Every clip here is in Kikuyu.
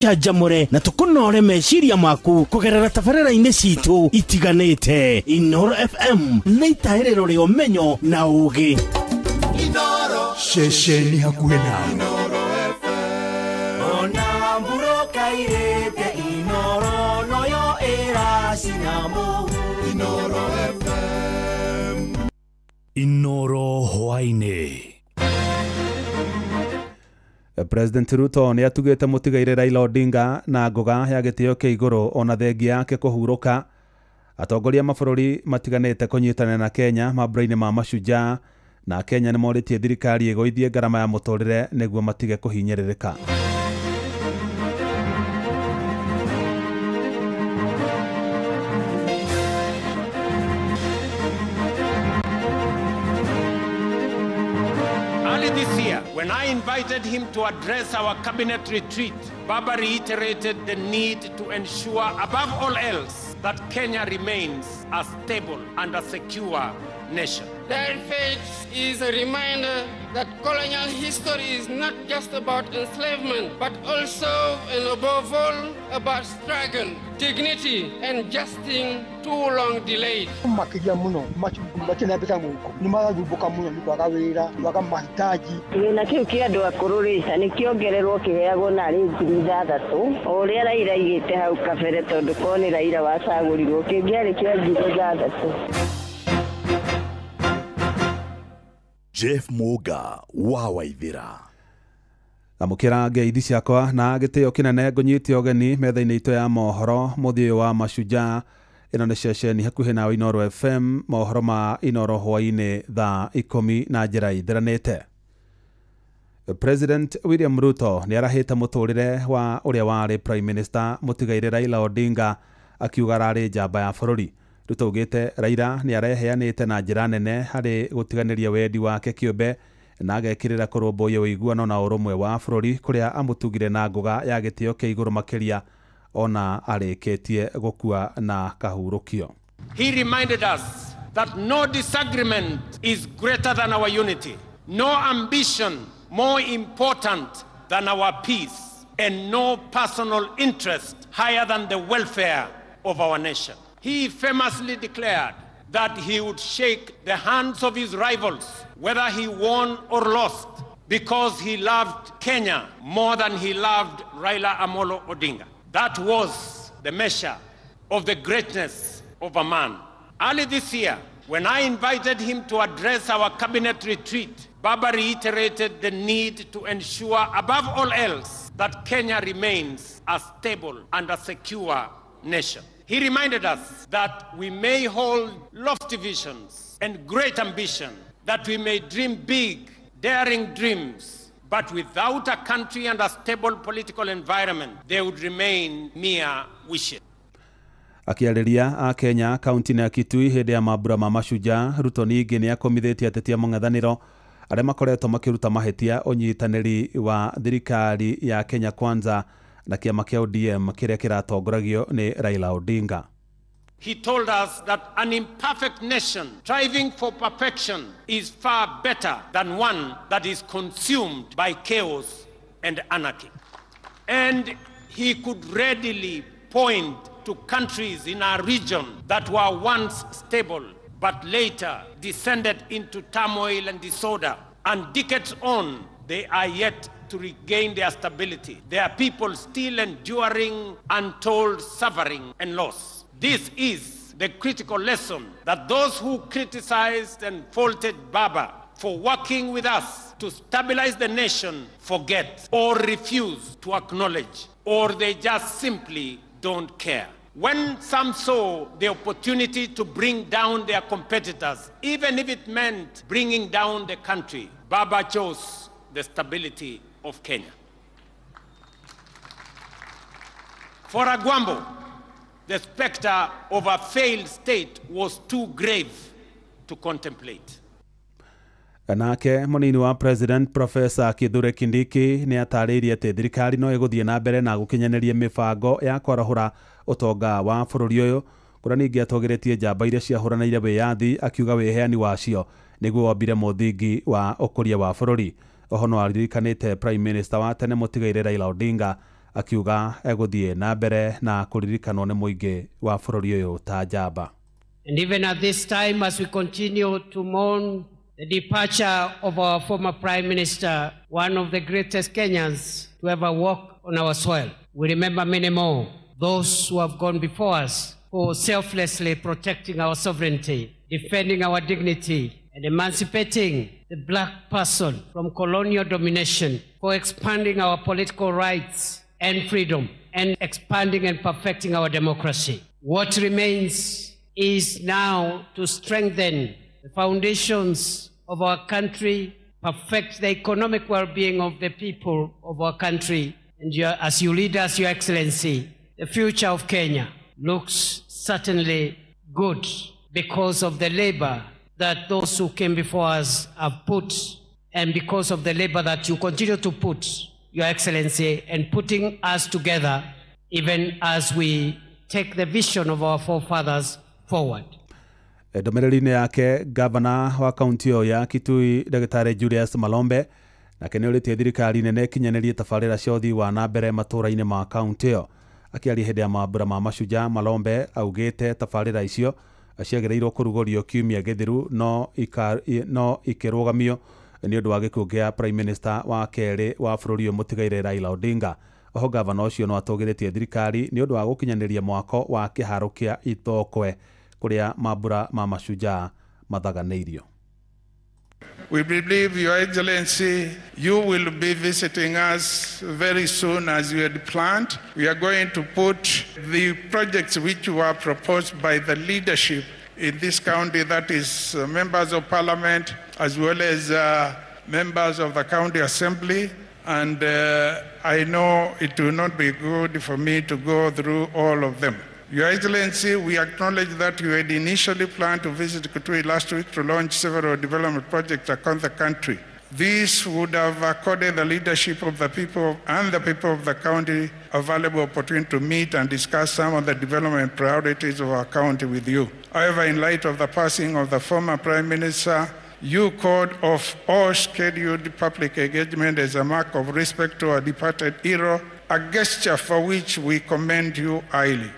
Canjamũre na tũkũnore meciria maku kũgerera tabarĩra-inĩ citũ itiganĩte. Inooro FM nĩ itahĩrĩro rĩa ũmenyo na ũũgĩ. Ceceni hakuhĩ nawe. Ona mbura kairĩte Inooro noyo ĩracina mũhu. Inooro FM. Inooro hwaĩ-inĩ. President Ruto nĩ atugĩte mũtigairĩ Raila Odinga na ngũga ya gĩtĩo kĩa igũrũ ona thengia yake kũhurũka. Atongoria mabũrũri matiganĩte kũnyitanĩra na Kenya mambura-inĩ ma Mashujaa, na Kenya nĩ morĩtie thirikari ĩgũithie ngarama ya mũtũrĩre nĩguo matige kũhinyĩrĩrĩka. Early this year, when I invited him to address our cabinet retreat, Baba reiterated the need to ensure, above all else, that Kenya remains a stable and a secure nation. Their fate is a reminder that colonial history is not just about enslavement, but also and above all about struggle, dignity, and justice too long delayed. Makĩria mũno matirĩ na mbeca mũhuko, nĩ marathumbũka mũno nĩ kwaga wĩra, kwaga mahitaji. Kĩgĩna kĩu kĩa andũ akũrũ rĩ, nĩ kĩongererwo kĩheagwo narĩ 6,000 o ũrĩa Raila aigĩte hau kabere, tondũ korwo nĩ Raila wacagũrirwo kĩngĩarĩ kĩa 6,000. Jeff Muga wa Waithira. Amũkĩra ngeithi ciakwa na gĩtĩo kĩnene ngũnyite ũgeni metha-inĩ itũ ya mohoro mũthĩ ũyũ wa Mashujaa. Ĩno nĩ ceceni hakuhĩ nawe Inooro FM, mohoro ma Inooro hwaĩ-inĩ thaa 10 na njĩra ithiranĩte. President William Ruto nĩ arahĩte mũtũrĩre wa ũrĩa warĩ Prime Minister mũtigairĩ Raila Odinga, akiuga ararĩ njamba ya bũrũri. Ruto augĩte Raila nĩ areheanĩte na njĩra nene harĩ gũtiganĩria wendi wake kĩũmbe na agekĩrĩra kũrũmbũiya ũiguano na ũrũmwe wa bũrũri, kũrĩa amũtugire na ngũga ya gĩtĩo kĩa igũrũ makĩria ona arĩkĩtie gũkua na kahurũkio. He reminded us that no disagreement is greater than our unity, no ambition more important than our peace, and no personal interest higher than the welfare of our nation. He famously declared that he would shake the hands of his rivals, whether he won or lost, because he loved Kenya more than he loved Raila Amolo Odinga. That was the measure of the greatness of a man. Early this year, when I invited him to address our cabinet retreat, Baba reiterated the need to ensure, above all else, that Kenya remains a stable and a secure nation. He reminded us that we may hold lofty visions and great ambition, that we may dream big, daring dreams, but without a country and a stable political environment, they would remain mere wishes. Akĩarĩria a Kenya kaunti-inĩ ya Kitui hĩndĩ ya mambura ma Mashujaa, Ruto ningĩ nĩ akomithĩtie ateti a mũng'ethanĩro arĩa makoretwo makĩruta mahĩtia ũnyitanĩri wa thirikari ya Kenya Kwanza na kĩama kĩa ODM kĩrĩa kĩratongoragio nĩ Raila Odinga. He told us that an imperfect nation striving for perfection is far better than one that is consumed by chaos and anarchy. And he could readily point to countries in our region that were once stable but later descended into turmoil and disorder. And decades on, they are yet to regain their stability, their people still enduring untold suffering and loss. This is the critical lesson that those who criticized and faulted Baba for working with us to stabilize the nation forget or refuse to acknowledge, or they just simply don't care. When some saw the opportunity to bring down their competitors, even if it meant bringing down the country, Baba chose the stability of Kenya. For Agwambo, the specter of a failed state was too grave to contemplate. Nake mũnini wa President Professor Kithure Kindiki nĩ atarĩirie atĩ thirikari no ĩgũthiĩ na mbere na gũkinyanĩria mĩbango ya kwarahũra ũtonga wa bũrũri ũyũ, kũrĩa ningĩ atũgĩrĩtie njamba iria ciahũranĩire wĩyathi, akiuga wĩheani wacio nĩguo wombire mũthingi wa ũkũria wa bũrũri. Oho no aririkanĩte Prime Minister wa tene mũtigairĩ Raila Odinga Akiuga egũthiĩ na mbere na kũririkanwo nĩ mũingĩ wa bũrũri ũyũ ta njamba. And even at this time, as we continue to mourn the departure of our former Prime Minister, one of the greatest Kenyans to ever walk on our soil, we remember many more, those who have gone before us for selflessly protecting our sovereignty, defending our dignity, and emancipating the black person from colonial domination, for expanding our political rights and freedom, and expanding and perfecting our democracy. What remains is now to strengthen the foundations of our country, perfect the economic well-being of the people of our country, and as you lead us, Your Excellency, the future of Kenya looks certainly good because of the labor that those who came before us have put, and because of the labor that you continue to put, Your Excellency, and putting us together even as we take the vision of our forefathers forward. Ndũmĩrĩri-inĩ yake, gavana wa kaunti ĩyo ya Kitui Ndagĩtarĩ Julius Malombe nake nĩ ũrĩtie thirikari nene ĩkinyanĩrie tabarĩra cia ũthii wa na mbere matũũra-inĩ ma kaunti ĩyo. Akĩaria hĩndĩ ya mambura ma Mashujaa, Malombe augĩte tabarĩra icio ciagĩrĩirwo kũrugũrio kiumia gĩthiru no ikĩrũgamio nĩ ũndũ wa gĩkuũ kĩa Prime Minister wa kerĩ wa bũrũri ũyũ mũtigaire Raila Odinga. Oho gavana ũcio no atũgĩrĩtie thirikari nĩ ũndũ wa gũkinyanĩria mwako wa kĩharo kĩa Itokwe kũrĩa mambura ma Mashujaa mathaganĩirio. We believe, Your Excellency, you will be visiting us very soon as you had planned. We are going to put the projects which were proposed by the leadership in this county, that is members of parliament as well as members of the county assembly. And I know it will not be good for me to go through all of them. Your Excellency, we acknowledge that you had initially planned to visit Kitui last week to launch several development projects across the country. This would have accorded the leadership of the people and the people of the county a valuable opportunity to meet and discuss some of the development priorities of our county with you. However, in light of the passing of the former Prime Minister, you called off all scheduled public engagement as a mark of respect to our departed hero, a gesture for which we commend you highly.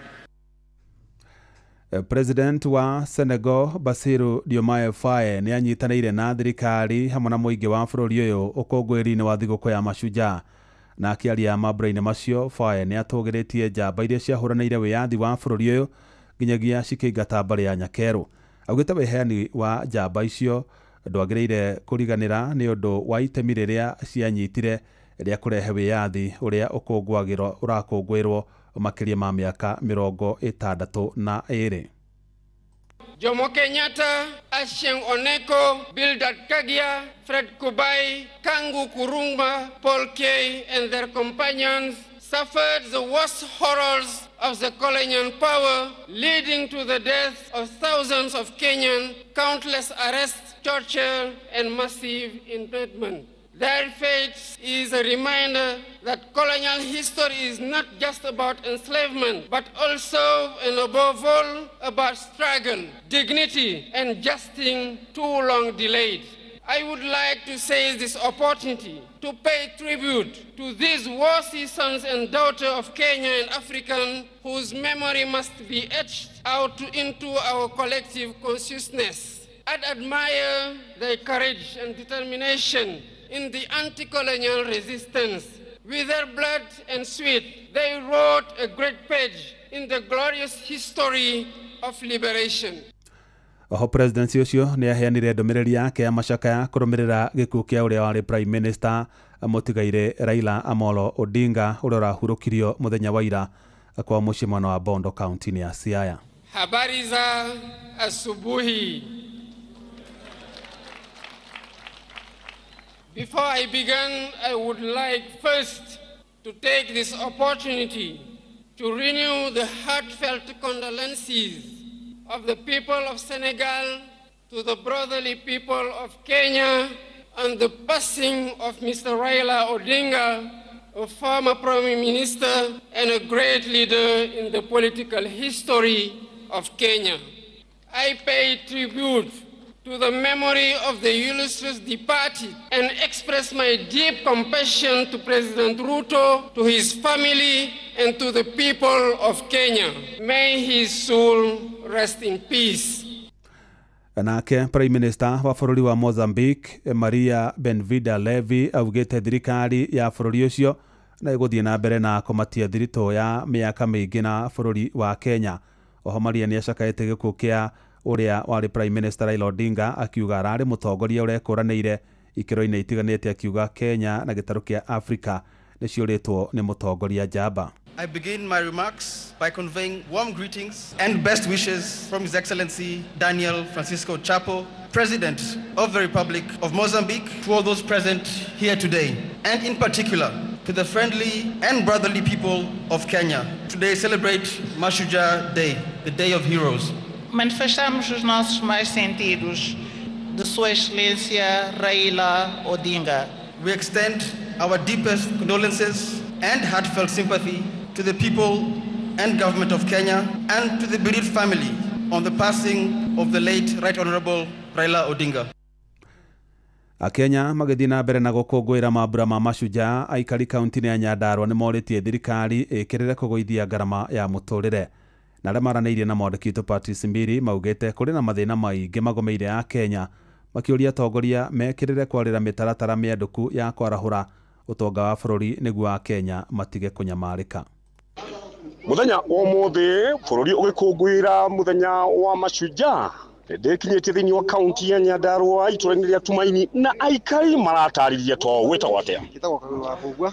President wa Senegal Bassirou Diomaye Faye nĩ anyitanĩire na thirikari hamwe na mũingĩ wa bũrũri ũyũ ũkũngũĩri-inĩ wa thigũkũ ya Mashujaa. Na akĩaria mambura-inĩ macio, Faye nĩ atũgĩrĩtie njamba iria ciahũranĩire wĩyathi wa bũrũri ũyũ nginyagia cikĩingata mbarĩ ya Nyakerũ. Augĩte wĩheani wa njamba icio ndwagĩrĩire kũriganĩra nĩ ũndũ wa itemi rĩrĩa cianyitire rĩa kũrehe wĩyathi ũrĩa ũrakũngũĩrwo makĩria ma mĩaka 62. Jomo Kenyatta, Achieng Oneko, Bildad Kagia, Fred Kubai, Kangu Kurumba, Paul Kay, and their companions suffered the worst horrors of the colonial power, leading to the death of thousands of Kenyans, countless arrests, torture, and massive internment. Their fate is a reminder that colonial history is not just about enslavement, but also and above all about struggle, dignity, and justice too long delayed. I would like to seize this opportunity to pay tribute to these worthy sons and daughters of Kenya and African whose memory must be etched out into our collective consciousness. I admire their courage and determination in the anti-colonial resistance. With their blood and sweat, they wrote a great page in the glorious history of liberation. Oho presidency ũcio nĩ aheanire ndũmĩrĩri yake ya macakaya kũrũmĩrĩra gĩkuũ kĩa ũrĩa warĩ Prime Minister mũtigaire Raila Amolo Odinga ũrĩa ũrahurũkirio mũthenya wa ira kwa mũciĩ mwena wa Bondo kaunti-inĩ ya Siaya. Habari za asubuhi. Before I begin, I would like first to take this opportunity to renew the heartfelt condolences of the people of Senegal to the brotherly people of Kenya on the passing of Mr. Raila Odinga, a former Prime Minister and a great leader in the political history of Kenya. I pay tribute to the memory of the illustrious departed and express my deep compassion to President Ruto, to his family, and to the people of Kenya. May his soul rest in peace. Nake Prime Minister wa bũrũri wa Mozambique Maria Benvida Levy augĩte thirikari ya bũrũri ũcio na ĩgũthiĩ na mbere na kũmatia thiritũ ya mĩaka mĩingĩ na bũrũri wa Kenya. Oho Maria nĩacakaĩte gĩkuũ kĩa ũrĩa warĩ Prime Minister Raila Odinga akiuga ararĩ mũtongoria ũrekũranĩire ikĩro-inĩ itiganĩte, akiuga Kenya na gĩtarũ kĩa Afrika nĩciũrĩtwo nĩ mũtongoria njamba. I begin my remarks by conveying warm greetings and best wishes from His Excellency Daniel Francisco Chapo, President of the Republic of Mozambique, to all those present here today, and in particular to the friendly and brotherly people of Kenya. Today celebrate Mashujaa Day, the Day of Heroes. Manifestamos os nossos mais sentidos de Sua Excelência Raila Odinga. We extend our deepest condolences and heartfelt sympathy to the people and government of Kenya and to the bereaved family on the passing of the late Right Honorable Raila Odinga. Akenya magĩthiĩ na mbere na gũkũngũĩra mambura ma Mashujaa, aikari kaunti-inĩ ya Nyandarua nĩ morĩtie thirikari ĩkĩrĩre kũgũithia ngarama ya mũtũrĩre. Na arĩa maranĩirie na mwandĩki witũ Patrice Mbiri maugĩte kũrĩ na mathĩna maingĩ magomeire a Kenya, makĩũria atongoria mekĩrĩre kwarĩra mĩtaratara mĩandũku ya kwarahũra ũtonga wa bũrũri nĩguo Akenya matige kũnyamarĩka. Mũthenya wa ũmũthĩ bũrũri ũgĩkũngũĩra mũthenya wa Mashujaa ndĩkinyĩtie thĩinĩ wa kaunti ya Nyandarua itũra-inĩ rĩa Tumaini, na aikari maratarĩria to wĩtagwo atĩa? Njĩtagwo Kagũrũ wa Mbũgua.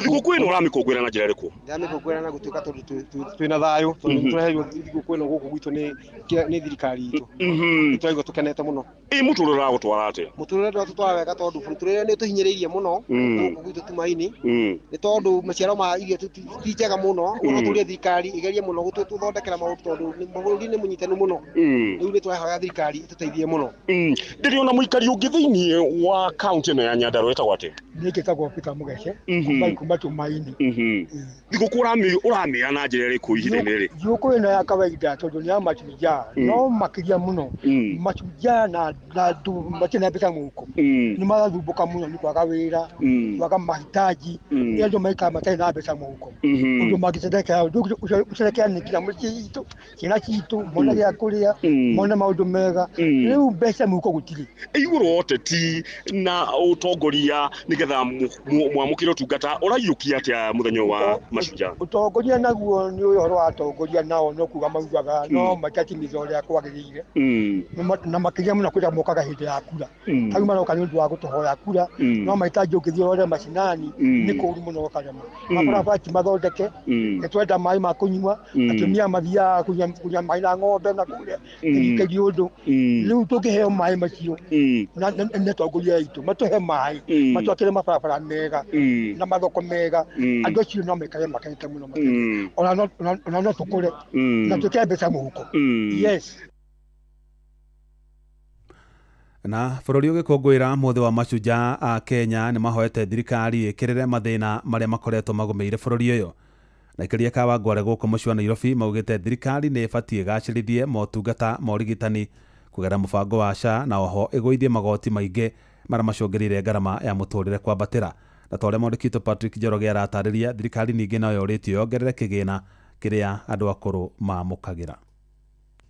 Thigũkũ ĩno ũramĩkũngũĩra na njĩra ĩrĩkũ? Ndĩramĩkũngũĩra na gũtuĩka tondũ twĩna thayũ, tondũ nĩtũreheirwo thigũkũ ĩno gũkũ gwitũ nĩ thirikari itũ. Nĩtũraigua tũkenete mũno. Ĩ mũtũrĩre ũragũtwara atĩa? Mũtũrĩre ndũratũtwara wega tondũ mũtũrĩre nĩ ũtũhinyĩrĩirie mũno gũkũ gwitũ Tumaini, nĩ tondũ maciaro ma irio ti njega mũno. Ũguo no tũrie thirikari ĩgerie mũno gũtũthondekera maũndũ tondũ bũrũri nĩ mũnyitanu mũno. Rĩu nĩ tũrahoya thirikari ĩtũteithie mũno. Ndĩrĩ ona mũikari ũngĩ thĩinĩ wa kaunti ĩno ya Nyandarua wĩtagwo atĩa? Niĩ njĩtagwo Peter Mũgece kuma Tumaini. Thigũkũ ũramĩra na njĩra ĩrĩkũ ihinda-inĩ rĩrĩ? Thigũkũ ĩno ya kawaida tondũ nĩ ya Mashujaa, no makĩria mũno Mashujaa na andũ matirĩ na mbeca mũhuko nĩ marathumbũka mũno nĩ kwaga wĩra, kwaga mahitaji, nĩ andũ maikara matarĩ na mbeca mũhuko. Ũndũ mangĩcenderekera gũcerekea nĩ nginya mũciĩ itũ, ciana citũ mone gĩa kũrĩa, mone maũndũ mega. Rĩu mbeca mũhuko gũtirĩ. Igũrũ wa ũteti na ũtongoria nĩgetha mwamũkĩre ũtungata ũraiyũkia atĩa mũthenya wa Mashujaa? Ũtongoria naguo nĩ ũhoro wa atongoria nao no kuga maugaga no matiatimiza ũrĩa kwagĩrĩire, na makĩria mũno kũrĩa mokaga hĩndĩ ya kura. Tarĩu maroka nĩ ũndũ wa gũtũhoya kura, no mahitaji ũngĩthiĩ ũrore macinani nĩ kũũru mũno ũkarema. Mabarabara ti mathondeke, nĩ twenda maĩ ma kũnyua, atumia mathiaga kũnyua maĩ na ng'ombe na kũrĩa kĩrĩ ũndũ. Rĩu tũngĩheo maĩ macio nĩ atongoria aitũ matũhe maĩ, matwakĩre mabarabara mega na mathoko mega, andũ acio no maikare makenete mũno makĩria. Ona no tũkũre na twĩkĩre mbeca mũhuko. Yes. Na bũrũri ũgĩkũngũĩra mũthĩ wa Mashujaa a Kenya nĩ mahoete thirikari ĩkĩrĩre mathĩna marĩa makoretwo magũmĩire bũrũri ũyũ. Na ikaria Kawangware gũkũ mũciĩ wa Nairobi maugĩte thirikari nĩ ĩbatiĩ ĩgacĩrithie motungata ma ũrigitani kũgerera mũbango wa SHA, na oho ĩgũithie magoti maingĩ marĩa macũngĩrĩire ngarama ya mũtũrĩre kwambatĩra. Na ta ũrĩa mwandĩki witũ Patrick Njoroge aratarĩria, thirikari ningĩ no yorĩtio yongerere kĩgĩna kĩrĩa andũ akũrũ mamũkagĩra.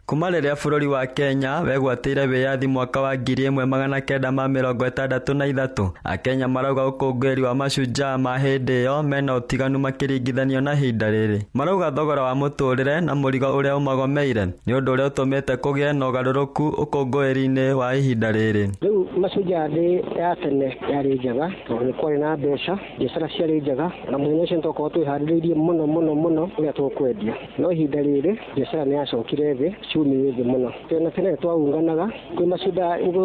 Kuma rĩrĩa bũrũri wa Kenya wegwatĩire wĩyathi mwaka wa 1963, Akenya marauga ũkũngũĩri wa Mashujaa ma hĩndĩ ĩyo mena ũtiganu makĩringithanio na ihinda rĩrĩ. Marauga thogora wa mũtũrĩre na mũrigo ũrĩa ũmagomeire nĩ ũndũ ũrĩa ũtũmĩte kũgĩe na ũgarũrũku ũkũngũĩri-inĩ wa ihinda rĩrĩ. Rĩu Mashujaa Day ya tene yarĩ njega tondũ nĩ kwarĩ na mbeca, biacara ciarĩ njega, na mũthenya ũcio nĩtwakoragwo twĩharĩrĩirie mũno mũno mũno ũrĩa tũkwendia. No ihinda rĩrĩ biacara nĩ yacokire thĩ, uchumi wĩ thĩ mũno. Tene tene twaunganaga kwĩ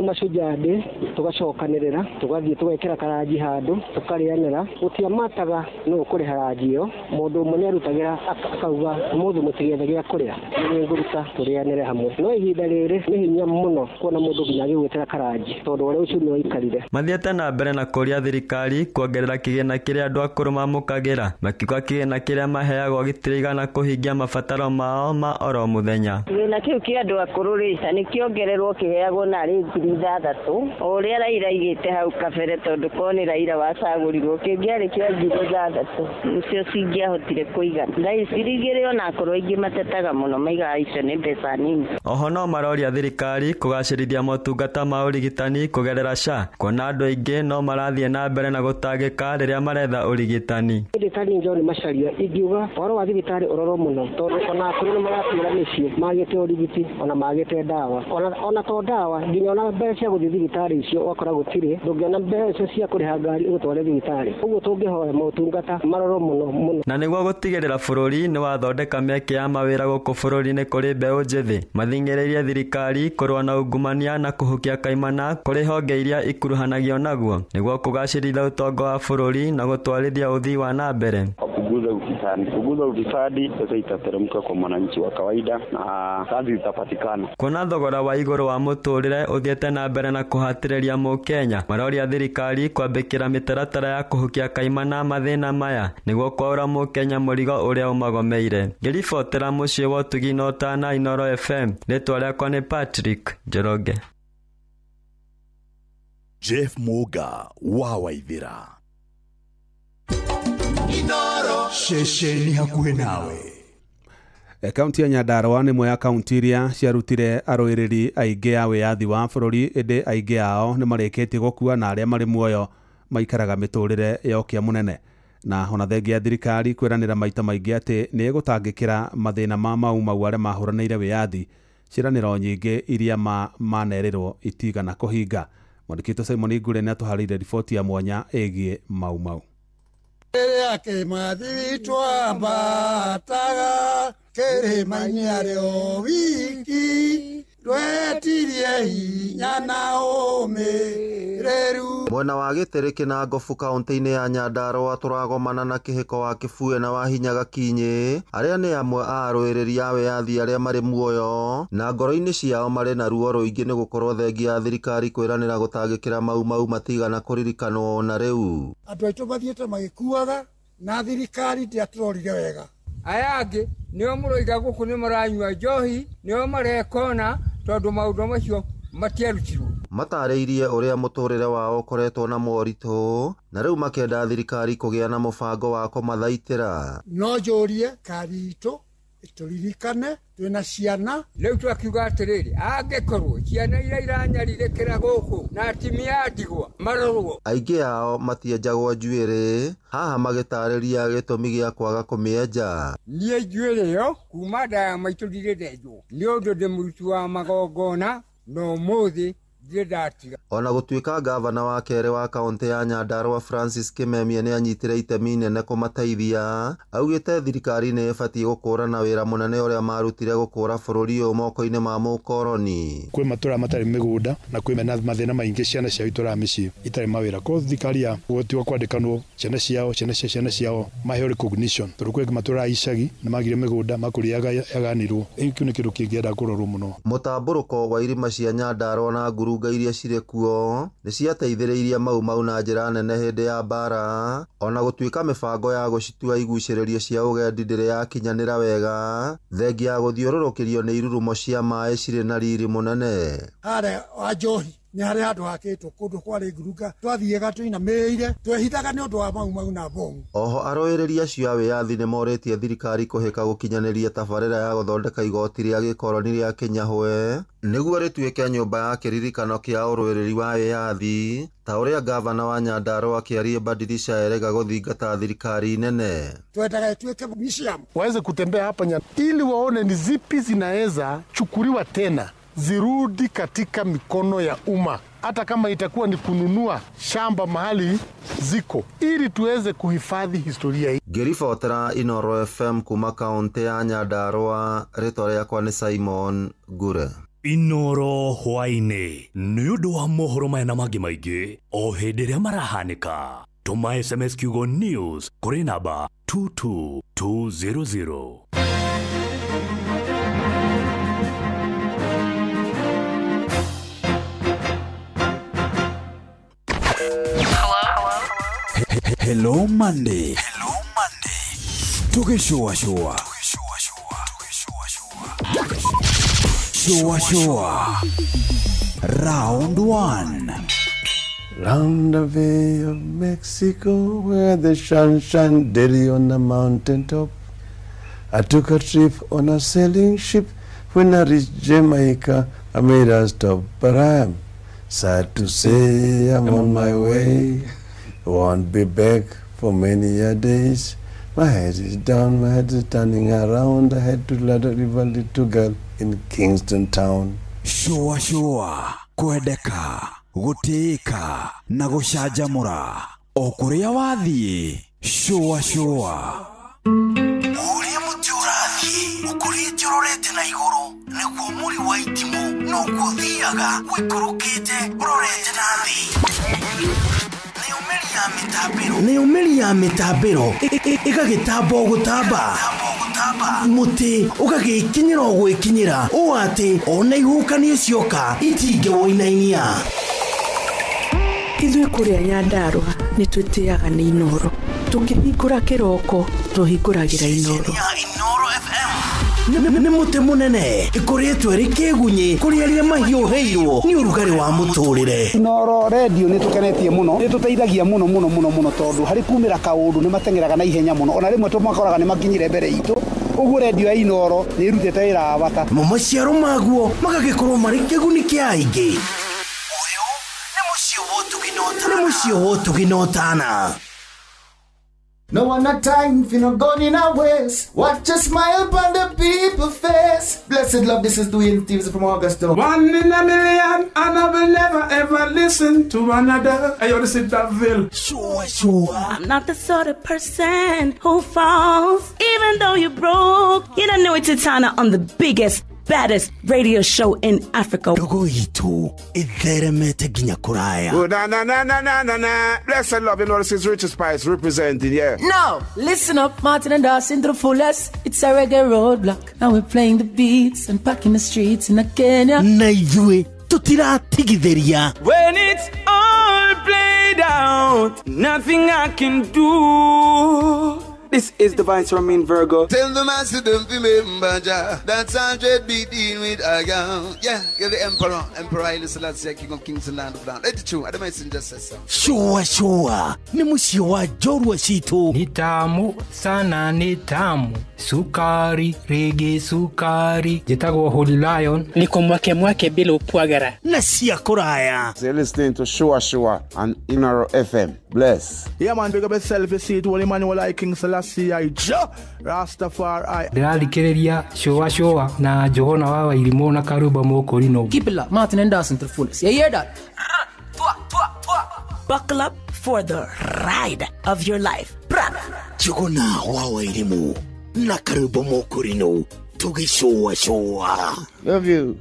Mashujaa Day, tũgacokanĩrĩra, tũgathiĩ tũgekĩra karanji handũ, tũkarĩanĩra. Gũtiamataga nũ ũkũrĩha ranji ĩyo, mũndũ ũmwe nĩarutagĩra akauga ũmũthĩ mũtigethe gĩa kũrĩa, nĩ ngũruta tũrĩanĩre hamwe. No ihinda rĩrĩ nĩ hinya mũno kuona mũndũ nginya agĩgwĩtĩra karanji tondũ ũrĩa uchumi waikarire. Mathiĩte na mbere na kũria thirikari kuongerera kĩgĩna kĩrĩa andũ akũrũ mamũkagĩra, makiuga kĩgĩna kĩrĩa maheagwo gĩtiraigana kũhingia mabataro mao ma oro mũthenya. Kĩgĩna Kĩama kĩu kĩa andũ akũrũ rĩ, ta nĩkĩongererwo kĩheagwo narĩ 6,000 o ũrĩa Raila aigĩte hau kabere, tondũ korwo nĩ Raila wacagũrirwo kĩngĩarĩ kĩa 6,000 nĩcio cingĩahotire kũigana. Thaa ici 2,000 onakorwo aingĩ matetaga mũno maigaga icio nĩ mbeca nini. Oho no maroria thirikari kũgacĩrithia motungata ma ũrigitani kũgerera SHA, kuona andũ aingĩ no marathiĩ na mbere na gũtangĩka rĩrĩa maretha ũrigitani. Ndagĩtarĩ John Macharia ingiuga ũhoro wa thibitarĩ ũrorwo mũno, tondũ ona akũrũ nĩ maratũra mĩciĩ magĩte ũrigiti ona magĩte ndawa, ona to ndawa nginya ona mbeca cia gũthiĩ thibitarĩ icio ũgakora gũtirĩ, ndũngĩona mbeca cia kũrĩha ngari ũgũtware thibitarĩ. Ũguo tũngĩhoya motungata marorwo mũno mũno. Na nĩguo gũtigĩrĩra bũrũri nĩ wathondeka mĩeke ya mawĩra gũkũ bũrũri-inĩ kũrĩ mbeũ njĩthĩ, mathing'ĩrĩirie thirikari kũrũa na ungumania na kũhukia kaimana kũrĩ honge iria ikuruhanagio naguo nĩguo kũgacĩrithia ũtonga wa bũrũri na gũtwarithia ũthii wa na mbere. Kupunguza ufisadi, kupunguza ufisadi, pesa itateremka kwa mwananchi wa kawaida na kazi zitapatikana. Kuona thogora wa igũrũ wa mũtũrĩre ũthiĩte na mbere na kũhatĩrĩria mũkenya, maroria thirikari kwambĩkĩra mĩtaratara ya kũhukia kaimana mathĩna maya nĩguo kwaũra mũkenya mũrigo ũrĩa ũmagomeire. Ngĩribotera mũciĩ wa ũtugi na ũtana Inooro FM, rĩtwa rĩakwa nĩ Patrick Njoroge. Jeff Muga wa Waithira. Ceceni hakuhĩ nawe. Kaunti ya Nyandarua nĩ ĩmwe ya kaunti iria ciarutire arũĩrĩri aingĩ a wĩyathi wa bũrũri, ĩndĩ aingĩ ao nĩ marĩkĩtie gũkua na arĩa marĩ muoyo maikaraga mĩtũrĩre ya ũkĩa mũnene. Na ona thengia ya thirikari kwĩranĩra maita maingĩ atĩ nĩ ĩgũtangĩkĩra mathĩna ma mau mau arĩa mahũranĩire wĩyathi, ciĩranĩro nyingĩ iria manerĩrwo itigana kũhinga. Mwandĩki witũ Simon Ngure nĩ atũharĩirie riboti ya mwanya ĩgiĩ mau mau. Rĩrĩa kĩmathi witũ ambataga kĩrĩma-inĩ arĩ o wiki, twetirie hinya na ũmĩrĩru. Mwena wa Gĩtĩrĩ na Ngobu kaunti-inĩ ya Nyandarua tũragomana na kĩhĩko wa Kĩbue na wa Hinya Gakinyĩ, arĩa nĩ amwe a arũĩrĩri a wĩyathi arĩa marĩ muoyo na ngoro-inĩ ciao marĩ na ruo rũingĩ nĩ gũkorwo thengia ya thirikari kwĩranĩra gũtangĩkĩra mau mau matigana kũririkanwo ona rĩu. Andũ aitũ mathiĩte magĩkuaga na thirikari ndĩatũrorire wega. Aya angĩ nĩo mũroiga gũkũ nĩ maranyua njohi, nĩo marekona tondũ maũndũ macio matiarutirwo. Matarĩirie ũrĩa mũtũrĩre wao ũkoretwo na moritũ na rĩu makenda thirikari kũgĩa na mũbango wa kũmathaitĩra. No njũrie kari itũ tũririkane twĩna ciana. Rĩu twakiuga atĩrĩrĩ, angĩkorwo ciana iria iranyarirĩkĩra gũkũ na atumia a ndigwa marorwo. Aingĩ ao matienjagwo njuĩrĩ, haha magĩtarĩria gĩtũmi gĩa kwaga kũmĩenja. Niĩ njuĩrĩ ĩyo kuma nda ya maitũ ndirĩ ndenjwo nĩ ũndũ ndĩ mũruti wa magongona na ũmũthĩ ndirĩ ndatiga. Ona gũtuĩka gavana wa kerĩ wa kaunti ya Nyandarua Francis Kimemia nĩ anyitire itemi inene kũmateithia, augĩte thirikari nĩ ĩbatiĩ gũkũũrana wĩra mũnene ũrĩa marutire gũkũũra bũrũri ũyũ moko-inĩ ma mũkoroni. Kwĩ matũra matarĩ mĩgũnda na kwĩ na mathĩna maingĩ, ciana ciao itũraga mĩciĩ itarĩ mawĩra. Koguo thirikari ya ũhoti wa kwandĩkanwo ciana ciao, ciana cia ciana ciao maheo recognition, tondũ kwĩ matũra icagi na magire mĩgũnda makũrĩa yaganirwo. Kĩu nĩ kĩndũ kĩngĩenda kũrorwo mũno. Mũtambũrũko wa irima cia Nyandarua na ngurunga iria cirĩ kuo nĩ ciateithĩrĩirie mau mau na njĩra nene hĩndĩ ya mbara, ona gũtuĩka mĩbango ya gũcitua igucĩrĩrio cia ũgendi ndĩrĩ yakinyanĩra wega, thengia ya gũthiũrũrũkĩrio nĩ irurumo cia maĩ cirĩ na riri mũnene. Harĩa wa njohi nĩ harĩ handũ hakĩtwo kũndũ kwarĩ ngurunga, twathiaga tũinamĩrĩire twehithaga nĩ ũndũ wa mau mau na bomu. Oho arũĩrĩri acio a wĩyathi nĩ morĩtie thirikari kũhĩka gũkinyanĩria tabarĩra ya gũthondeka igoti rĩa gĩkoroni rĩa Kĩnyahwe nĩguo rĩtuĩke nyũmba ya kĩririkano kĩa ũrũĩrĩri wa wĩyathi, ta ũrĩa gavana wa Nyandarua Kĩarie Badirisha erega gũthingata thirikari nene. Twendaga ituĩke museum, waweze kutembea hapa ili waone ni zipi zinaweza chukuliwa tena zirudi katika mikono ya umma, hata kama itakuwa ni kununua shamba mahali ziko, ili tuweze kuhifadhi historia hii. Ngĩribotera Inooro FM kuma kaunti ya Nyandarua, rĩtwa rĩakwa nĩ Simon Ngure. Inooro hwaĩ-inĩ nĩ ũndũ wa mohoro maya na mangĩ maingĩ o hĩndĩ ĩrĩa marahanĩka. Tũma SMS kiugo news kũrĩ namba 22200. Hello Monday. Hello Monday. Tugĩcũacũa. Shua shua. Round 1. Round the Bay of Mexico, where the sun shines daily on the mountain top. I took a trip on a sailing ship. When I reached Jamaica, I made a stop, but I'm sad to say I'm on my way. Won't be back for many a days. My head is down, my head is turning around. I had to let a river little girl in Kingston Town. Shua shua, kwendeka, gũtĩĩka na gũcanjamũra o kũrĩa wathiĩ. Shua shua. Ũrĩa mũtĩ ũrathiĩ ũkũrĩte ũrorete na igũrũ nĩguo mũri wa itimũ noguo ũthiaga ũikũrũkĩte ũrorete na thĩ. Nĩyo mĩri ya mĩtambĩro ĩgagĩtamba o gũtamba, mũtĩ ũgagĩkinyĩra o gwĩkinyĩra ũũ atĩ ona ihuhũkanio cioka itingĩwũinainia. Ithuĩ kũrĩa Nyandarũa nĩ twĩtĩaga nĩ Inooro. Tũkĩhingũra kĩroko tũhingũragĩra Inooro. Inooro FM nĩ mũtĩ mũnene ĩkũrĩtwo ĩrĩ kĩgunyĩ kũrĩ arĩa mahiũhĩirwo nĩ ũrugarĩ wa mũtũrĩre. Inooro redio nĩ tũkenetie mũno, nĩ tũteithagia mũno mũno mũno mũno tondũ harĩ kumĩra kaũndũ nĩ mateng'eraga na ihenya mũno, ona rĩmwe tũmakoraga nĩ makinyire mbere itũ. Ũguo redio ya Inooro nĩ ĩrutĩte wĩra wa bata. Mo maciaro maguo magagĩkorwo marĩ kĩguni kĩa aingĩ. Nĩ mũciĩ wa ũtugi na ũtana. No one a time for no gun in a waste. Watch a smile upon the people face. Blessed love, this is Dwayne Stevens from Augusta. One in a million, and I will never ever listen to another. I ought to sit that bill. Sure, sure. I'm not the sort of person who falls, even though you're broke. You don't know it's Titana on the biggest, baddest radio show in Africa. Dogo itu itheremete ginya kuraya. Oh, na na na na na na na. Blessed love, you know this is Richard Spice representing, yeah. No, listen up, Martin and Dawson to the fullest. It's a reggae roadblock, and we're playing the beats and packing the streets in Kenya. Na ithuĩ tutiratigithĩria. When it's all played out, nothing I can do. This is the Vice Romain Virgo. Tell the master don't remember Jah. That's 100 beat in with a gun. Yeah, you're the Emperor. Emperor Haile Selassie, King of Kings and Land of Land. Let it true. I don't mind just say so. Shua shua. Ni mũciĩ wa njorua citũ. Ni tamu sana, ni tamu. Sukari, rege sukari. Njĩtagwo Holy Lion. Niko mwake mwake bila upwagara. Na cia kũraya. So you're listening to Shua Shua on Inooro FM. Bless. Yeah man, big up yourself, you see it. Holy man, like King Selassie, I Rastafari. Ndĩrathikĩrĩria Shua Shua na Njũgũna wa Wairimũ na Karumba Mũkũrinũ. Keep it locked, Martin and Dawson to the fullest. You hear that? Buckle up for the ride of your life. Njũgũna wa Wairimũ na Karumba Mũkũrinũ tũgĩcũa cũa. Love you.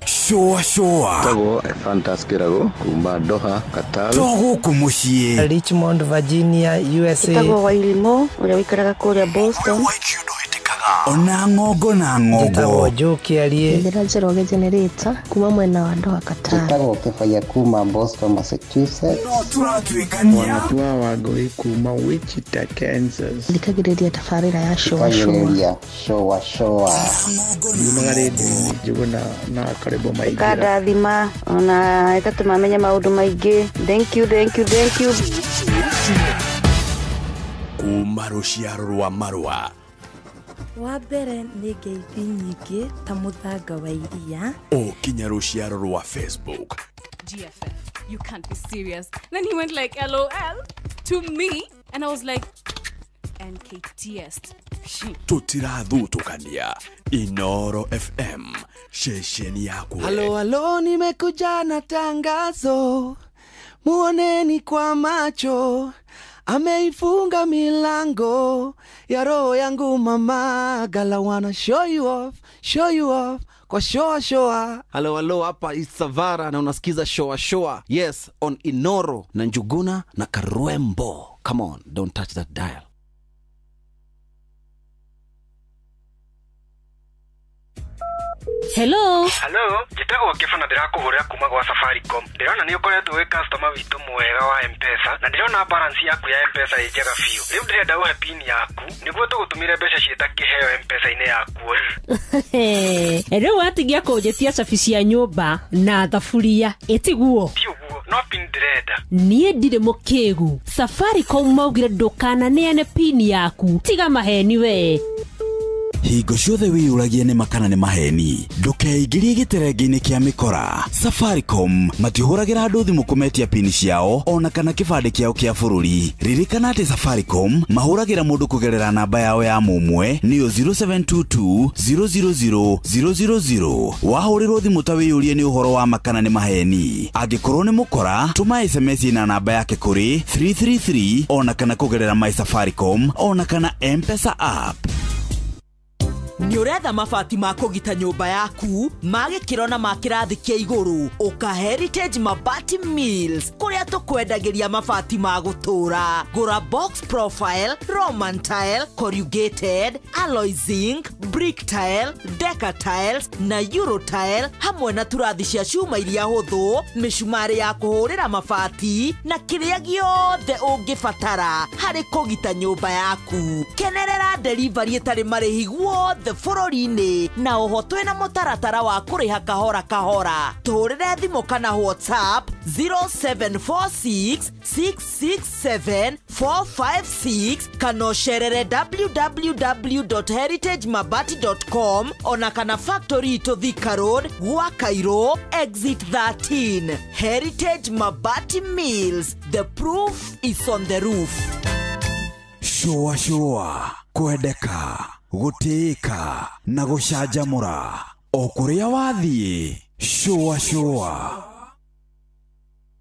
Shua shua. Tagwo Fantas Kirago kuma Doha, Qatar. To gũkũ mũciĩ. Richmond, Virginia, USA. Tagwo Wairimũ ũrĩa ũikaraga kũrĩa Boston. Ona ng'ongo na ng'ongo. Njĩtagwo Joe Kĩarie. Njĩra Njoroge Generator kuma mwena wa Doha, Qatar. Njĩtagwo Kĩbaya kuma Boston, Massachusetts. No tũratuĩkania. Wanatua Wangũi kuma Wichita, Kansas. Thikagĩrĩria tabarĩra ya Shua Shua. Shua Shua. Yumaga rĩndiũ-inĩ Njũgũna na Karĩmbo Maingĩra. Ĩkandathima ona ĩgatũma menye maũndũ maingĩ. Thank you, thank you, thank you. Kuma rũciaro rwa marũa. Wa mbere nĩ ngeithi nyingĩ ta mũthanga wa iria. O kinya rũciaro rwa Facebook. GFF, you can't be serious. Then he went like LOL to me and I was like NKTS. Tutirathutũkania Inooro FM, ceceni yaku. Halo halo, nimekuja na tangazo, muoneni kwa macho. Ameifunga milango ya roho yangu mama. Gala wanna show you off, show you off kwa shoa shoa. Halo halo, hapa Isavara na unasikiza shoa shoa. Yes, on Inooro na Njuguna na Karwembo. Come on, don't touch that dial. Hello. Hello, njĩtagwo Kĩba na ndĩrakũhũrĩra kuma gwa Safaricom. Ndĩrona nĩ ũkoretwo wĩ customer witũ mwega wa M-Pesa na ndĩrona balance yaku ya M-Pesa ĩ njega biũ. Rĩu ndĩrenda ũhe pin yaku nĩguo tũgũtũmĩre mbeca ciĩ ta kĩheo M-Pesa-inĩ yaku. Rĩu watigia kũnjĩtia cabi cia nyũmba na thaburia ĩtiguo. Ti ũguo, no pin ndĩrenda. Niĩ ndirĩ mũkĩgu. Safaricom maugire ndũkananeane pin yaku. Tiga maheni we. Hingo ciothe wĩyũragie nĩ makana nĩ maheni. Ndũkeingĩrie gĩterenge-inĩ kĩa mĩkora. Safaricom matihũragĩra andũ thimũ kũmetia pini ciao ona kana kĩbandĩ kĩao kĩa bũrũri. Ririkana atĩ Safaricom mahũragĩra mũndũ kũgerera namba yao ya mũmwe nĩyo 0722 000 000. Wahũrĩrwo thimũ ta wĩyũrie nĩ ũhoro wa makana nĩ maheni. Angĩkorwo nĩ mũkora, tũma SMS na namba yake kũrĩ 333 ona kana kũgerera My Safaricom ona kana M-Pesa app. Nĩ ũretha mabati ma kũgita nyũmba yaku ma gĩkĩro na ma kĩrathi kĩa igũrũ ũka Heritage Mabati Mills kũrĩa tũkwendagĩria mabati ma gũtũũra. Gũra box profile, Roman tile, corrugated, alloy zinc, brick tile, deca tiles na euro tile hamwe na turathi cia cuma iria hũthũ, mĩcumarĩ ya kũhũrĩra mabati na kĩrĩa gĩothe ũngĩbatara harĩ kũgita nyũmba yaku. Kenerera delivery ĩtarĩ marĩhi guothe bũrũri-inĩ na oho twĩna mũtaratara wa kũrĩha kahora kahora. Tũhũrĩre thimũ kana WhatsApp 0746 667 456 kana ũcerere www.heritagemabati.com ona kana factory itũ Thika Road, gwa Cairo, exit 13. Heritage Mabati Mills, the proof is on the roof. Shua shua, kwendeka, gũtĩĩka na gũcanjamũra o kũrĩa wathiĩ. Shua shua.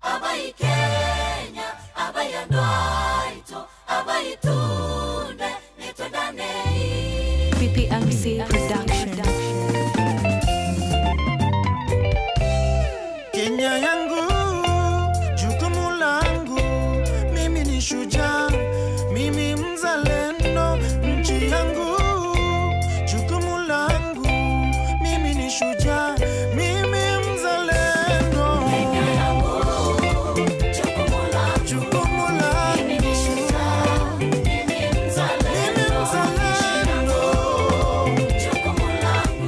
Abai Kenya, abai andũ aitũ, abai tunde, nĩtwendane. PPMC Production. Kenya yangu, jukumu langu, mimi ni shujaa, mimi mzalendo, nchi yangu, jukumu langu, mimi ni shujaa, mimi mzalendo. Kenya yangu, jukumu langu, jukumu langu, mimi ni shujaa, mimi mzalendo, nchi yangu, jukumu langu,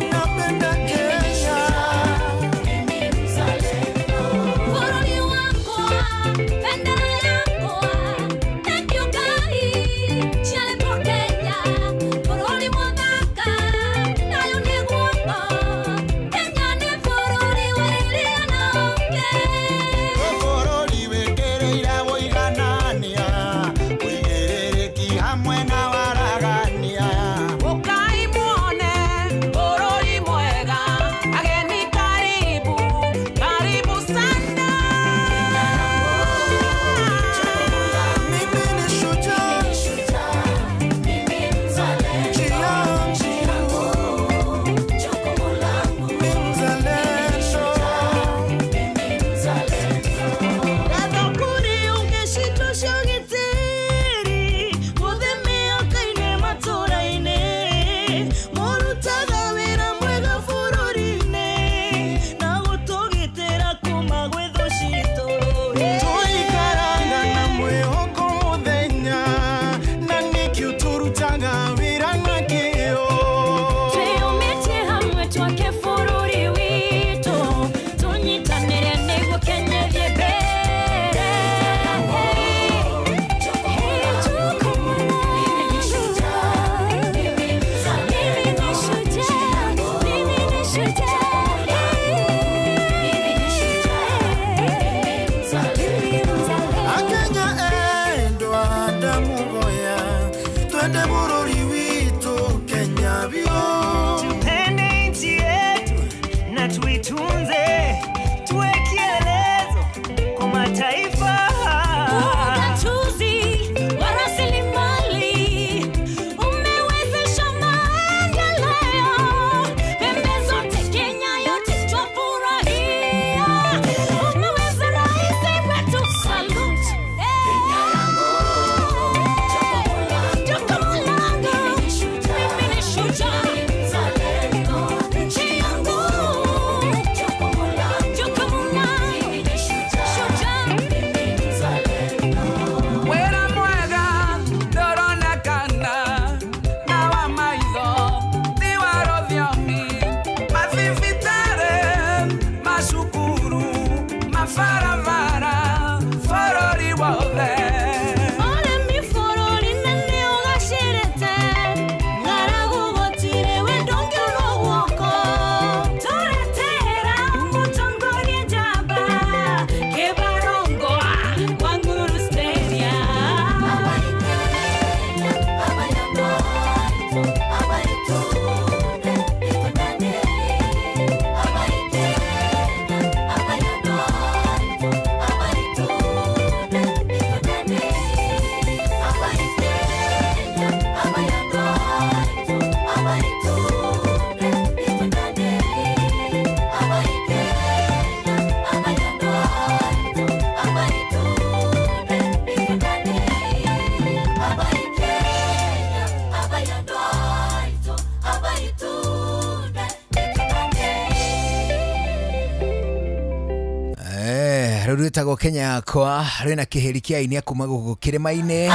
Rwĩtagwo Kenya yakwa rwĩna kĩhĩri kĩa aini a kuma gũkũ kĩrĩma-inĩ,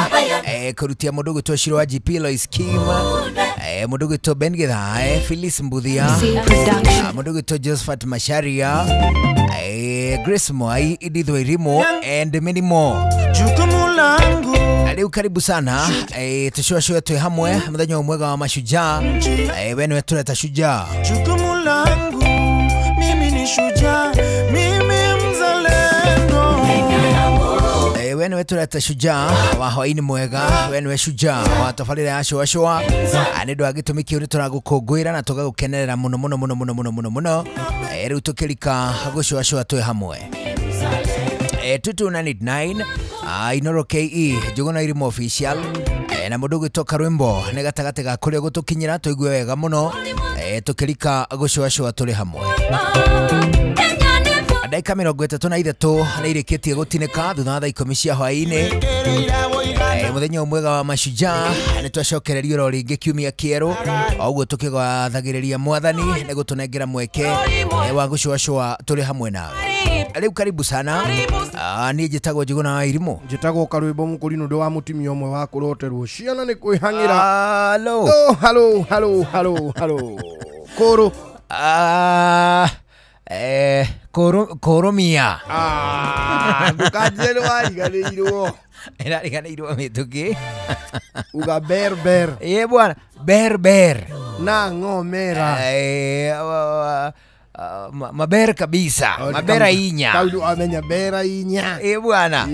kũrutia mũndũ gwĩtwo Shiro wa GP Lois Kim, mũndũ gwĩtwo Ben Githae, Phyllis Mbuthia, mũndũ gwĩtwo Josephat Macharia, Grace Mwai, Edith Wairimu and many more. Jukumu langu. Rĩu karibu sana, tũcũacũe twĩ hamwe mũthenya ũyũ mwega wa mashujaa. We nĩwe tũreta shujaa. Jukumu langu mimi ni shujaa, mimi mzalendo. We nĩwe tũreta shujaa wa hwaĩ-inĩ mwega, we nĩwe shujaa wa tabarĩra ya Shũa Shũa. Nĩ ũndũ wa gĩtũmi kĩu nĩ tũragũkũngũĩra na tũgagũkenerera mũno mũno mũno mũno mũno mũno mũno. Rĩu tũkĩrika gũcũacũa twĩ hamwe. 22989 Inoro KE Njuguna Irimo official, na mũndũ ũgwĩtwo Karwĩmbo nĩ gatagatĩ ga kũrĩa gũtũkinyĩra tũigue wega mũno, tũkĩrika gũcũacũa tũrĩ hamwe. Ndagĩka 33 nĩ irĩkĩtie gũtinĩka thutha wa thaa 10 cia hwaĩ-inĩ. Mũthenya mwega wa mashujaa nĩ twacokererio ro rĩngĩ kiumia kĩerũ, o ũguo tũkĩgathagĩrĩria mwathani nĩ gũtũnengera mweke wa gũcũacũa tũrĩ hamwe nawe. Rĩu karibu sana. Niĩ njĩtagwo Njuguna wa Irimo. Njĩtagwo Karwĩmbo Mũkũrinũ, ndĩ wa mũtumia ũmwe wa kũroterwo ciana nĩ kwĩhang'ĩra. Halo. Oh, halo halo halo halo. Kũrũ. Kũrũmia. Ndũkanjĩre nĩ wariganĩirwo. Ĩrariganĩirwo mĩtũkĩ. Uga berber. Ĩ bwana, berber. Na ng'omera. Mabera kabisa. Mabera inya. Kaundu amenya bera inya. Bwana.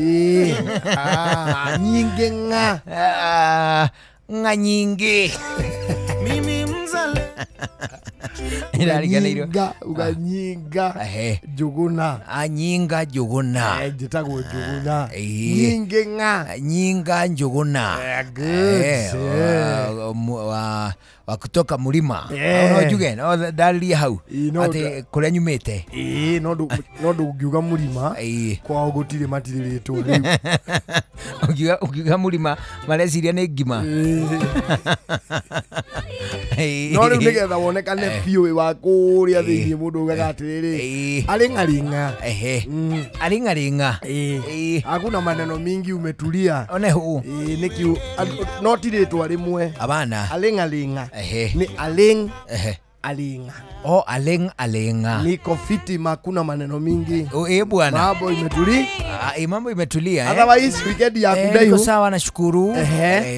Nyingi ng'a. Ng'a nyingi. Mimi mzale. Ĩrariganĩirwo. Uga nyinga Njuguna. Anyinga Njuguna. Njĩtagwo Njuguna. Nyingi ng'a. Nyinga Njuguna. Good. Wa kutoka mlima. No njuge no ndaririe hau atĩ kũrĩa nyumĩte. No ndũngiuga mũrima kwao gũtirĩ matirĩrĩtwo rĩu. Ũngiuga mũrima mareciria nĩ ngima. No rĩu nĩgetha wonekane biũ wa kũrĩa thĩinĩ mũndũ ugaga atĩrĩrĩ, aling'aling'a. Aling'aling'a. Hakuna maneno mingi, umetulia. One huu. Nĩkĩo no ti rĩtwa rĩmwe. Abana. Aling'aling'a. Ni aling aling'a. Oh, aling aling'a. Niko fiti, makuna maneno mingi. Bwana. Mambo imetulia. Mambo imetulia. Otherwise weekend ya kudai. Niko sawa nashukuru.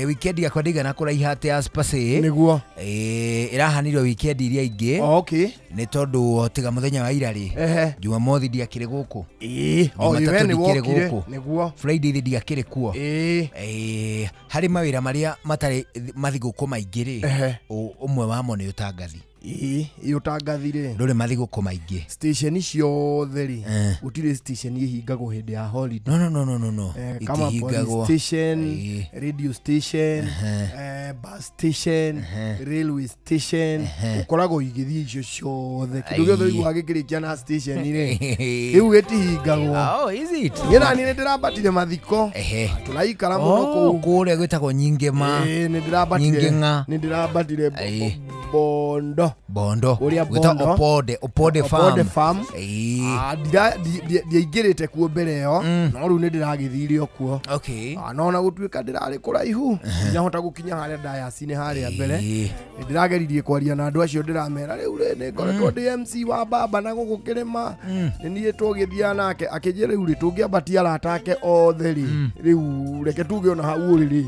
Weekend yakwa ndigana kũraiha atĩ as per se. Nĩguo. Ĩrahanirwo weekend iria ingĩ. Okay. Nĩ tondũ tiga mũthenya wa ira rĩ. Jumamothi ndiakĩrĩ gũkũ. Jumatatu ndikĩrĩ gũkũ. Nĩguo. Friday ndiakĩrĩ kuo. Harĩ mawĩra marĩa matarĩ mathigũkũ maingĩ rĩ, ũmwe wamo nĩ ũtangathi. Ũtangathi rĩ ndũrĩ mathigũkũ maingĩ. Station ciothe rĩ gũtirĩ station ĩhingagwo hĩndĩ ya holiday. No no no no no. Kama police station, radio station, bus station, railway station, ũkoragwo igĩthiĩ icio ciothe. Kĩndũ gĩothe ũiguaga gĩkĩrĩkia na station rĩ kĩu gĩtihingagwo. Oh, is it? Niĩ nani nĩ ndĩrambatire mathiko. Tũraikara mũno kũu. Kũrĩa gwĩtagwo Nyingĩma. Nĩ ndĩrambatire. Nĩ ndĩrambatire Bondo. Bondo. Kũrĩa Bondo. Opode, Opode Farm. Opode Farm. Ndiaingĩrĩte kuo mbere ĩyo, no rĩu nĩ ndĩragĩthire o kuo. Okay. No ona gũtuĩka ndĩrarĩ kũraihu, ndinahota gũkinya harĩa ndayaci-inĩ harĩa mbere. Nĩ ndĩrageririe kwaria na andũ acio ndĩramera rĩu rĩ nĩ ngoretwo ndĩ MC wa baba na gũkũ kĩrĩma. Nĩ niĩ tũgĩthiaga nake akĩnjĩra rĩu rĩ tũngĩambatia arata ake othe rĩ, rĩu reke tuge ona hau ũrĩ rĩ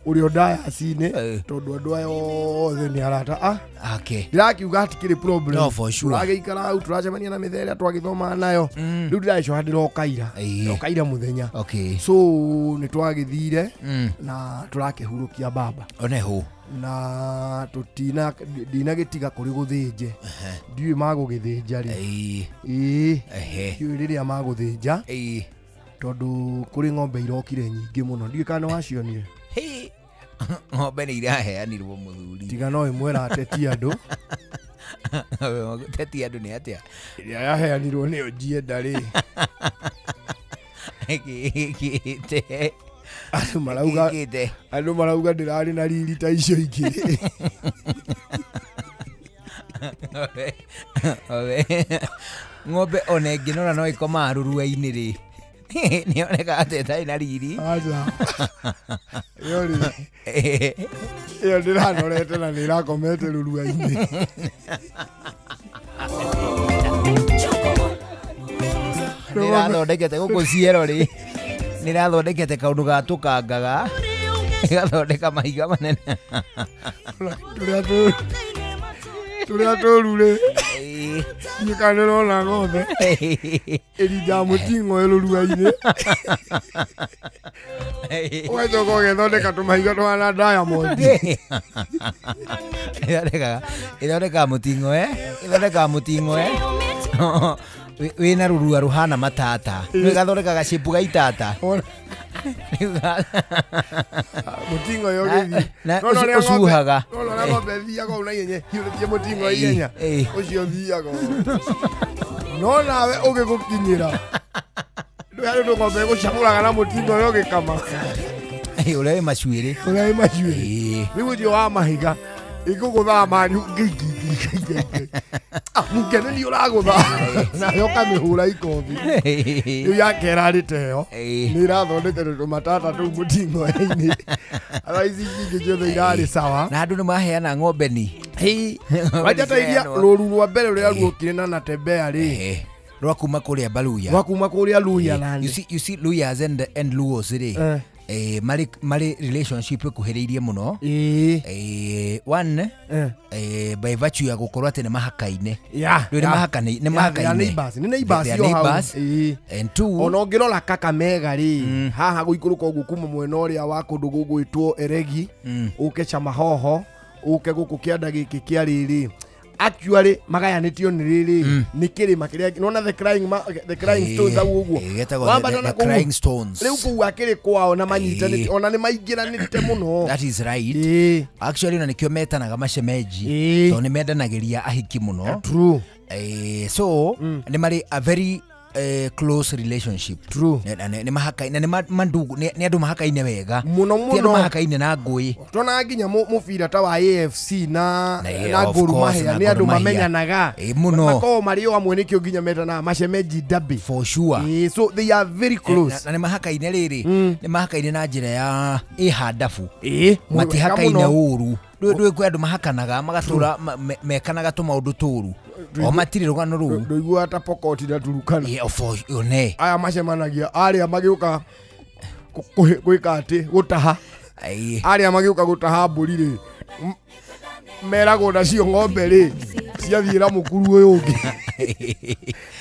ũrĩa ndayaci-inĩ tondũ andũ aya othe nĩ arata. Okay. Ndĩrakiuga hatikĩrĩ problem. No, for sure. Tũragĩikara hau tũracemania na mĩthe ĩrĩa twagĩthomaga nayo. Rĩu ndĩragĩcoka ndĩrokaira. Ndĩrokaira mũthenya. Okay. So nĩ twagĩthire na tũrakĩhurũkia baba. One hũ. Na tũtina ndinagĩtiga kũrĩ gũthĩnje. Ndiũĩ magũgĩthĩnja rĩ. Ndiũĩ rĩrĩa magũthĩnja. Tondũ kũrĩ ng'ombe irokire nyingĩ mũno. Ndiũĩ kana nĩwacionire. Ng'ombe nĩ iraheanirwo mũthuri. Tiga no ĩmwĩra ateti andũ. Gũteti andũ nĩ atĩa? Ĩrĩa yaheanirwo nĩyo njienda rĩ. Gĩkĩte. Andũ marauga ndĩrarĩ na riri ta icio ingĩ. Ng'ombe ona ĩngĩnora no ĩkomaga rũrua-inĩ rĩ. Nĩoneka atĩ ĩtarĩ na riri. Aca. Ĩyo rĩ, ĩyo ndĩranorete na nĩ ĩrakomete rũrua-inĩ. Nĩrathondekete gũkũ ciero rĩ, nĩrathondekete kaũndũ ga tũkangaga, ĩgathondeka mahiga manene. Tũrĩa tũru rĩ, niĩ kana ndĩrona ng'ombe ĩringaga mũting'o ĩ rũrua-inĩ, ũgacoka ũgethondeka tũmahiga tũhana diamond. Ĩthondekaga mũting'o ĩthondekaga mũting'o wĩna rũrua rũhana matata, ĩgathondeka gacipu ga itata. Mũting'o yo ũgĩthiĩ ũcuhaga. Nona ũrĩa ng'ombe ĩthiaga ũũ na ihenya, hiũrĩtie mũting'o ihenya, ũcio ũthiaga ũũ. No nawe ũgĩgũkinyĩra ndũĩ harĩ ũndũ ng'ombe ĩgũcamũraga na mũting'o ũyũ ũgĩkama. Ũrĩa wĩ macuĩrĩ. Ũrĩa wĩ macuĩrĩ. Rĩu ũcio wa mahiga ĩkũgũthaga mani ngĩingĩ. Mũkene nĩ ũragũtha nayo ũkamĩhũra ikobi. Rĩu yake ĩrarĩ ta ĩyo, nĩ ĩrathondekete tũmatata tũu mũting'oe-inĩ. Otherwise ici ingĩ ciothe irarĩ sawa. Na andũ nĩ maheana ng'ombe ni. Wanja ta iria rũru rwa mbere rũrĩa ruokire na Natembea rĩ, rwa kuma kũrĩa Baluya. Rwa kuma kũrĩa Luhya land. You see Luyas and Luos rĩ, marĩ relationship ĩkuhĩrĩirie mũno. One, by virtue ya gũkorwo atĩ nĩ mahakaine. Nĩ mahakaine, nĩ mahakaine. Nĩ neighbors yo hau. And two, ona ũngĩrora Kakamega rĩ, haha gũikũrũka ũguo kuma mwena ũrĩa wa kũndũ gũgwĩtwo Eregi, ũke Chamahoho, ũke gũkũ kĩanda gĩkĩ kĩa rĩrĩ, actually magayanĩtio nĩ rĩrĩ, nĩ kĩrĩma kĩrĩa nona the crying stones hau ũguo. The crying stones. Rĩu kũu akĩrĩ kwao na manyitanĩte, ona nĩ maingĩranĩte mũno. That is right. Actually ona nĩkĩo metanaga mashemeji, tondũ nĩ mendanagĩria ahiki mũno. True. So nĩ marĩ a very close relationship. True. Nĩ mahakaine, nĩ mandugu, nĩ andũ mahakaine wega. Mũno mũno. Ti andũ mahakaine na ngũĩ. Tona nginya mũbira ta wa AFC na Gor Mahia nĩ andũ mamenyanaga. Mũno. Makoragwo marĩ o amwe nĩkĩo nginya metanaga mashemeji derby. For sure. So they are very close. Na nĩ mahakaine rĩrĩ, nĩ mahakaine na njĩra ya ĩhandabu. Matihakaine ũru. Ndũĩ kwĩ andũ mahakanaga magatũra mekanaga tũmaũndũ tũru. O matirĩ rũgano rũu. Ndũiguaga ta Pokot na Turukana. One. Aya macemanagia arĩa magĩũka gwĩka atĩ gũtaha. Arĩa magĩũka gũtaha mbũri rĩ, meragwo nacio ng'ombe rĩ, ciathiĩra mũkuru ũyũ ũngĩ.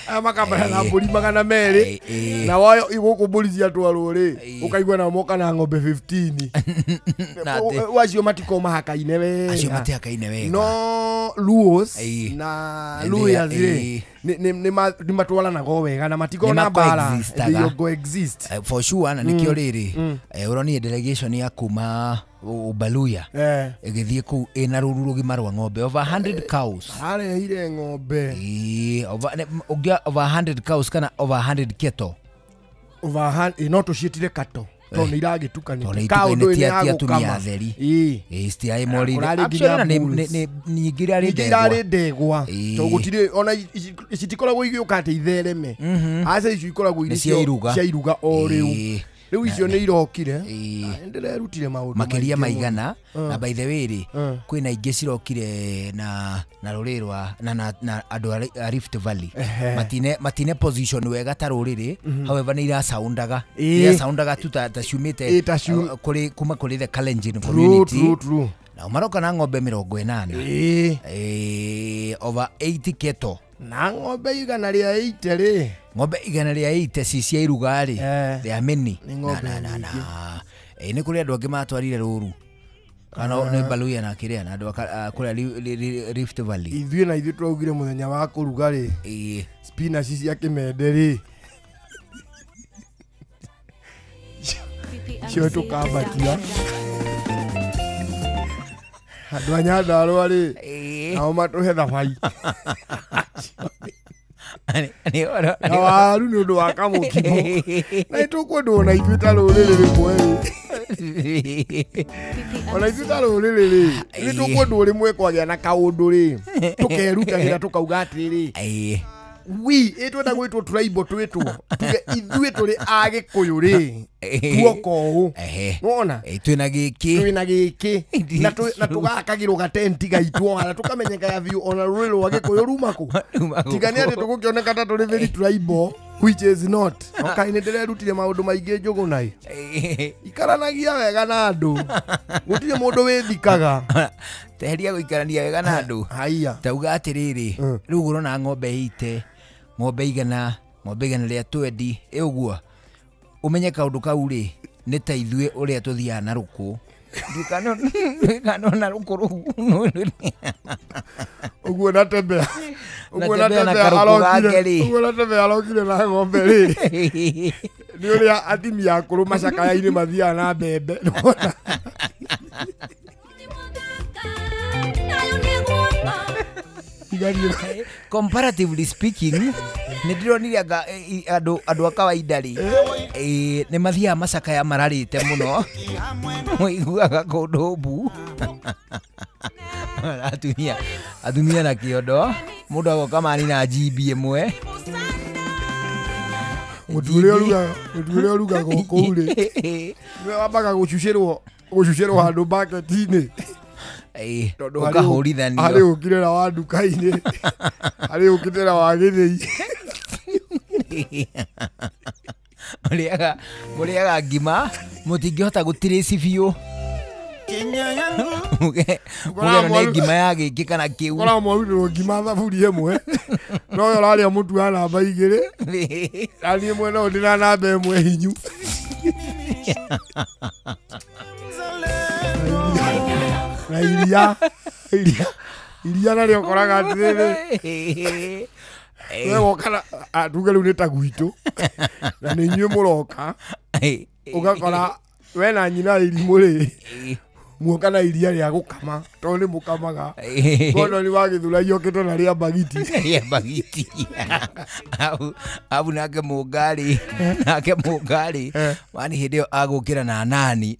Aya makambara na mbũri 200, na wayo gũkũ mbũri ciatwarwo rĩ, ũkaigua nao moka na ng'ombe 15. Acio matikoragwo mahakaine wega. Acio matihakaine wega. No Luos na Luyas rĩ, nĩ matwaranaga o wega na matikoragwo na mbara. They coexist. For sure. Na nĩkĩo rĩrĩ, ũronire delegation ya kuma Baluya ĩgĩthiĩ kũu ĩna rũru rũgima rwa ng'ombe, over 100 cows. Arehire ng'ombe. Over 100 cows kana over 100 cattle. Over 100, no tũciĩtire cattle. Tondũ nĩ iragĩtukanĩte. Kaũndũ nĩ ya gũkama. Citiarĩ morire. Actually nyingĩ irarĩ ndegwa. Irarĩ ndegwa. Tondũ gũtirĩ ona citikoragwo igĩũka atĩ ithereme. Aca icio ikoragwo irĩ cia iruga o rĩu. Rĩu icio nĩ irokire. Ndĩrerutire maũndũ makĩria maigana. Na by the way rĩ, kwĩna ingĩ cirokire na rũrĩrĩ rwa na andũ a Rift Valley. Matine position wega ta rũrĩrĩ, however nĩ irasoundaga. Irasoundaga tu ta ciumĩte kũrĩ kuma kũrĩ the Kalenjin community. True. Na maroka na ng'ombe 80. Over 80 cattle. Na ng'ombe 180 rĩ. Ng'ombe 180 ci cia iruga rĩ, they are many. Nĩ kũrĩ andũ angĩ matwarire rũru. Kana nĩ Baluya na kĩrĩa na andũ a kũrĩa Rift Valley. Ithuĩ na ithuĩ twaugire mũthenya wa kũruga rĩ, spinach cia kĩmende rĩ, cio tũkambatia. Andũ a Nyandarũa rĩ, nao matũhe thabai. Na waru nĩ ũndũ wa kamũkimo. Na nĩtũkwendwo ona ithuĩ ta rũrĩrĩ rĩmwe rĩ. Ona ithuĩ ta rũrĩrĩ rĩ, nĩtũkwendwo rĩmwe kwagĩa na kaũndũ rĩ, tũkerutagĩra tũkauga atĩrĩrĩ, We ĩtwenda gwĩtwo tribal twĩtwo tuge ithuĩ tũrĩ a Gĩkũyũ rĩ tuoka ũũ nĩwona twĩna gĩkĩ twĩna gĩkĩ na tũgakagĩrwo gatenti gaitũ harĩa tũkamenyekaga biũ ona rũrĩrĩ rwa Gĩkũyũ ruma kũ tiga nĩ atĩ tũgũkĩoneka ta tũrĩ very tribal which is not. Okay, nĩ ndĩrerutire maũndũ maingĩ Njũgũna ikaranagia wega na andũ gũtirĩ mũndũ wĩthikaga teheria gũikarania wega na andũ haiya tauga atĩrĩrĩ rĩu ũrona ng'ombe ite ng'ombe igana rĩa 20 ĩ ũguo ũmenye kaũndũ kau rĩ nĩ ta ithuĩ ũrĩa tũthiaga na rũkũ ndikano na rũkũ rũu ũguo natembea ũguo natembea arokire ũguo natembea arokire na ng'ombe rĩ nĩ ũrĩa atumia akũrũ macakaya-inĩ mathiaga na mbembe comparatively speaking nĩ ndĩronire anga andũ a kawaida rĩ nĩ mathiaga macakaya mararĩte mũno mũiguaga kũndũ mbu atumia na kĩondo mũndũ agoka manina GB ĩmwe mũtu ũrĩa ũrugagwo kũu rĩ nĩwe wambaga gũcucĩrwo handũ bucket-inĩ tondũ ũkahũrithanio harĩ ũkire na wa nduka-inĩ harĩ ũkire na wa gĩthĩi mũrĩaga ngima mũtingĩhota gũtirĩci biũ muge nĩ ngima ya gĩkĩ kana kĩu koragwo mwarugĩrwo ngima thaburia ĩmwe no we ũrarĩa mũtu wa namba 2 na niĩ mwene ũyũ ndĩna namba 1 hinyu na iria narĩo ũkoraga atĩrĩrĩ we woka tuge rĩu nĩ ta gwitũ na nĩ inyuĩ mũroka ũgakora we na nyina irimũ rĩ muoka na iria rĩa gũkama tondũ nĩ mũkamaga kono nĩ wa Gĩthũrai okĩte na rĩa bagiti abu nake mũngarĩ mani hĩndĩ ĩyo agũkĩra na nani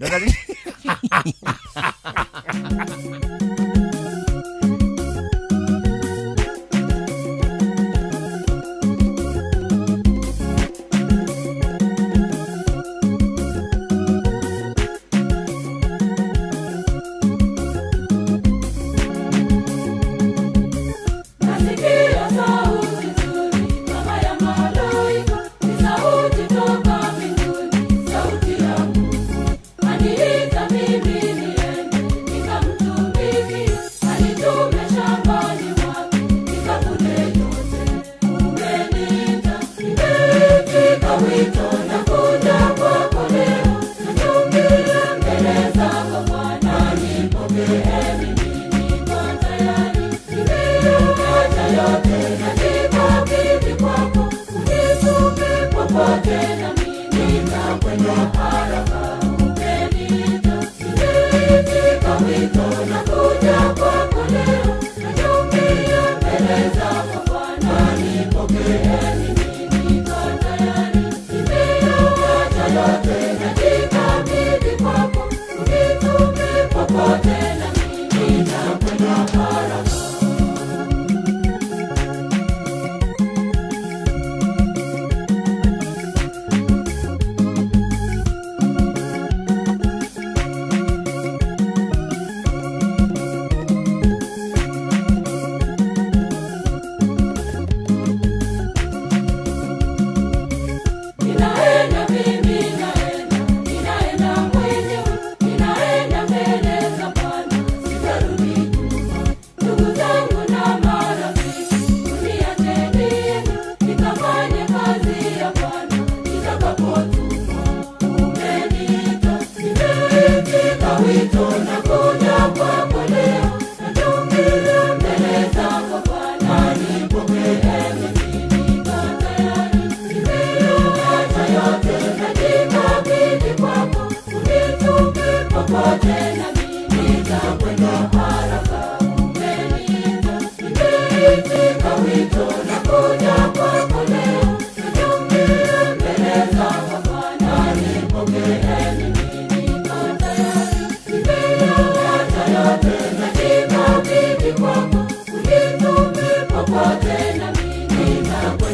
Popote na mimi.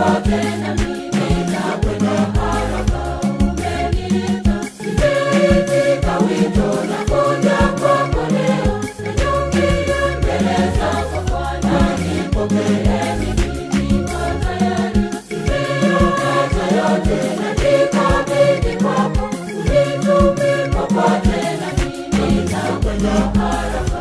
popote na mimi nitakwenda haraka. Umeniita, nimeitika wito, nakuja kwako leo, nanyongea mbele zako Bwana, nipokee mimi, niko tayari, nimeacha yote najikabidhi kwako, unitume popote na mimi nitakwenda haraka.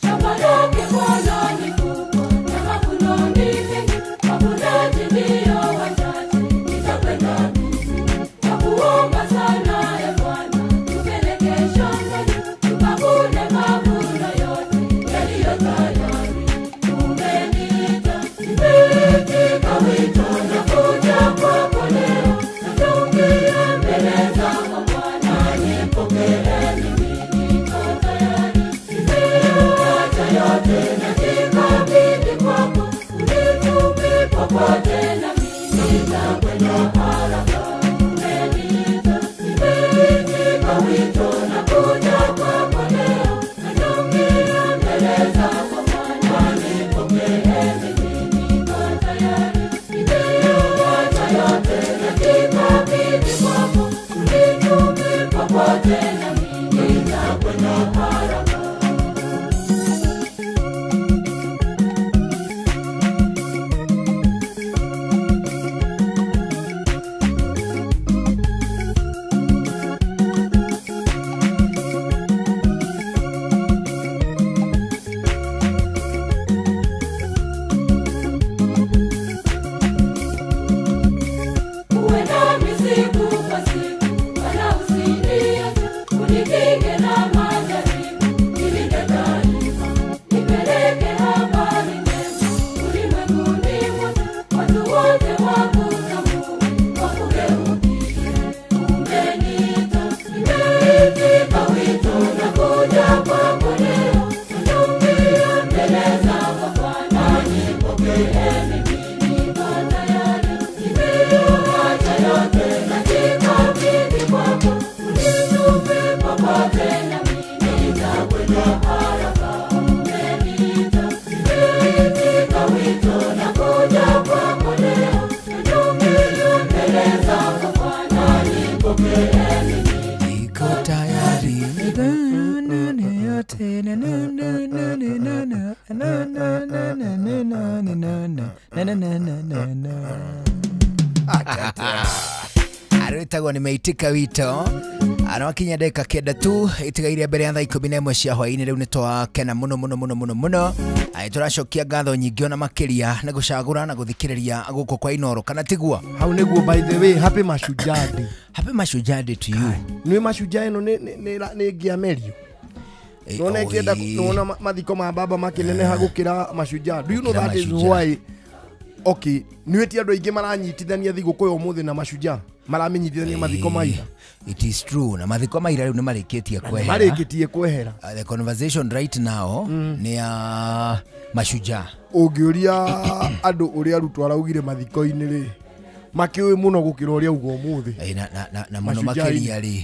Shamba lake Bwana ni kubwa na mavuno ni mengi, wavunaji ndio wachache, nitakwenda mimi. Nakuomba sana e Bwana, tupeleke shambani, tukavune mavuno yote yaliyo tayari. Umeniita, nimeitika wito, nakuja kwako leo, nanyongea mbele zako Bwana, nipokee mimi, niko tayari, nimeacha yote najikabidhi kwako, unitume popote na mimi nitakwenda haraka. Umeniita, nimeitika wito, nakuja kwako leo, nanyongea mbele zako Bwana, nipokee mimi, niko tayari, nimeacha yote najikabidhi kwako, unitume popote na mimi nitakwenda haraka. Uwe nami siku kwa siku, wala usiniache, unikinge na majaribu, nilinde daima, nipeleke habari njema ulimwenguni mwote, watu wote wakutambue, wakugeukie. Umeniita, nimeitika wito, nakuja kwako leo, nanyongea mbele zako Bwana, nipokee mimi, niko tayari, nimeacha yote najikabidhi kwako, unitume popote na mimi nitakwenda haraka. Umeniita, nimeitika wito, nakuja kwako leo, nanyongea mbele zako Bwana, nipokee mimi, niko tayari. Arwĩtagwo nimeitika wito anawakinya ndagĩka 9 tu itigaire mbere ya thaa 11 cia hwaĩ-inĩ. Rĩu nĩ twakena mũno mũno mũno mũno mũno. Tũracokia ngatho nyingĩ ona makĩria nĩ gũcagũra na gũthikĩrĩria gũkũ kwa Inoro, kana tiguo? Hau nĩguo. By the way, happy Mashujaa Day. Happy Mashujaa Day to you. Nĩ Mashujaa ĩno nĩ ngĩamerio. Nona ĩkĩenda nona mathiko ma baba makĩneneha gũkĩra Mashujaa. Do you know that is why? Okay, nĩ ti andũ aingĩ maranyitithania thigũkũ ya ũmũthĩ na Mashujaa, maramenyithania mathiko ma ira. It is true, na mathiko ma ira rĩu nĩ marĩkĩtie kwehera. Marĩkĩtie kwehera. The conversation right now nĩ ya Mashujaa. Ũngĩũria andũ ũrĩa Ruto araugire mathiko-inĩ rĩ, makĩũĩ mũno gũkĩra ũrĩa auga ũmũthĩ. Na mũno makĩria rĩ,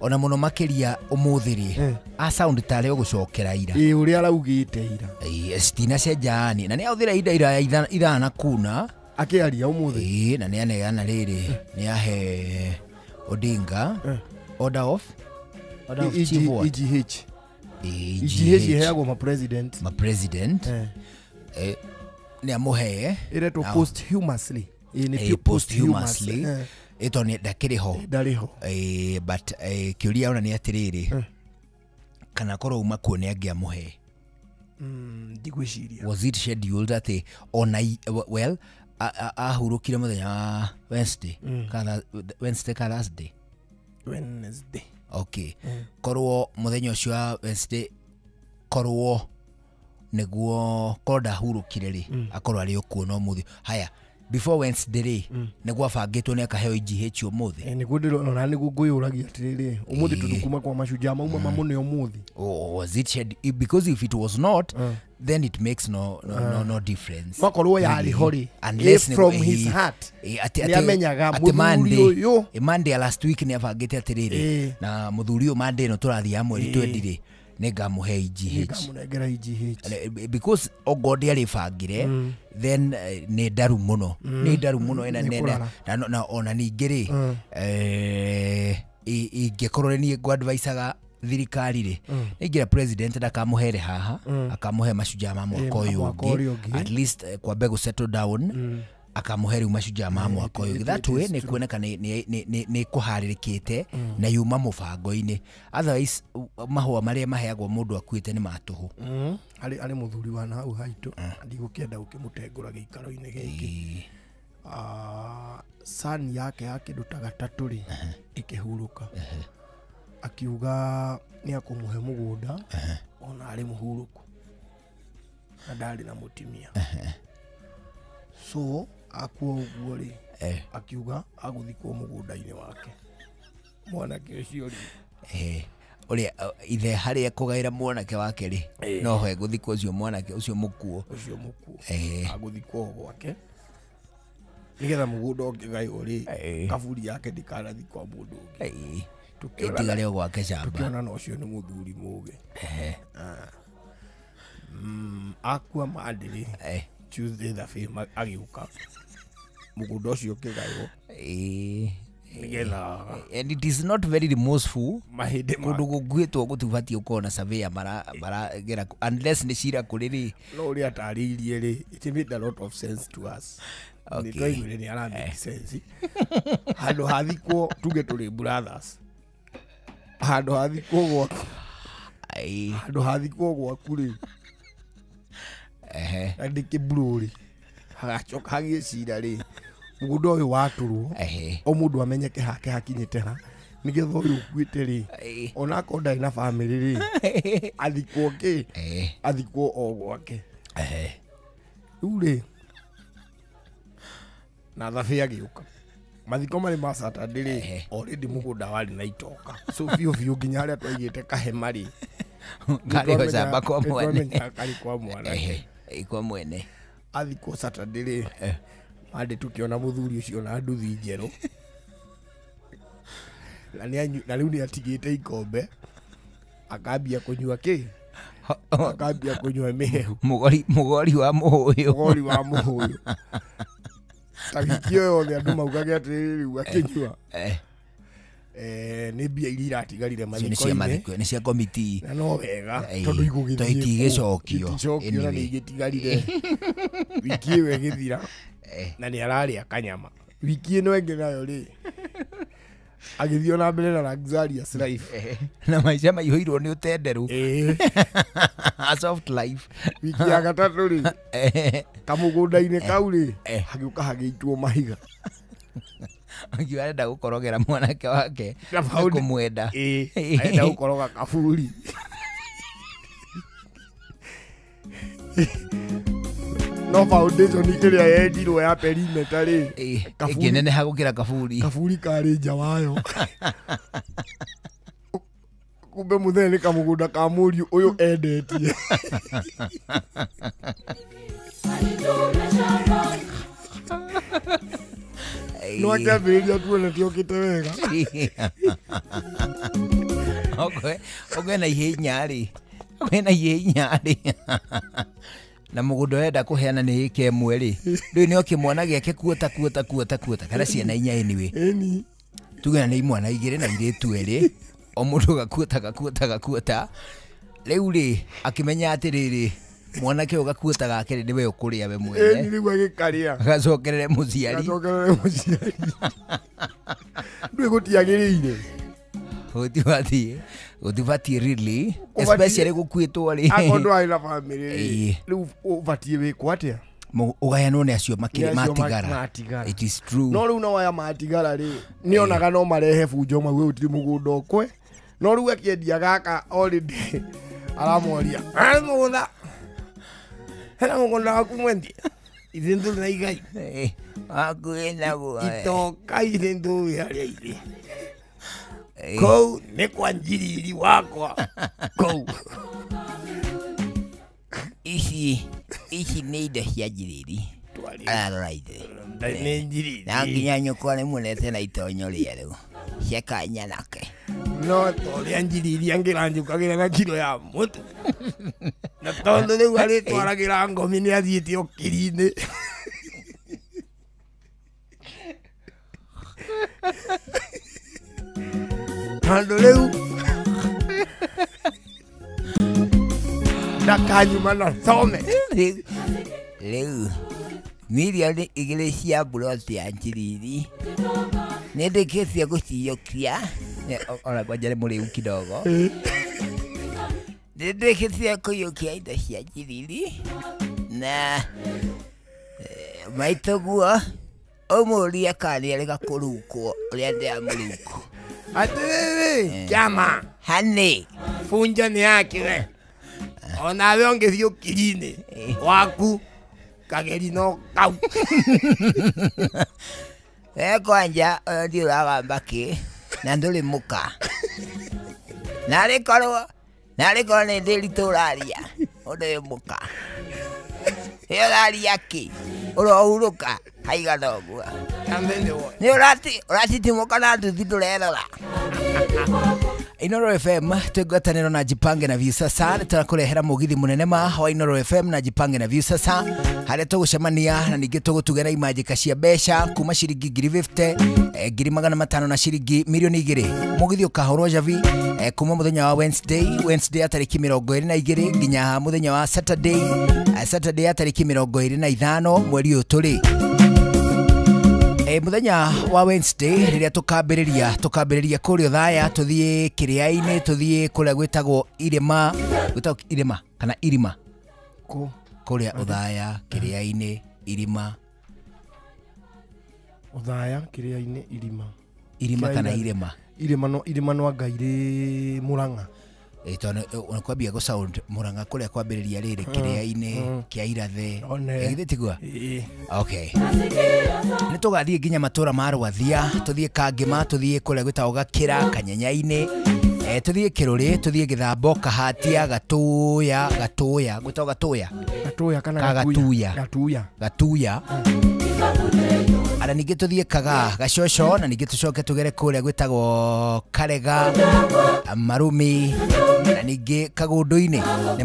ona mũno makĩria ũmũthĩ rĩ, a sound tarĩ ũgũcokera ira. Ĩ ũrĩa araugĩte ira. Citinacenjani na nĩ ahũthĩra ihinda iraya ithana kuna akĩaria ũmũthĩ. Ĩ na nĩ aneana rĩrĩ, nĩ ahe Odinga order of chief what? EGH. EGH iheagwo ma president. Ma president. Nĩ amũhe ĩretwo posthumously. Nĩ posthumously. Ĩto nĩ ndakĩrĩ ho. Ndarĩ ho. But kĩũria ona nĩ atĩrĩrĩ, kana korwo uma kuo nĩ angĩamũhe? Ndigwĩciria. Was it scheduled atĩ ona well ahurũkire mũthenya wa Wednesday, kana Wednesday kana Thursday? Wednesday. Okay. Korwo mũthenya ũcio wa Wednesday, korwo nĩguo korwo ndahurũkire rĩ, akorwo arĩ okuo no mũthĩ. Haya, Before Wednesday rĩ, nĩ gwabangĩtwo nĩ akaheo IGH ũmũthĩ. Nĩguo ndĩrona na nĩguo ngwĩyũragia atĩrĩrĩ, ũmũthĩ tondũ kuma kwa mashujaa mauma mamũne ũmũthĩ. Oh, was it shed? Because if it was not, then it makes no difference. Makorwo yarĩ ho rĩ, Unless from his heart, nĩamenyaga mũthuri ũyũ. Monday last week nĩ abangĩte atĩrĩrĩ, na mũthuri ũyũ Monday ĩno tũrathiĩ ya mweri 20 rĩ, nĩngamũhe IGH. Nĩngamũnengera IGH. Because okorwo ndĩarĩbangire, then nĩ ndaru mũno. Nĩ ndaru mũno na ona ningĩ rĩ, ingĩkorwo nĩ niĩ ngũ-advisaga thirikari rĩ, nĩingĩra president ndakamũhere haha, akamũhe mashujaa ma mwaka ũyũ ũngĩ, at least kwambe gũ settle down, akamũhe rĩu mashujaa ma mwaka ũyũ ũngĩ. That way nĩ kuoneka nĩ kũharĩrĩkĩte na yuma mũbango-inĩ. Otherwise mahũa marĩa maheagwo mũndũ akuĩte nĩ ma tũhũ. Arĩ mũthuri wa na hau haitũ, ndigũkĩenda gũkĩmũtengũra gĩikaro-inĩ gĩkĩ. Sani yake ya kĩndũ ta gatatũ rĩ, ĩkĩhurũka. Akiuga nĩ akũmũhe mũgũnda ona arĩ mũhurũku na ndarĩ na mũtumia. So akua ũguo rĩ, akiuga agũthikwo mũgũnda-inĩ wake mwanake ũcio rĩ. Ũrĩa ithe harĩa kũgaĩra mwanake wake rĩ, no ho egũthikwo ũcio mwanake ũcio mũkuo. Ũcio mũkuo agũthikwo gwake nĩgetha mũgũnda ũngĩgaĩrwo rĩ, kaburi yake ndĩkanathikwo mũndũ ũngĩ. Ĩtigare o gwake camba. Tũkĩona na ũcio nĩ mũthuri mũgĩ. Akua Monday rĩ, Tuesday thabĩ agĩũka mũgũnda ũcio ũkĩgaĩrwo. Nĩgetha and it is not very remorseful. Mahĩndĩ kũndũ gũkuĩtwo gũtibatiĩ gũkorwo na surveyor maragera unless nĩ cira kũrĩ rĩ. No ũrĩa atarĩirie rĩ, it made a lot of sense to us. Nĩ twaiguire nĩ ara make sense. Handũ hathikwo tuge tũrĩ brothers. Handũ hathikwo gwaku. Handũ hathikwo gwaku rĩ. Na ndĩ kĩmburũ rĩ, hagacoka hagĩe cira rĩ, mũgũnda ũyũ watũrwo, o mũndũ amenyeke hake hakinyĩte ha, nĩgetha ũyũ ũkuĩte rĩ, ona akorwo ndarĩ na bamĩrĩ rĩ, athikwo kĩ, athikwo o gwake. Rĩu rĩ, na thabĩ agĩũka. Mathiko marĩ ma Saturday rĩ, already mũgũnda warĩ na itoka. So biũ biũ nginya harĩa twaigĩte kahema rĩ, karĩ o camba kwa mwene. Karĩ kwa mwanake. Kwa mwene. Athikwo Saturday rĩ, Monday tũkĩona mũthuri ũcio na nduthi njerũ. Na rĩu nĩ atigĩte ikombe, akambia kũnyua kĩ? Akambia kũnyua mĩhehu. Mũgori wa mũhũyũ. Mũgori wa mũhũyũ. Ta wiki ĩyo yothe andũ maugage atĩrĩrĩ rĩu akĩnyua. Nĩ mbia iria iratigarire mathiko-inĩ. Nĩ cia komiti. Na no wega tondũ igũgĩthiĩ itigĩcokio. Iticokio na nĩ igĩtigarire. Wiki ĩyo ĩgĩthira na nĩ ararĩa kanyama. Wiki ĩno ĩngĩ nayo rĩ, agĩthiĩ na mbere na luxurious life. Na maica maihũirwo nĩ ũtenderũ. A soft life. Wiki ya gatatũ rĩ, kamũgũnda-inĩ kau rĩ, hagĩũka hagĩitwo mahiga. Akiuga arenda gũkorogera mwanake wake nĩ kũmwenda. Arenda gũkoroga kaburi. No foundation ĩrĩa yendirwo ya perimeter rĩ, ĩkĩneneha gũkĩra kaburi. Kaburi karĩ nja wayo. Kumbe mũthee nĩ kamũgũnda ka mũriũ ũyũ endetie. No akĩambĩrĩria tuone tiokĩte wega. Okorwo na ihenya rĩ, okorwo na ihenya rĩ, na mũgũnda ũrenda kũheana nĩ ĩka ĩmwe rĩ, rĩu nĩ kĩmwana gĩake kuota kuota kuota kuota kana ciana inya anyway. Tuge na nĩ imwana igĩrĩ na irĩtu erĩ, o mũndũ gakuota gakuota gakuota. Rĩu rĩ, akĩmenya atĩrĩrĩ, mwanake ũyũ gakuota gake rĩ, nĩwe ũkũrĩa we mwene. Rĩu agĩkarĩa. Agacokerere mũciari. Agacokerere mũciari. Ndũĩ gũtiagĩrĩire. Gũtibatiĩ really, especially gũkuĩtwo rĩ. Akorwo ndwarĩ na bamĩrĩ rĩ, rĩu ũbatiĩ wĩkwo atĩa? Ũgayanwo nĩ acio makĩrĩ matigara. It is true. No rĩu no aya matigara rĩ, nĩonaga no marehe bunjo mauge gũtirĩ mũgũnda ũkwe. No rĩu akĩendia gaka already aramoria, "Mũgũnda, hena mũgũnda waku mwendia?" Ithe ndũrĩ na igai. Hakuhĩ naguo. Itoka ithe ndũĩ harĩa irĩ. Kũu nĩ kwa njiriri wakwa. Kũu. Ici nĩ indo cia njiriri. Ararora ithe. Nĩ njiriri. Na nginya nyũkwa nĩ muonete na itonyo rĩerũ. Cia kanyanake. No torĩa njiriri angĩranjũkagĩra na kiro ya mũtu. Na tondũ rĩu arĩtwaragĩra ngomi nĩ athiĩte ũkiri-inĩ. Tondũ rĩu ndakanyuma na thome. Rĩu mirioni 2 cia mburoti ya njiriri nĩ ndĩkĩtie gũciyũkia. Ona kwanja nĩ mũrĩu kidogo. Nĩ ndĩkĩtie kũiyũkia indo cia njiriri na maitũ guo ũmũrie kana nĩarĩga kũrukwo ũrĩa ndĩramũruku. Atĩrĩrĩ kĩama hanĩ bunjo nĩ yake we. Onawe ũngĩthiĩ ũkiri-inĩ waku kageri no kau. We kwanja ũyũ ndiũ ũragamba kĩ na ndũrĩ mũka. Narĩ korwo nĩ ndĩritũ ũraria ũndũ wĩ mũka. Ĩ ũraria kĩ ũrohurũka haigana ũguo. Nĩ ũratitimũka na nduthi ndũrerora. Inoro FM twĩ na Jipange na Viusasa tũrakũrehera mũgithi mũnene ma wa Inoro FM na Jipange na Viusasa harĩa tũgũcemania na ningĩ tũgũtuge na imanjĩka cia mbeca kuma ciringi 50,000 500,000 na ciringi mirioni 2. Mũgithi ũkahũrwo Javi kuma mũthenya wa Wednesday ya tarĩki 22 nginya mũthenya wa Saturday ya tarĩki 25 mweri ũyũ tũrĩ. Mũthenya wa Wednesday rĩrĩa tũkambĩrĩria kũrĩa Othaya tũthiĩ Kĩrĩa-inĩ tũthiĩ kũrĩa gwĩtagwo irĩma gwĩtagwo irĩma kana irima kũrĩa Othaya Kĩrĩa-inĩ irima Othaya Kĩrĩa-inĩ irima irima kana irĩma irĩma no anga irĩ Murang'a. Tondũ kwambia gũ sound Murang'a kũrĩa kwambĩrĩria rĩrĩ Kĩrĩa-inĩ kĩa Irathe githĩ tiguo? Okay. Nĩ tũgathiĩ nginya matũra ma Rwathia tũthiĩ Kangĩma tũthiĩ kũrĩa gwĩtagwo Gakĩra Kanyenya-inĩ tũthiĩ Kĩrũrĩ tũthiĩ Gĩthambo Kahatia Gatuya gwĩtagwo Gatuya Gatuya kana Gatuya ana ningĩ tũthiĩ Kagaa Gacoco na ningĩ tũcoke tũgere kũrĩa gwĩtagwo Karega Marumi na ningĩ Kagũndũ-inĩ nĩ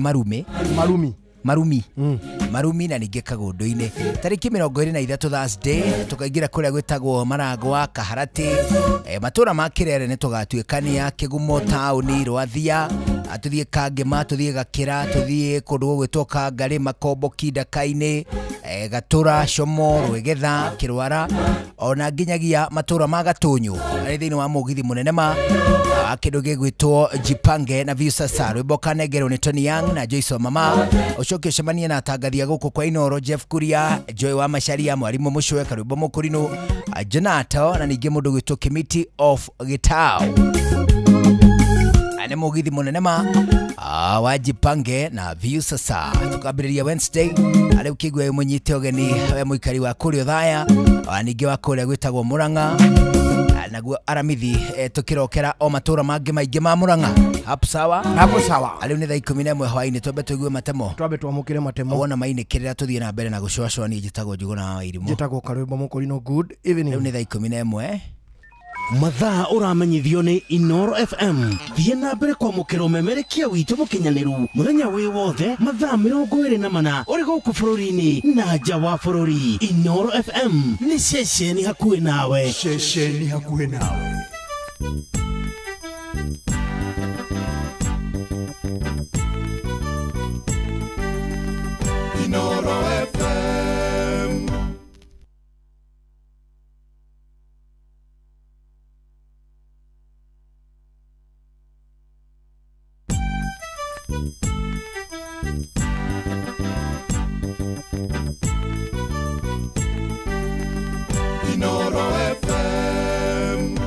Marumi na ningĩ Kagũndũ-inĩ tarĩki 23 Thursday tũkaingĩra kũrĩa gwĩtagwo Maragwa Kaharatĩ matũra ma Kĩrere nĩ tũgatuĩkania Kĩgumo taũni Rwathia tũthiĩ Kangĩma tũthiĩ Gakĩra tũthiĩ kũndũ gũgwĩtwo Kangarĩ Makombo Kindaka-inĩ Gatũra Como Rwegetha Kĩrwara ona nginyagia matũra ma Gatũnyũ arĩ thĩinĩ wa mũgithi mũnene ma kĩndũ gĩgwĩtwo Jipange na Viusasa rwĩmbo kanengerwo nĩ Tony Young na Joyce Mama ũcoke ũcemanie na atangathia gũkũ kwa Inoro Jeff Kuria Joy wa Macharia Mwarimũ Mũcwe Karwĩmbo Mũkũrinũ Jonato na ningĩ mũndũ gwĩtwo Kimiti of Gitau nĩ mũgithi mũnene ma wa Jipange na Viusasa tukambĩrĩria Wednesday arĩ ũkĩigua wĩ mũnyite ũgeni we mũikari wa kũrĩa Othaya ningĩ wa kũrĩa gwĩtagwo Murang'a naguo Aramithi tũkĩrokera o matũra mangĩ maingĩ ma Murang'a hapo sawa arĩu nĩ thaa 11 hwaĩ-inĩ twambe tũigue matemo twambe twamũkĩre matemo wona mainĩkĩrĩra tũthiĩ na mbere na gũcũacũa niĩ njĩtagwo Njuguna wa Wairimũ njĩtagwo Karwĩmbo Mũkũrinũ good evening rĩu nĩ thaa 11 Mathaa ũramenyithio nĩ Inoro FM thiĩ na mbere kwamũkĩra ũmemerekia witũ mũkinyanĩru mũthenya wĩ wothe mathaa 24 ũrĩ gũkũ bũrũri-inĩ na nja wa bũrũri. Inoro FM nĩ ceceni hakuhĩ nawe. Ceceni hakuhĩ nawe. Inoro FM. Inoro FM.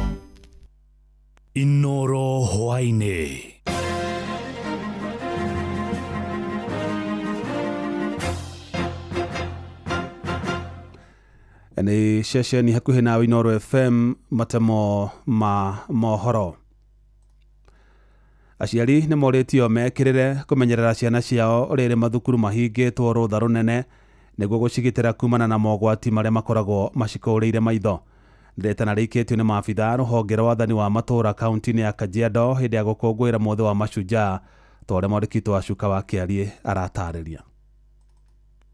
Nĩ ceceni hakuhĩ nawe Inooro FM, matemo ma mohoro. Aciari nĩ morĩtio mekĩrĩre kũmenyerera ciana ciao rĩrĩ mathukuru mahingĩtwo rũtha rũnene nĩguo gũcigitĩra kumana na mogwati marĩa makoragwo macikũrĩire maitho. Rĩtana rĩikĩtio nĩ maabitha rũhonge rwa wathani wa matũũra kaunti-inĩ ya Kajiado hĩndĩ ya gũkũngũĩra mũthĩ wa mashujaa ta ũrĩa mwandĩki witũ wa Cuka wa Kĩariĩ aratarĩria.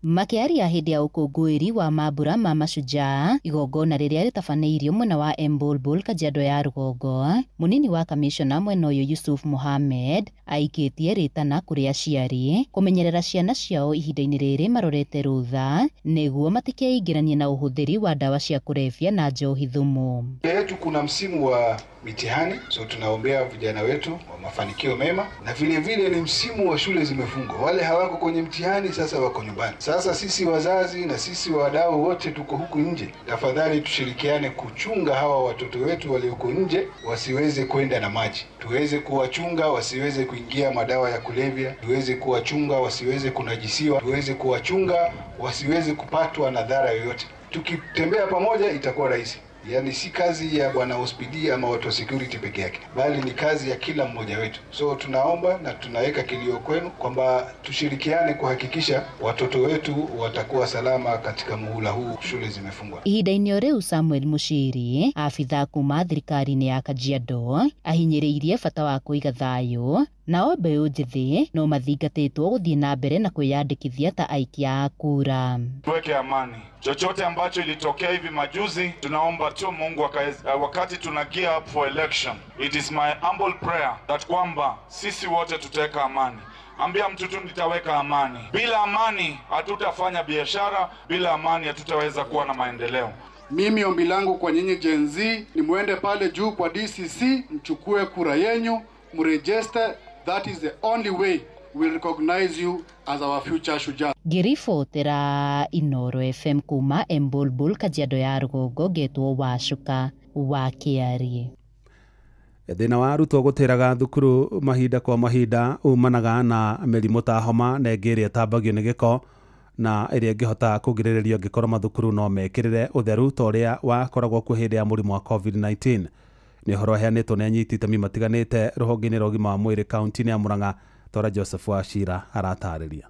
Makĩaria hĩndĩ ya ũkũngũĩri wa mambura ma mashujaa igongona rĩrĩa rĩtabanĩirio mwena wa Embulbul Kajiado ya rũgongo, mũnini wa kamishona mwena ũyũ Yusuf Mohamed aikĩtie rĩtana kũrĩ aciari kũmenyerera ciana ciao ihinda-inĩ rĩrĩ marorete rũtha nĩguo matikeingĩranie na ũhũthĩri wa ndawa cia kũrebia na njohi thumu. Yetu kuna msimu wa mitihani, so tunaombea vijana wetu wa mafanikio mema, na vile vile ni msimu wa shule zimefungwa. Wale hawako kwenye mtihani sasa wako nyumbani. Sasa sisi wazazi na sisi wadau wote tuko huku nje, tafadhali tushirikiane kuchunga hawa watoto wetu walioko nje wasiweze kwenda na maji, tuweze kuwachunga wasiweze kuingia madawa ya kulevya, tuweze kuwachunga wasiweze kunajisiwa, tuweze kuwachunga wasiweze kupatwa na dhara yoyote. Tukitembea pamoja itakuwa rahisi. Yani si kazi ya bwana OSPD ama watu wa security peke yake, bali ni kazi ya kila mmoja wetu. So tunaomba na tunaweka kilio kwenu kwamba tushirikiane kuhakikisha watoto wetu watakuwa salama katika muhula huu shule zimefungwa. Ihinda-inĩ rĩu Samuel Mushiri, abithaa kuma thirikari-inĩ ya Kajiado, ahinyĩrĩirie bata wa kũiga thayũ nao mbeũ njĩthĩ no mathingatĩtwo gũthiĩ na mbere na kwĩyandĩkithia ta aikia a kura. Tuweke amani. Chochote ambacho ilitokea hivi majuzi, tunaomba tu Mungu wakati tuna gear up for election. It is my humble prayer that kwamba sisi wote tutaweka amani. Ambia mtu tu nitaweka amani. Bila amani hatutafanya biashara, bila amani hatutaweza kuwa na maendeleo. Mimi ombi langu kwa nyinyi Gen Z ni muende pale juu kwa DCC, mchukue kura yenyu, mregister. That is the only way we'll recognize you as our future shujaa. Ngĩribotera Inooro FM kuma Embulbul Kajiado ya rũgongo, ngetwo Wacuka wa Kĩariĩ. Thĩna wa arutwo gũtĩraga thukuru mahinda kwa mahinda umanaga na mĩrimũ ta homa na ĩngĩ ĩrĩa ĩtambagio nĩ gĩko na ĩrĩa ĩngĩhota kũgirĩrĩrio angĩkorwo mathukuru no mekĩrĩre ũtheru ta ũrĩa wakoragwo kuo hĩndĩ ya mũrimũ wa COVID-19. Nĩ ũhoro ũheanĩtwo nĩ anyiti itemi matiganĩte rũhonge-inĩ rwa ũgima wa mwĩrĩ kaunti-inĩ ya Murang'a ta ũrĩa Joseph Wachira aratarĩria.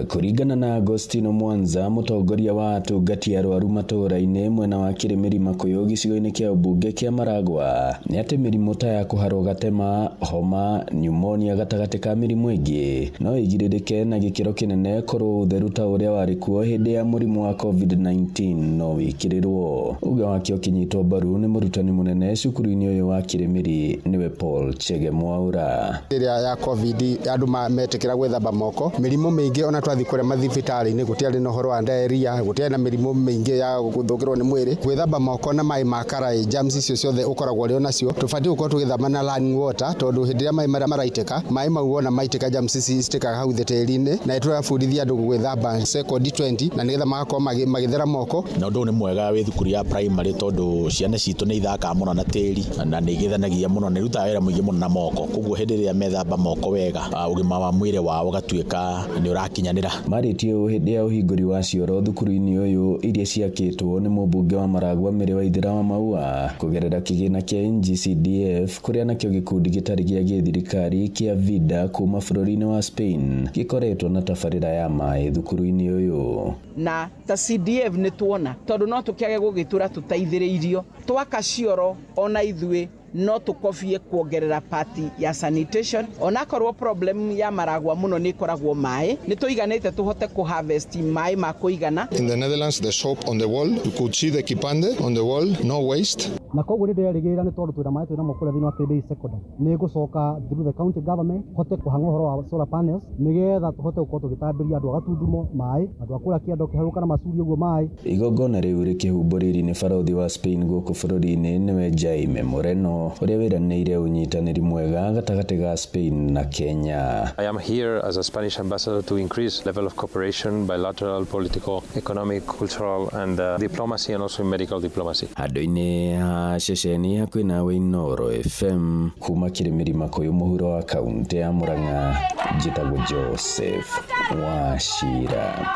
Kũringana na Agostino Mwanza, mũtongoria wa atungati arwaru matũũra-inĩ mwena wa Kĩrĩmĩri Makũyũ gĩcigo-inĩ kĩa ũmbunge kĩa Maragwa, nĩ atĩ mĩrimũ ta ya kũharwo gatema, homa, pneumonia gatagatĩ ka mĩrimũ ĩngĩ no ĩgirĩrĩke na gĩkĩro kĩnene korwo ũtheru ta ũrĩa warĩ kuo hĩndĩ ya mũrimũ wa COVID-19 no wĩkĩrĩrwo. Uge wake ũkĩnyitwo mbaru nĩ mũrutani mũnene cukuru-inĩ ũyũ wa Kĩrĩmĩri nĩwe Paul Chege Mwaura. Rĩrĩa ya COVID andũ metĩkĩra gwĩthamba moko, mĩrimũ mĩingĩ ona twathi kũrĩa mathibitarĩ-inĩ gũtiarĩ na ũhoro wa diarrhea, gũtiarĩ na mĩrimũ mĩingĩ ya gũthũkĩrwo nĩ mwĩrĩ. Gwĩthamba moko na maĩ ma karaĩ, germs icio ciothe ũkoragwo ũrĩ onacio. Tũbatiĩ gũkorwo tũgĩthamba na running water tondũ hĩndĩ ĩrĩa maĩ marĩa maraitĩka, maĩ mau wona maitĩka germs ici citĩkaga hau thĩ tĩri-inĩ, na nĩtũrabundithia andũ gwĩthamba sekondi 20 na nĩgetha magakorwo magĩthera moko. Na ũndũ ũyũ nĩ mwega wĩ thukuru ya primary tondũ ciana citũ nĩ ithakaga mũno na tĩri na nĩ igĩthanagia mũno, nĩ irutaga wĩra mũingĩ mũno na moko, koguo hĩndĩ ĩrĩa methamba moko wega ũgima wa mwĩrĩ wao ũgatuĩka nĩ ũrakinyanĩra. Marĩtie ũũ hĩndĩ ya ũhingũri wa cioro thukuru-inĩ ũyũ iria ciakĩtwo nĩ mũmbunge wa Maragwa Mary Waithera wa Maua kũgerera kĩgĩna kĩa NGCDF kũrĩa nakĩo gĩkundi gĩtarĩ gĩa gĩthirikari kĩa Vida kuma bũrũri-inĩ wa Spain gĩkoretwo na tabarĩra ya maĩ thukuru-inĩ ũyũ. Na ta CDF nĩ tuona tondũ no tũkĩage gũgĩtũra tũteithĩrĩirio twaka cioro ona ithuĩ no tũkobie kuongerera pati ya sanitation, onakorwo problem ya Maragwa muno nĩ ĩkoragwo maĩ, nĩ tũiganĩte tũhote kũ harvest maĩ ma kũigana. In the Netherlands, the soap on the wall, you could see the kipande on the wall, no waste. Na koguo nĩ ndĩrerĩgĩrĩra nĩ tondũ twĩna maĩ twĩna mo kũrĩa thĩinĩ wa Kĩrĩmbĩi Secondary, nĩ ngũcoka through the county government hote kũhang'a ũhoro wa solar panels nĩgetha tũhote gũkorwo tũgĩtambĩria andũ a Gatundumo maĩ, andũ a kũrĩa Kĩanda ũkĩharũrũka na Macuri ũguo maĩ. Igongona rĩu rĩkĩhumbũrĩri nĩ barothi wa Spain gũkũ bũrũri-inĩ nĩwe Jaime Moreno ũrĩa wĩranĩire ũnyitanĩri mwega gatagatĩ ga Spain na Kenya. I am here as a Spanish ambassador to increase level of cooperation, bilateral, political, economic, cultural and diplomacy and also medical diplomacy. Handũ-inĩ ha ceceni hakuhĩ nawe Inooro FM kuma Kĩrĩmĩri Makũyũ mũhuro wa kaunti ya Murang'a, njĩtagwo Joseph Wachira.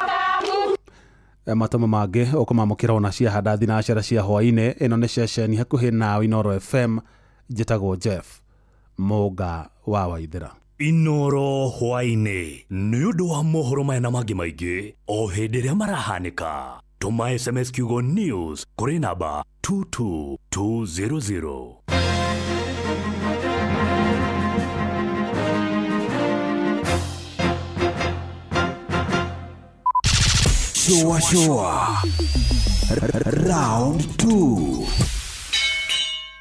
Matoma mangĩ ũkũmamũkĩra ona ciahanda thinacara cia hwaĩ-inĩ. Ĩno nĩ ceceni hakuhĩ nawe Inoro FM. Njĩtagwo Jeff Mũnga wa Waithĩra. Inoro hwaĩ-inĩ nĩ ũndũ wa mohoro maya na mangĩ maingĩ o hĩndĩ ĩrĩa marahanĩka. Tũma SMS kiugo news kũrĩ namba 22200. Shua Shua Round 2.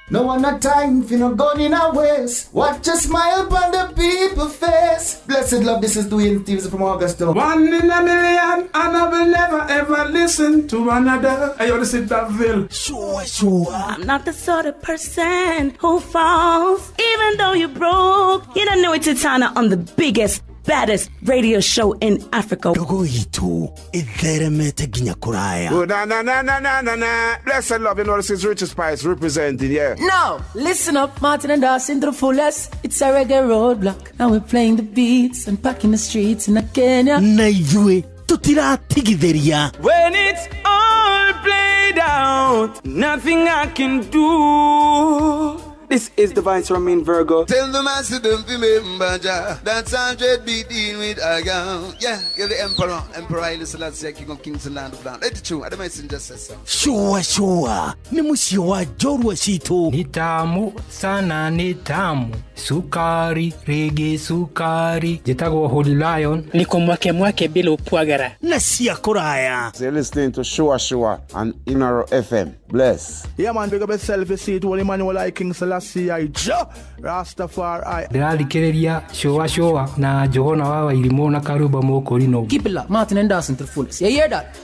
No one a time for no gun in a waste. Watch a smile upon the people face. Blessed love, this is Dwayne Stevens from Augusta. One in a million, and I will never ever listen to another. I ought to sit that bill. Sure, sure. I'm not the sort of person who falls, even though you're broke. You don't know it's Titana on the biggest, baddest radio show in Africa. Dogo itu itheremete ginya kuraya. Oh, na na na na na na na. Blessed love, you know this is Richard Spice representing, yeah. Now, listen up, Martin and Dawson to the fullest. It's a reggae roadblock. Now we're playing the beats and packing the streets in Kenya. Na ithuĩ tutiratigithĩria. When it's all played out, nothing I can do. This is the Vice Romain Virgo. Tell the master don't remember Jah. That's 100 beating with a gun. Yeah, you're the emperor. Emperor Haile Selassie, King of Kings and Land of Land. Let it true. I don't just say so. Shua shua. Ni mũciĩ wa njorua citũ. Ni tamu sana, ni tamu. Sukari, rege sukari. Njĩtagwo Holy Lion. Niko mwake mwake bila upwagara. Na cia kũraya. So you're listening to Shua Shua on Inoro FM. Bless. Yeah man, big up yourself. You see it, Holy Emmanuel I King Selassie I Jah Rastafari. Ndĩrathikĩrĩria Shua Shua na Johana wa Wairimũ na Karuba Mũkũrinũ. Keep it locked, Martin and Dawson to the fullest. You hear that?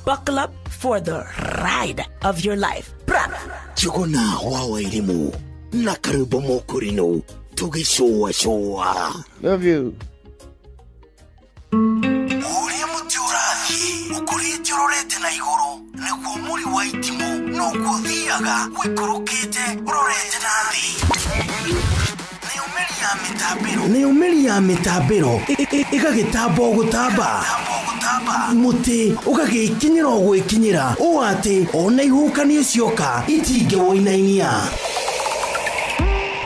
Buckle up for the ride of your life. Johana wa Wairimũ na Karuba Mũkũrinũ tũgĩcũa cũa. Love you. Ũrĩa mũtĩ ũrathiĩ ũkũrĩte ũrorete na igũrũ nĩguo mũri wa itimũ noguo ũthiaga ũikũrũkĩte ũrorete na thĩ. Nayo mĩri ya mĩtambĩro ĩgagĩtamba o gũtamba, mũtĩ ũgagĩkinyĩra o gwĩkinyĩra ũũ atĩ ona ihuhũkanio cioka itingĩwũinainia.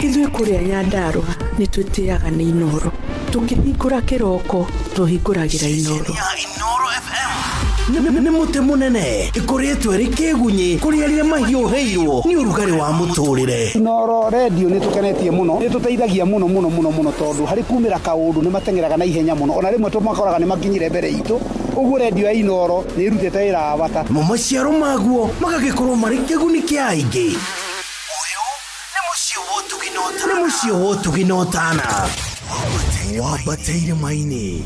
Ithuĩ kũrĩa Nyandarũa nĩ twĩtĩaga nĩ Inoro. Tũkĩhingũra kĩroko tũhingũragĩra Inoro. Nĩ mũtĩ mũnene ĩkũrĩtwo ĩrĩ kĩgunyĩ kũrĩ arĩa mahiũhĩirwo nĩ ũrugarĩ wa mũtũrĩre. Inoro radio nĩ tũkenetie mũno, nĩ tũteithagia mũno mũno mũno mũno tondũ harĩ kumĩra kaũndũ nĩ mateng'eraga na ihenya mũno, ona rĩmwe tũmakoraga nĩ makinyire mbere itũ. Ũguo radio ya Inoro nĩ ĩrutĩte wĩra wa bata. Mo maciaro maguo magagĩkorwo marĩ kĩguni kĩa aingĩ. Nĩ mũciĩ wa ũtugi na ũtana. Wambate irĩma-inĩ,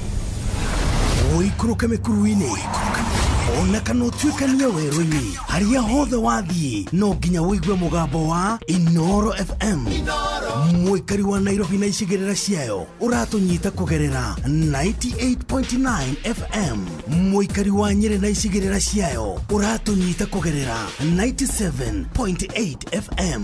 ũikũrũke mĩkuru-inĩ, ona kana ũtuĩkanie werũ-inĩ, harĩa hothe wathiĩ no nginya ũigue mũgambo wa Inoro FM. Mũikari wa Nairobi na icigĩrĩra ciayo ũratũnyita kũgerera 98.9 FM. Mũikari wa Nyĩrĩ na icigĩrĩra ciayo ũratũnyita kũgerera 97.8 FM.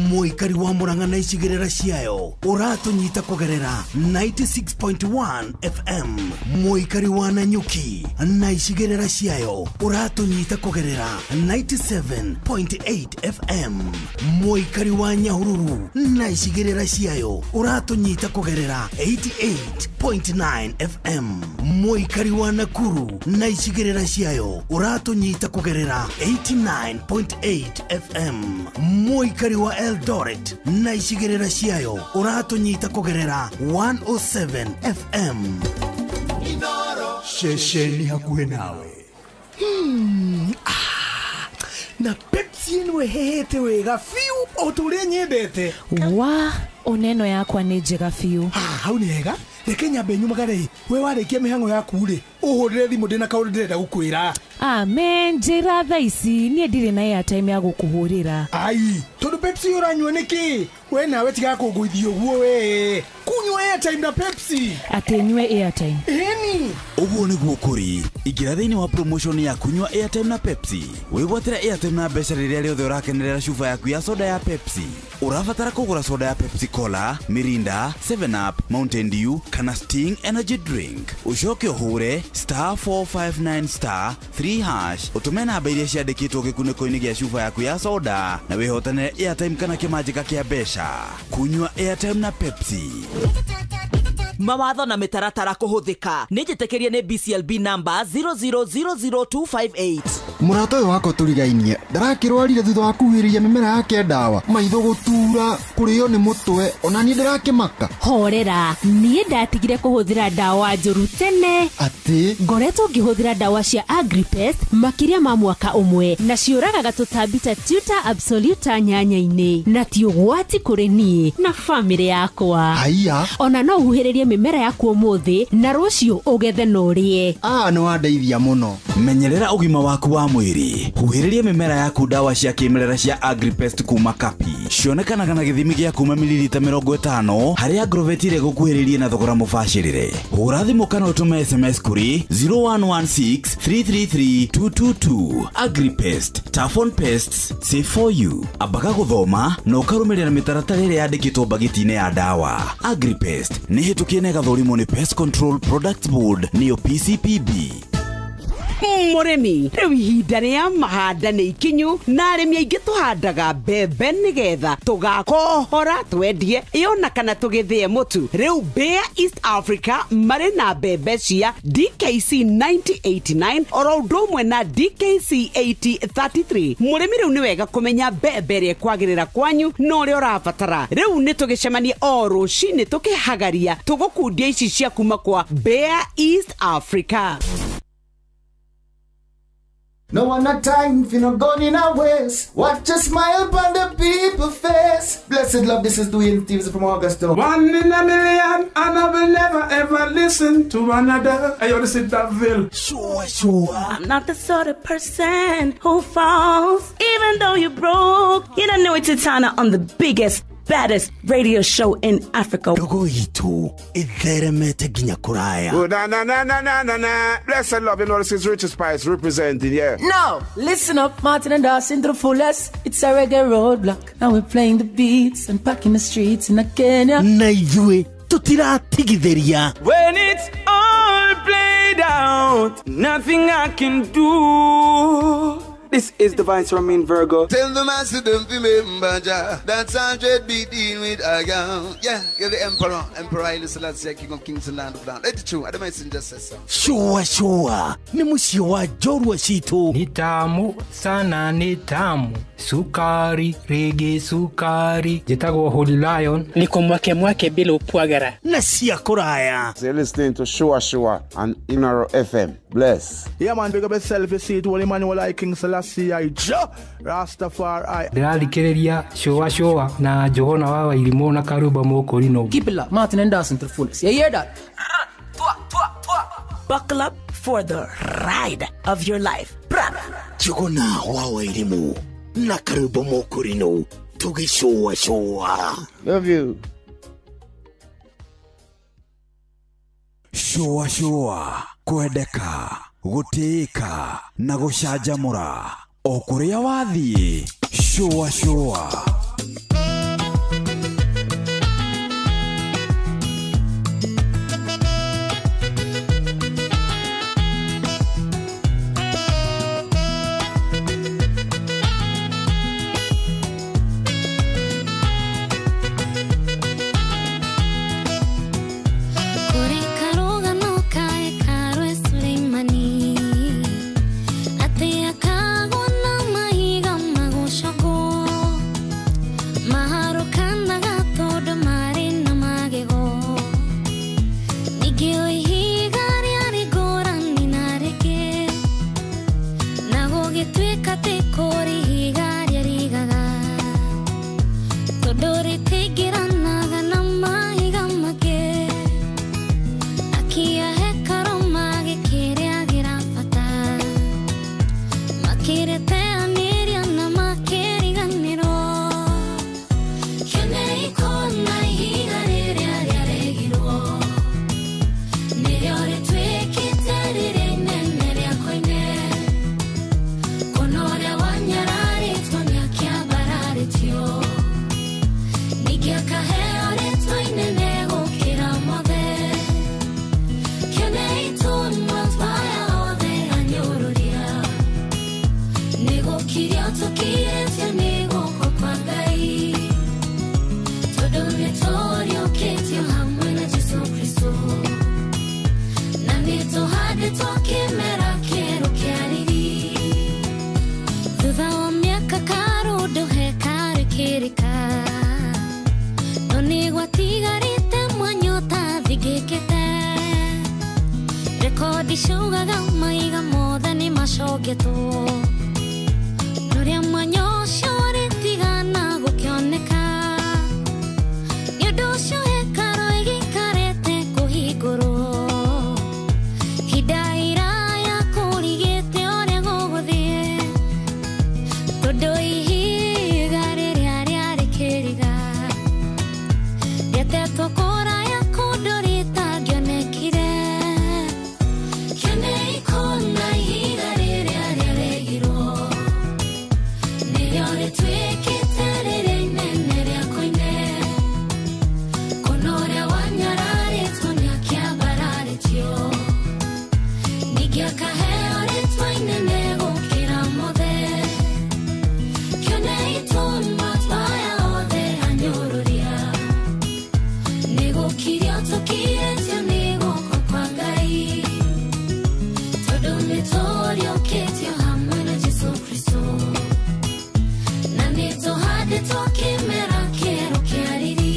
Mũikari wa Murang'a na icigĩrĩra ciayo ũratũnyita kũgerera 96.1 FM. Mũikari wa Nanyuki na icigĩrĩra ciayo ũratũnyita kũgerera 97.8 FM. Mũikari wa Nyahururu na icigĩrĩra ciayo ũratũnyita kũgerera 88.9 FM. Mũikari wa Nakuru na icigĩrĩra ciayo ũratũnyita kũgerera 89.8 FM. Mũikari wa Eldoret na icigĩrĩra ciayo ũratũnyita kũgerera 107 FM. Ceceni hakuhĩ nawe. Na Pepsi ĩno ĩhehete wega biũ o ta ũrĩa nyendete. Wa oneno yakwa nĩ njega biũ. Hau nĩ hega. Reke nyambe nyumagare. We warĩkia mĩhang'o yaku rĩ, ũhũrĩre thimũ ndĩna kaũndũ ndĩrenda gũkwĩra. Amen, njĩra thaa ici niĩ ndirĩ na airtime ya gũkũhũrĩra. Ai, tondũ Pepsi ũranyua nĩkĩ? We nawe tiga kũngũithia ũguo we. Kunyua airtime na Pepsi. Atĩ nyue airtime? Ĩni. Ũguo nĩguo kũrĩ. Ingĩra thĩinĩ wa promotion ya kunyua airtime na Pepsi. Wĩgwatĩre airtime na mbeca rĩrĩa rĩothe ũrakenerera cuba yaku ya soda ya Pepsi. Ũrabatara kũgũra soda ya Pepsi Cola, Mirinda, 7up, Mountain Dew kana Sting Energy Drink. Ũcoke ũhũre star 459 star 3 hash ũtũme namba iria ciandĩkĩtwo gĩkunĩko-inĩ gĩa cuba yaku ya soda na wĩhotanĩre airtime kana kĩmanjĩka kĩa mbeca. Kunyua airtime na Pepsi. Mawatho na mĩtaratara kũhũthĩka. Nĩ njĩtĩkĩrie nĩ BCLB number 0000258. Mũrata ũyũ wakwa tũrigainie ndarakĩrwarire thutha wa kuhĩrĩria mĩmera yake ndawa, maitho gũtura, kũrĩo nĩ mũtwe, ona niĩ ndĩrakĩmaka. Horera, niĩ ndatigire kũhũthĩra ndawa njũru tene. Atĩ? Ngoretwo ngĩhũthĩra ndawa cia Agripest makĩria ma mwaka ũmwe na ciũragaga tũtambi ta Tuta absoluta nyanya-inĩ, na ti ũgwati kũrĩ niĩ na bamĩrĩ yakwa. Haiya. Ona no ũhuhĩrĩrie mĩmera yaku ũmũthĩ na rũciũ ũgethe na ũrĩe. Nĩ wandeithia mũno. Menyerera ũgima waku wa mwĩrĩ. Huhĩrĩria mĩmera yaku ndawa cia kĩmerera cia Agripest kuma Kapi. Cionekanaga na gĩthimi gĩa kuma mililita 50 harĩa Agrovet ĩrĩa ĩgũkuhĩrĩirie na thogora mũbacĩrĩre. Hũra thimũ kana ũtũme SMS kũrĩ 0116 333 222. Agripest, tough on pests, safe for you. Ambaga gũthoma na ũkarũmĩrĩra mĩtaratara ĩrĩa yandĩkĩtwo mbagiti-inĩ ya ndawa. Agripest nĩ hĩtũkie na ĩgathũrimwo nĩ Pest Control Products Board nĩyo PCPB. Mũrĩmi, rĩu ihinda rĩa mahanda nĩ ikinyu na arĩmi aingĩ tũhandaga mbembe nĩgetha tũgakohora twendie ĩona kana tũgĩthĩe mũtu. Rĩu Bayer East Africa marĩ na mbembe cia DKC 9089 oro ũndũ ũmwe na DKC 8033. Mũrĩmi rĩu nĩ wega kũmenya mbembe ĩrĩa ĩkwagĩrĩra kwanyu na ũrĩa ũrabatara. Rĩu nĩ tũgĩcemanie o rũcinĩ tũkĩhagaria tũgũkundia ici cia kuma kwa Bayer East Africa. No one a time for no gun in a waste. Watch a smile upon the people face. Blessed love, this is Dwayne Stevens from Augusta. One in a million, and I will never ever listen to another. I want to sit that ville. Sure, sure. I'm not the sort of person who falls, even though you broke. You don't know it's Titana on the biggest, baddest radio show in Africa. Dogo itu itheremete ginya kuraya. Oh, na na na na na na na. Blessed love, you know this is Richie Spice representing, yeah. No, listen up, Martin and Dawson to the fullest. It's a reggae roadblock, and we're playing the beats and packing the streets in Kenya. Na ithuĩ tutiratigithĩria. When it's all played out, nothing I can do. This is the Vice Romain Virgo. Tell the master don't remember Jah. That's 100 beat in with a gun. Yeah, you're the emperor. Emperor Haile Selassie, King of Kings and Land of Land. Let it true. I don't mind just say so. Sure, sure. Ni mũciĩ wa njorua citũ. Ni tamu sana, ni tamu. Sukari, rege sukari. Njĩtagwo Holy Lion. Niko mwake mwake bila upwagara. Na cia kũraya. So you're listening to Sure Sure on Inoro FM. Bless. Yeah man, big up yourself, you see it. Holy Emmanuel I King Selassie I Jah Rastafari. Ndĩrathikĩrĩria Sure Sure na Johana wa Wairimũ na Karuba Mũkũrinũ. Keep it locked, Martin and Dawson to the fullest. You hear that? Buckle up for the ride of your life. Johana wa Wairimũ na Karuba Mũkũrinũ tũgĩcũa cũa. Love you. Sure Sure, kwendeka, gũtĩĩka na gũcanjamũra o kũrĩa wathiĩ. Sure Sure. Atĩ akagwo na mahiga magucagwo. tũhandĩtwo kĩmera kĩerũ kĩa riri. Thutha wa mĩaka karũndũ he karĩ kĩrĩka, no nĩ gwatigarĩte mwanya ũtathingĩkĩte. Rekondi ciugaga maiga mothe nĩ macongetwo, norĩa mwanya ũcio ũrĩtigana gũkĩoneka. Nĩ ũndũ ũcio hekarũ ĩgĩikarĩte kũhingũrwo, ihinda iraya kũrigĩte ũrĩa gũgũthiĩ, tondũ ihiga rĩrĩa rĩarĩ kĩriga rĩatetwo kũraya kũndũ rĩtangĩonekire. Kĩonei kũna ihiga rĩrĩa rĩaregirwo, nĩrĩo rĩtuĩkĩte rĩrĩa inene rĩa koine. Kũna ũrĩa wanyararĩtwo nĩakĩambararĩtio, ningĩ akaheo rĩtwa inene gũkĩra mothe. Kĩonei tũma twaya othe anyũrũria, nĩgũkirio tũkirĩtio nĩ guoko kwa Ngai, tondũ nĩtũriũkĩtio hamwe na Jesũ Kristũ, na nĩtũhandĩtwo kĩmera kĩerũ kĩa riri.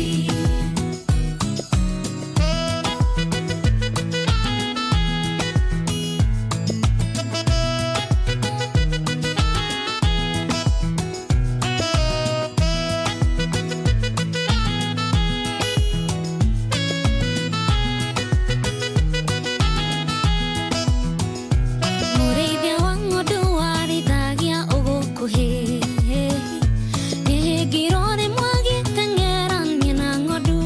Mũrĩithia wa ng'ondu warĩithagia ũgũkuhĩ, nĩhĩngirwo rĩmwe agĩteng'erania na ng'ondu,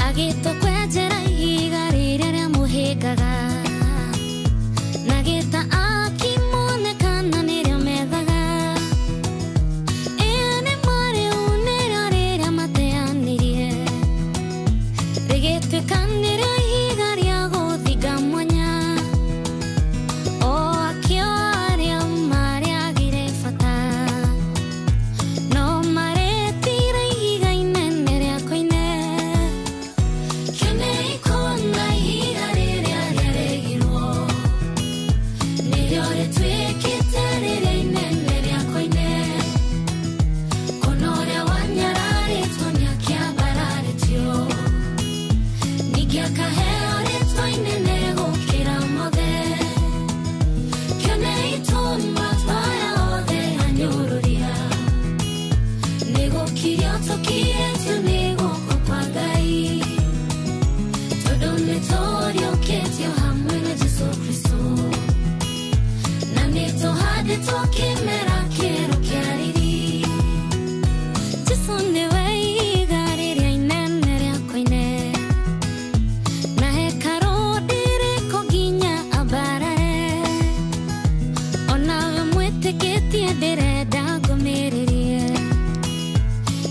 agĩtwo kwenjera ihiga rĩrĩa rĩamũhĩngaga, na gĩta akĩmonekana nĩrĩo methaga. Ĩĩ nĩ ma rĩu nĩrĩo rĩrĩa mateanĩrie, rĩgĩtuĩka nĩrĩo ihiga rĩa gũthinga mwanya. O akĩo arĩa marĩagire bata, no marĩtire ihiga inene rĩa koine. Kĩonei kũna ihiga rĩrĩa rĩaregirwo, nĩrĩo rĩtuĩkĩte rĩrĩa inene rĩa koine. Kũna ũrĩa wanyararĩtwo nĩakĩambararĩtio, ningĩ akaheo rĩtwa inene gũkĩra mothe. Kĩonei tũma twaya othe anyũrũria, nĩgũkirio tũkirĩtio nĩ guoko kwa Ngai, tondũ nĩtũriũkĩtio hamwe na Jesũ Kristũ, na nĩtũhandĩtwo kĩmera kĩerũ kĩa riri. Jesũ nĩwe ihiga rĩrĩa inene rĩa koine, na hekarũ ndĩrĩkwo nginya ambarare. Onawe mwĩtĩkĩtie ndĩrenda ngũmĩrĩrie,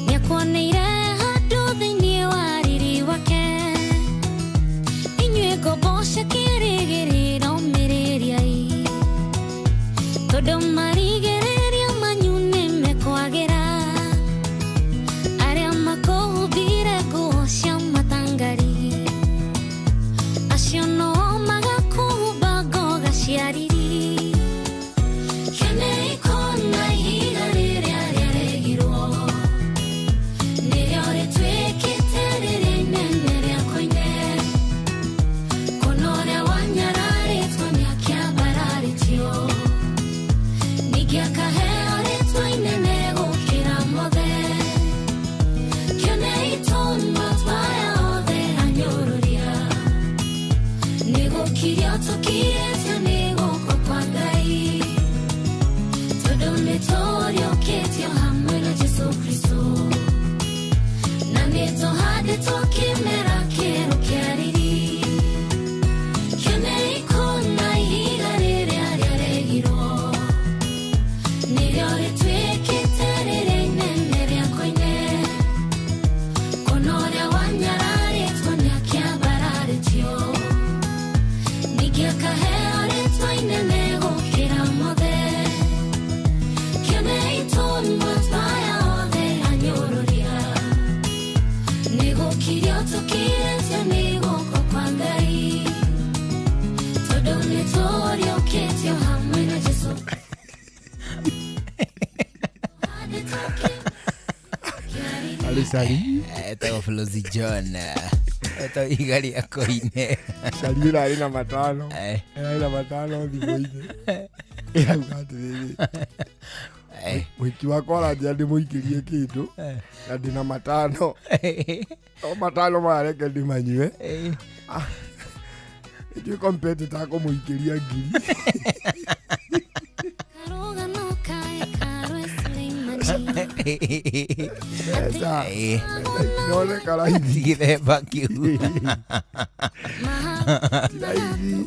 nĩakuoneire handũ thĩinĩ wa riri wake. Inyuĩ ngombo cia kĩĩrĩgĩrĩro mĩrĩriai, tondũ marigĩrĩrio manyu nĩmekwagĩra. Arĩa makũhumbire nguo cia matangari, acio no magakũhumba ngoga cia riri. Kĩonei kũna ihiga rĩrĩa rĩaregirwo, nĩrĩo rĩtuĩkĩte rĩrĩa inene rĩa koine. Kũna ũrĩa wanyararĩtwo nĩakĩambararĩtio, ningĩ akaheo rĩtwa inene gũkĩra mothe. Kĩonei tũma twaya othe anyũrũria, nĩgũkirio tũkirĩtio nĩ guoko kwa Ngai, tondũ nĩtũriũkĩtio hamwe na Jesũ Kristũ, na nĩtũhandĩtwo kĩmera kĩerũ kĩa riri. Kĩonei kũna ihiga rĩrĩa rĩaregirwo, nĩrĩo rĩtuĩkĩte rĩrĩa inene rĩa koine. Kũna ũrĩa wanyararĩtwo nĩakĩambararĩtio, ningĩ akaheo rĩtwa inene gũkĩra mothe. Kĩonei tũma twaya othe anyũrũria, nĩgũkirio tũkirĩtio nĩ guoko kwa Ngai, Cari Etagwo Flosi John. Etagwo ihiga rĩa koine. Cari ĩrarĩ na matano. Ĩrarĩ na matano thimũ-inĩ. Ĩrauga atĩrĩrĩ, mũhiki wakwa aranjĩra ndĩmũikĩrie kĩndũ na ndĩna matano. No matano maya reke ndĩmanyue. Nĩnjũĩ competitor akũmũikĩria ngiri. Mbeca ironeka raithi. Gĩthemba kĩu.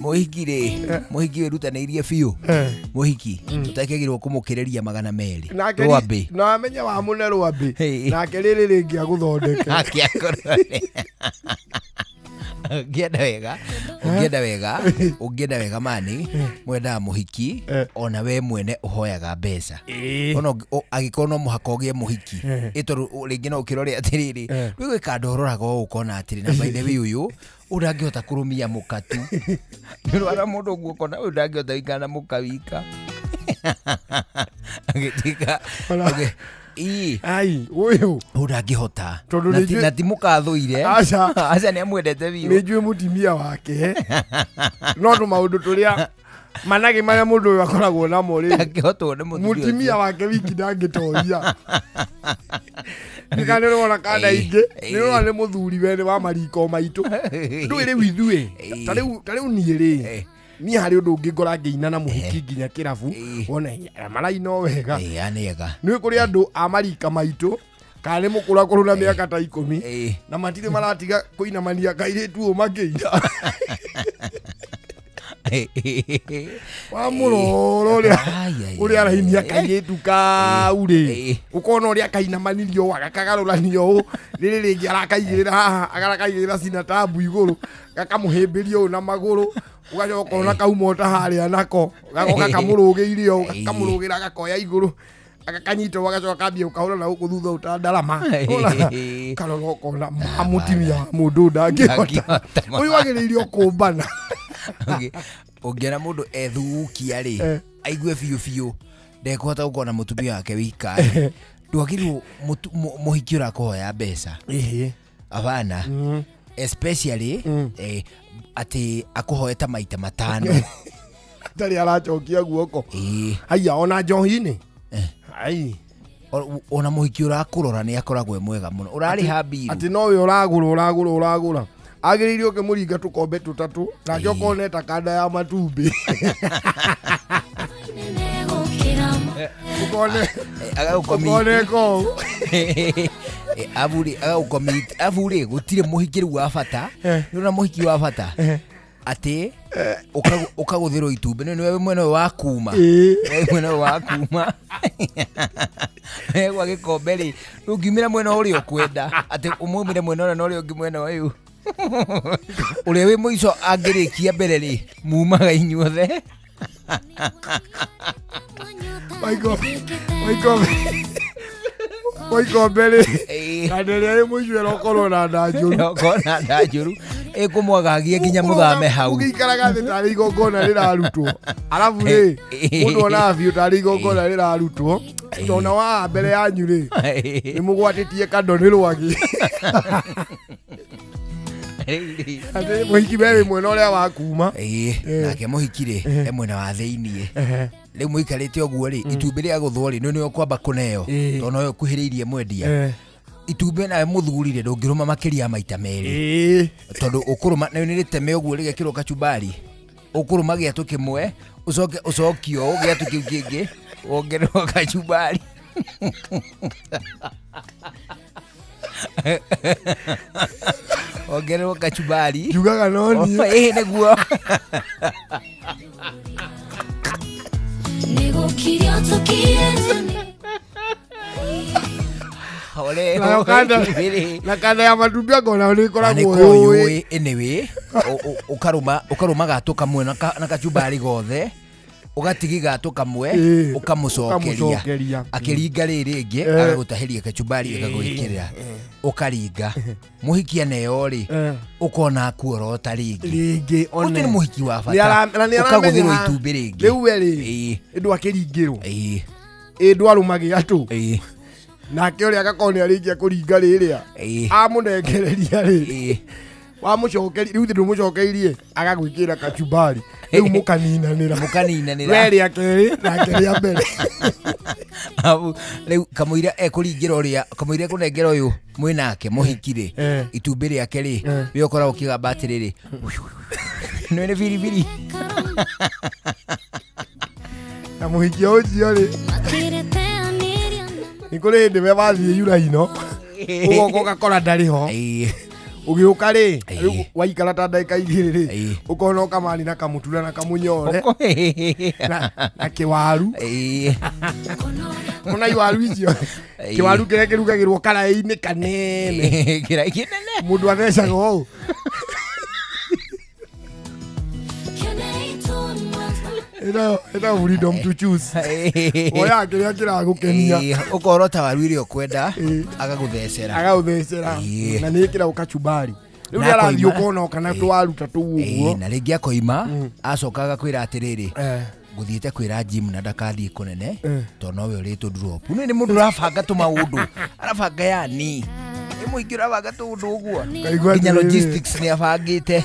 Mũhiki rĩ, mũhiki wĩrutanĩirie biũ. Mũhiki ũtakĩagĩrĩirwo kũmũkĩrĩria 200. Nake Rwambĩ. na amenye wa mũne rwambĩ. Nake rĩrĩ rĩngĩ agũthondeke. Nake akorwo ũngĩenda wega, ũngĩenda wega, ũngĩenda wega mani, mwendaga mũhiki, ona we mwene ũhoyaga mbeca. Ona angĩkorwo no mũhaka ũgĩe mũhiki, ĩ tondũ rĩngĩ no ũkĩrore atĩrĩrĩ, rĩu gwĩ kandũ ũroraga ũũ ũkona atĩrĩ, na by the way ũyũ, ũyũ ndangĩhota kũrũmia mũka tu. Nĩũrona mũndũ ũguo ũkona ũyũ ndangĩhota gũikara na mũka wika. Agĩtuĩka, Ai, ũyũ. Ũyũ ndangĩhota. Tondũ nĩ Na ti mũkathũire. Aca. Aca nĩ amwendete biũ. Nĩ njũĩ mũtumia wake. No tũmaũndũ tũrĩa managĩ marĩa mũndũ ũyũ akoragwo namo rĩ. Ndangĩhotwo nĩ mũtumia ũcio. Mũtumia wake wiki ndangĩtoria. Nĩ kana nĩ ũrona kanda ingĩ, nĩ ũrona nĩ mũthuri we nĩ wa mariko maitũ. Ndũĩ rĩu ithuĩ, ta rĩu niĩ rĩ, niĩ harĩ ũndũ ũngĩ ngora ngĩina na mũhiki nginya kĩrabu, wone maraina o wega. Nĩ kũrĩ andũ a marika maitũ, kana nĩ mũkũrakũrũ na mĩaka ta 10, na matirĩ maratiga kũinamania kairĩtu ũũ makĩina. Wa mũroro ũrĩa arainia kairĩtu kau rĩ, ũkona ũrĩa kainamanirio ũũ, agakagarũranio ũũ, rĩrĩ rĩngĩ arakaigĩrĩra haha, agakaigĩrĩra cinatabu igũrũ, gakamũhĩmbĩria ũũ na magũrũ, ũgacoka ũkona kauma ota harĩa nako, gagoka kamũrũgĩire ũũ, gakamũrũgĩra gakoya igũrũ, agakanyita ũũ, agacoka kambia gũkahũra na gũkũ thutha ũta ndarama. Ũkarora ũkona ma mũtumia wa mũndũ ũyũ ndangĩhota. Ũyũ wagĩrĩire kũmbana. Ũngĩona mũndũ ethukia rĩ, aigue biũ biũ ndekũhota gũkorwo na mũtumia wake wika rĩ, ndwagĩrĩirwo mũhiki ũrakũhoya mbeca. Abana. Especially atĩ akũhoe ta maita 5. Atarĩ aracokia guoko. Haiya ona njohi-inĩ. Ai. Ona mũhiki ũrakũrora nĩ akoragwo e mwega mũno. Ũrarĩha mbiru. Atĩ nowe ũragũra ũragũra ũragũra. Agĩrĩire ũkĩmũringa tũkombe tũtatũ, nake ũkone ta kanda ya matumbĩ. Ũkone ũkone kũu. Aburi agagũkomit, aburi gũtirĩ mũhiki rĩu wa bata. Nĩũrona mũhiki wa bata atĩ ũkagũthĩrwo itumbĩ, nĩwe mwena ũyũ wa kuma. Nĩwe mwena ũyũ wa kuma. Gwa gĩkombe rĩ, ndũngiumĩra mwena ũrĩa ũkwenda, atĩ ũmũmĩre mwena ũrĩa na ũrĩa ũngĩ mwena ũyũ. Ũrĩa wĩ mũico angĩrĩkia mbere rĩ, mumaga inyuothe. Waikombe rĩ, kana ĩrĩa ĩ mũico ĩrokorwo na nda njũru. Ĩrokorwo na nda njũru. Ĩkũmwagagia nginya mũthame hau. Mũgĩikaraga thĩ tarĩ igongona rĩrarutwo. Arabu rĩ, mũndũ onaga biũ tarĩ igongona rĩrarutwo. Tondũ wa mbere yanyu rĩ, nĩ mũgwatĩtie kando nĩ rwagĩ. Atĩ mũhiki we wĩ mwena ũrĩa wa kuma. Nake mũhiki rĩ, e mwena wa thĩiniĩ. Rĩu mũikarĩte ũguo rĩ, itumbĩ rĩa gũthwo rĩ, nĩwe ũkwamba kũneo, tondũ nowe ũkuhĩrĩirie mwendia. Itumbĩ nawe mũthuri rĩ, ndũngĩrũma makĩria ya maita 2. Tondũ ũkũrũma, nĩ rĩteme ũguo rĩgekĩrwo kachumbari. Ũkũrũma gĩatũ kĩmwe, ũcoke ũcokio ũũ gĩatũ kĩu kĩngĩ, wongererwo kachumbari. Wongererwo kachumbari. Njugaga no niĩ. Nĩguo. Na kanda ya matumbĩ angona nĩ ĩkoragwo yũĩ. Anyway, ũkarũma gatũ kamwe na kachumbari gothe, ũgatigi gatũ kamwe, ũkamũcokeria. Akĩringa rĩrĩ rĩngĩ, agagũtahĩria kachumbari agagwĩkĩrĩra. Ũkaringa. Mũhiki aneo rĩ, ũkona akuorota rĩngĩ. Rĩngĩ one. Ũcio nĩ mũhiki wa bata. Ũkagũthĩrwo itumbĩ rĩngĩ. Rĩu we rĩ, ndwakĩringĩrwo. Ĩ ndwarũma gĩatũ. Nake ũrĩa agakorwo nĩ arĩkia kũringa rĩrĩa amũnengereria rĩ wamũcokeria rĩu ndũmũcokeirie agagwĩkĩra kachumbari rĩu mũkaninanĩra we rĩa kerĩ nake rĩa mbere. Rĩu kamũira ekũringĩra ũrĩa kamũira ekũnengera ũyũ mwĩnake mũhiki rĩ itumbĩ rĩake rĩ we ũkoragwo ũkĩgamba atĩrĩrĩ nĩ nĩ biribiri na mũhiki ũcio rĩ nĩ kũrĩ hĩndĩ we wathiĩ yuraino ũgoka ũgakora ndarĩ ho ũgĩũka rĩ rĩu waikara ta ndagĩka igĩrĩ rĩ ũkona ũkamani na kamũtura na kamũnyore na kĩwaru ona iwaru icio kĩwaru kĩrĩa kĩrugagĩrwo karaĩ-inĩ kanene kĩraĩ kĩnene mũndũ athecaga ũũ. Ĩno freedom to choose. Oya kĩrĩa kĩragũkenia ũkorwo ta waru iria ũkwenda agagũthecera na nĩ ĩkĩragwo kachumbari rĩu nĩ arathiĩ ũkona kana twaru ta tũu ũguo na rĩngĩ akoima acoka agakwĩra atĩrĩrĩ ngũthiĩte kwĩra Jim na ndakathiĩ kũnene tondũ nowe ũrĩtũ drop. Nĩ mũndũ ũrabanga tũmaũndũ arabanga yani mũingĩ ũrabanga tũũndũ ũguo nginya logistics nĩ abangĩte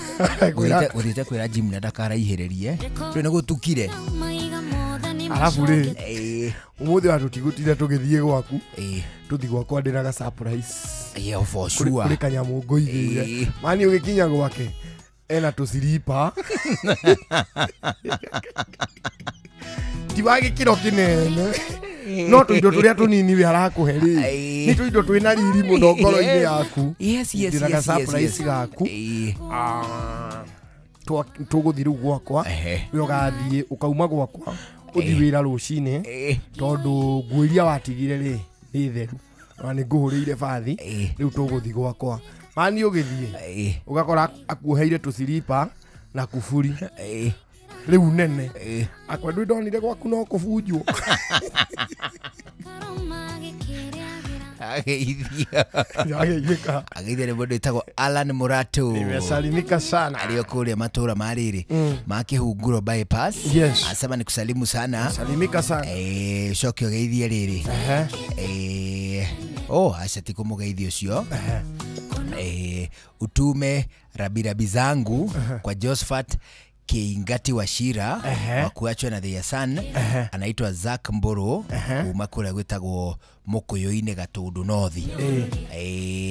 gũthiĩte kwĩra Jim na ndakaraihĩrĩrie rĩu nĩ gũtukire. Arabu rĩ ũmũthĩ wa tũtigũtinda tũgĩthiĩ gwaku tũthiĩ gwakwa ndĩna ga surprise. Yeah, for sure. Kũrĩ kanyamũ ngũigĩire mani ũgĩkinya gwake ena tũciripa ti wa gĩkĩro kĩnene no tũindo tũrĩa tũnini we arakũhe rĩ nĩ tũindo twĩna riri mũno ngoro-inĩ yaku. Yes. Ndĩna ga surprise gaku tũgũthiĩ rĩu gwakwa we ũgathiĩ ũkauma gwakwa ũthiĩ wĩra rũcinĩ tondũ nguo iria watigire rĩ nĩ theru na nĩ ngũhũrĩire bathi rĩu tũgũthiĩ gwakwa mani ũgĩthiĩ ũgakora akuoheire tũciripa na kuburi rĩu nene akwa ndũ ndonire gwaku no kũbunjwo. Ageithia nĩ mũndũ wĩtagwo Alan Murato. Nimesalimika sana arĩ o kũrĩa matũra ma rĩrĩ ma Kĩhunguro bypass. Yes. Asema ni kusalimu sana. Salimika sana. Ũcoke ũgeithie rĩrĩ aca ti kũmũgeithia ũcio utume rabirabi zangu kwa Josephat Kiingati wa Shira wa kuachwa na the son anaitwa Zack Mboro kuma kũrĩa gwĩtagwo Mũkũyũ-inĩ Gatũndũ North.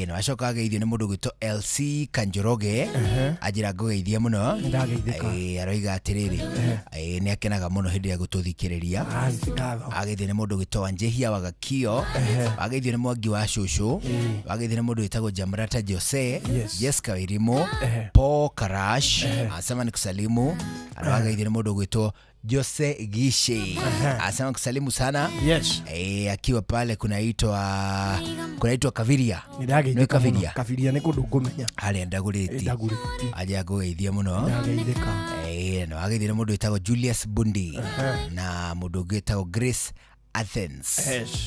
Na wacoka ageithio nĩ mũndũ gwĩtwo LC Kanjoroge anjĩra ngũgeithie mũno. Aroiga atĩrĩrĩ nĩ akenaga mũno hĩndĩ ya gũtũthikĩrĩria. Ageithio nĩ mũndũ gwĩtwo Wanjihia wa Gakio, ageithio nĩ Mwangi wa Cũcũ, ageithio nĩ mũndũ wĩtagwo Jamrata Jose, Jessica Wairimu, Paul Karash asema nikusalimu. Ageithio nĩ mũndũ gwĩtwo Jose Gishe asema kusalimu sana. Yes. Akiwa pale kunaitwa Kaviria. Nĩ Kaviria. Kaviria nĩ kũndũ ngũmenya. Harĩa Ndagũrĩti. Aja ngũgeithia mũno. Ndageithĩka. Na wageithio nĩ mũndũ wĩtagwo Julius Bundi na mũndũ ũngĩ wĩtagwo Grace Athens.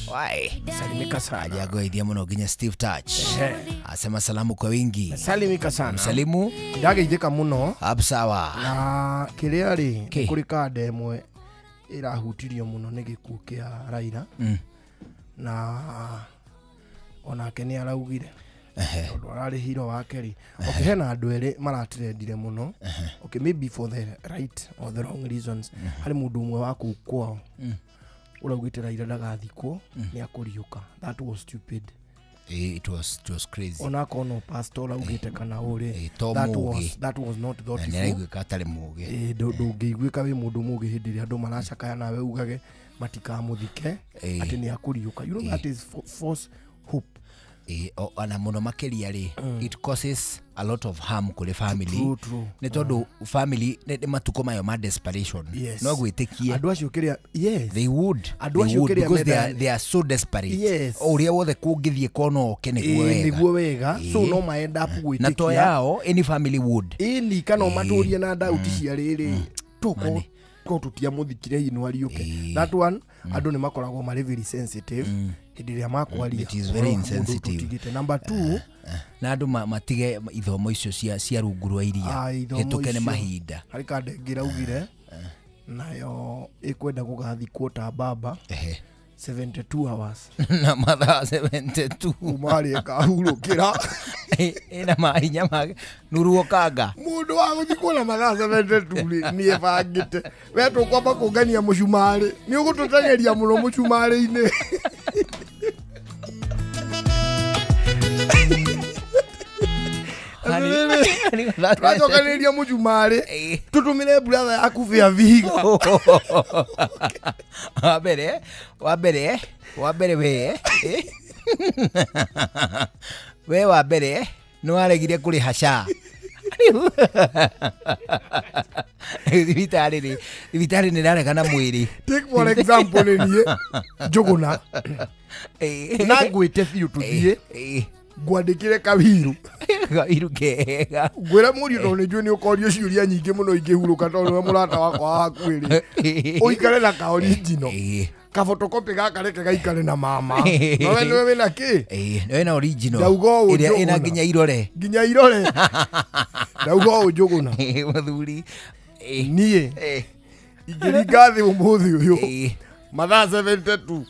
Why? Salimika sana. Aja ngũgeithia mũno nginya Steve Touch. Asema salamu kwa wingi. Salimika sana. Msalimu. Ndageithĩka mũno. Absawa. Na kĩrĩa rĩ nĩ kũrĩ kanda ĩmwe ĩrahutirio mũno nĩ gĩkuũ kĩa Raila. Na onake nĩ araugire tondũ ararĩ hero wake rĩ. Okay, hena andũ erĩ maratrendire mũno. Okay, maybe for the right or the wrong reasons. Harĩ mũndũ ũmwe wa kũu kwao ũraugĩte Raila ndagathikwo nĩ akũriũka. That was stupid. It was crazy. Ona kono pastor augĩte kana ũrĩ that was not thoughtful. Nĩ araiguĩka atarĩ mũũgĩ. Ndũngĩiguĩka wĩ mũndũ mũũgĩ hĩndĩ ĩrĩa andũ maracakaya nawe ugage matikamũthike atĩ nĩ akũriũka. You know that is false hope. Ona mũno makĩria rĩ it causes a lot of harm kũrĩ family. True. Nĩ tondũ family nĩ matukũ mayo ma desperation. Yes. No gwĩtĩkie andũ acio kĩrĩa. Yes. They would. Andũ acio kĩrĩa because they are so desperate. Yes. O ũrĩa wothe kũngĩthiĩ kona oke nĩguo wega. Nĩguo wega. So no ma end up gwĩtĩkia. Na to yao any family would. Ĩni kana matũrie na doubt cia rĩrĩ tũko ko tũtiamũthikire hihi no ariũke. That one andũ nĩ makoragwo marĩ very sensitive hĩndĩ ĩrĩa makwaria. It is very insensitive. Number 2 na andũ matige ithomo icio cia rungu rwa iria hĩtũke nĩ mahinda. Harĩ kanda ĩngĩ ĩraugire nayo ĩkwenda gũgathikwo ta baba 72 hours na mathaa 72 kuma harĩa ĩkahurũkĩra ĩna mahinya make nuru okanga mũndũ wa gũthikwo na mathaa 72 rĩ nĩ ebangĩte we tũkwamba kũngania mũcumarĩ nĩ ũgũtũteng'eria mũno mũcumarĩ-inĩ. Tũracokanĩrĩria mũcumarĩ tũtũmĩre brother yaku bĩa vihiga. Wa mbere we wa mbere nĩ waregire kũrĩha SHA. Thibitarĩ nĩ ĩraregana mwĩrĩ. Take for example nĩ niĩ Njũgũna na ngwĩte biũ tũthiĩ ngwandĩkĩre kawiru kega ngwĩre mũriũ tondũ nĩ njũĩ nĩ ũkorio ciũria nyingĩ mũno ingĩhurũka tondũ nĩwe mũrata wakwa wa hakuhĩ rĩ ũikare na ka original ka photocopy gaka reke gaikare na mama nowe nĩwe wĩna kĩ nĩwe na original ndauga ũũ ĩrĩa ĩna nginya irore ndauga ũũ Njũgũna mũthuri niĩ ingĩringa thĩ ũmũthĩ ũyũ mathaa 72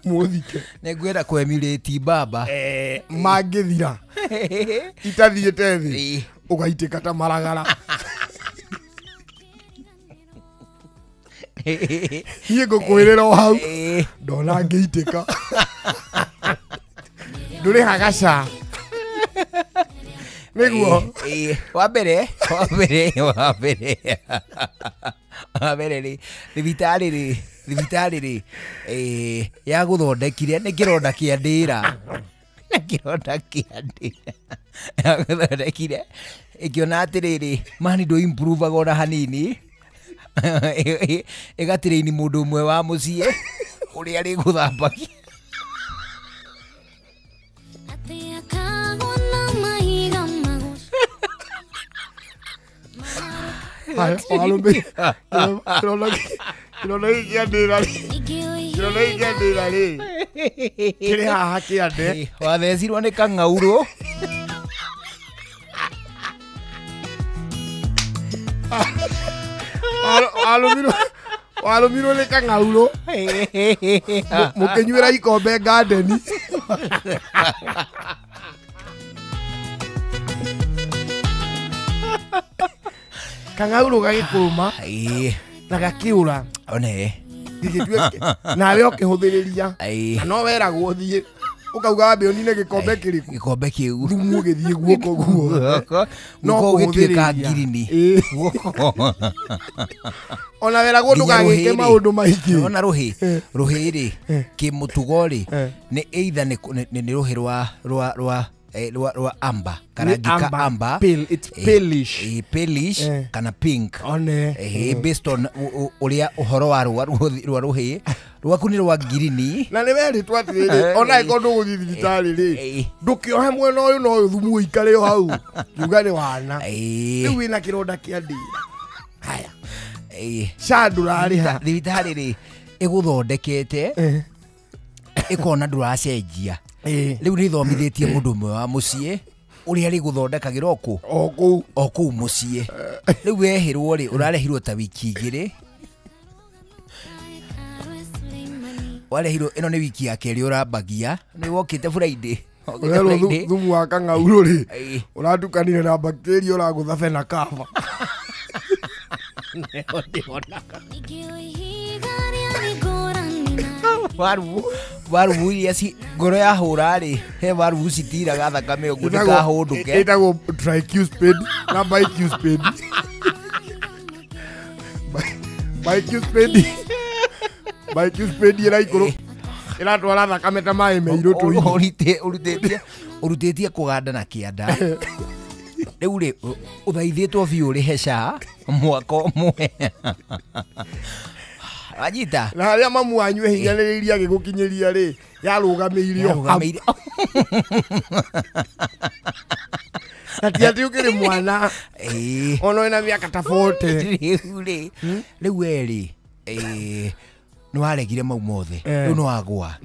mũthike nĩngwenda kũemulate baba mangĩthira itathiĩte thĩ ũgaitĩka ta maragara. Niĩ ngũkwĩrĩra o hau ndona ngĩitĩka ndũrĩhaga SHA nĩguo. Wa mbere rĩ thibitarĩ rĩ yagũthondekire nĩ kĩronda kĩa ndĩra yagũthondekire ĩkĩona atĩrĩrĩ mani ndũ improve-aga ona hanini ĩgatĩrĩini mũndũ ũmwe wa mũciĩ ũrĩa arĩgũthambagia. Kĩronda gĩkĩ kĩa ndĩra rĩ kĩrĩ haha kĩande wathecirwo nĩ kang'aurũ. Warũmirwo nĩ kang'aurũ mũkĩnyuĩra ikombe ngandeni. Kang'aurũ gagĩkũrũma na gakĩũra nawe ũkĩhũthĩrĩria na no weragwo ũthiĩ ũkauga wambe ũnine gĩkombe kĩrĩkũ gĩkombe kĩu thumu ũgĩthiĩ guoko guothe no gũgĩtuĩka ngirini ona weragwo ndũgagĩke maũndũ maingĩ. Ona rũhĩ rĩ kĩmũtugo rĩ nĩ either nĩ rũhĩ rwa amber kana gika amber pale, it's palish palish kana pink based on uria uhoro wa rwa rũhĩ rwaku nĩ rwa ngirini na nĩ werĩtwo atĩrĩrĩ ona ĩkorwo ndũgũthiĩ thibitarĩ rĩ ndũkĩohe mwena ũyũ na ũyũ thumu ũikare o hau kiuga nĩ wana rĩu wĩna kĩronda kĩa ndĩra haya SHA ndũrarĩha thibitarĩ rĩ ĩgũthondekete ĩkona ndũracenjia rĩu nĩ ithomithĩtie mũndũ ũmwe wa mũciĩ ũrĩa rĩgũthondekagĩra o kũu mũciĩ rĩu wehĩrwo rĩ ũrarehirwo ta wiki igĩrĩ warehirwo ĩno nĩ wiki ya kerĩ ũrambagia nĩ wokĩte Friday ũrerwo thumu wa kang'aurũ rĩ ũratukanire na bacteria ũragũtha bena kava. Waru iria ngoro yahũra rĩ he waru citiraga thakame ũguo ndĩkahũndũke ĩtagwo tricuspid na bicuspid. Bicuspid ĩraikũrũ ĩratwara thakame ta maĩ meirũ tũinĩ ũrutĩtie kũganda na kĩanda rĩu rĩ ũthaithĩtwo biũ ũrĩhe SHA mwaka ũmwe Wanyita na harĩa mamu wanyu ehinyanĩrĩirie agĩgũkinyĩria rĩ yarũgamĩire o hau na ti atĩ ũkĩrĩ mwana ona wĩna mĩaka ta 40 rĩu rĩ rĩu we rĩ nĩ waregire mau mothe rĩu nĩ wagwa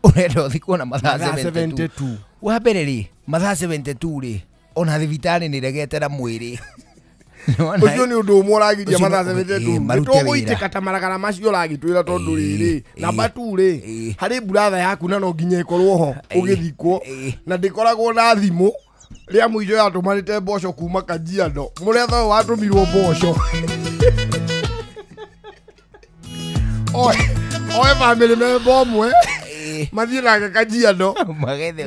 ũrenda ũthikwo na mathaa 72 wa mbere rĩ mathaa 72 rĩ ona thibitarĩ nĩ regete na mwĩrĩ Ũcio nĩ ũndũ ũmwe ũragiria mathaa 72. Marute Tũgũitĩka ta maragara macio ũragĩtwĩra tondũ rĩrĩ namba 2 rĩ harĩ buratha yaku na no nginya ĩkorwo ho ũgĩthikwo na ndĩkoragwo na thimũ rĩa mũico yatũmanĩte mboco kuma Kajiado mũretha ũyũ watũmirwo mboco oe bamĩrĩ memba ũmwe mathiĩ nake Kajiado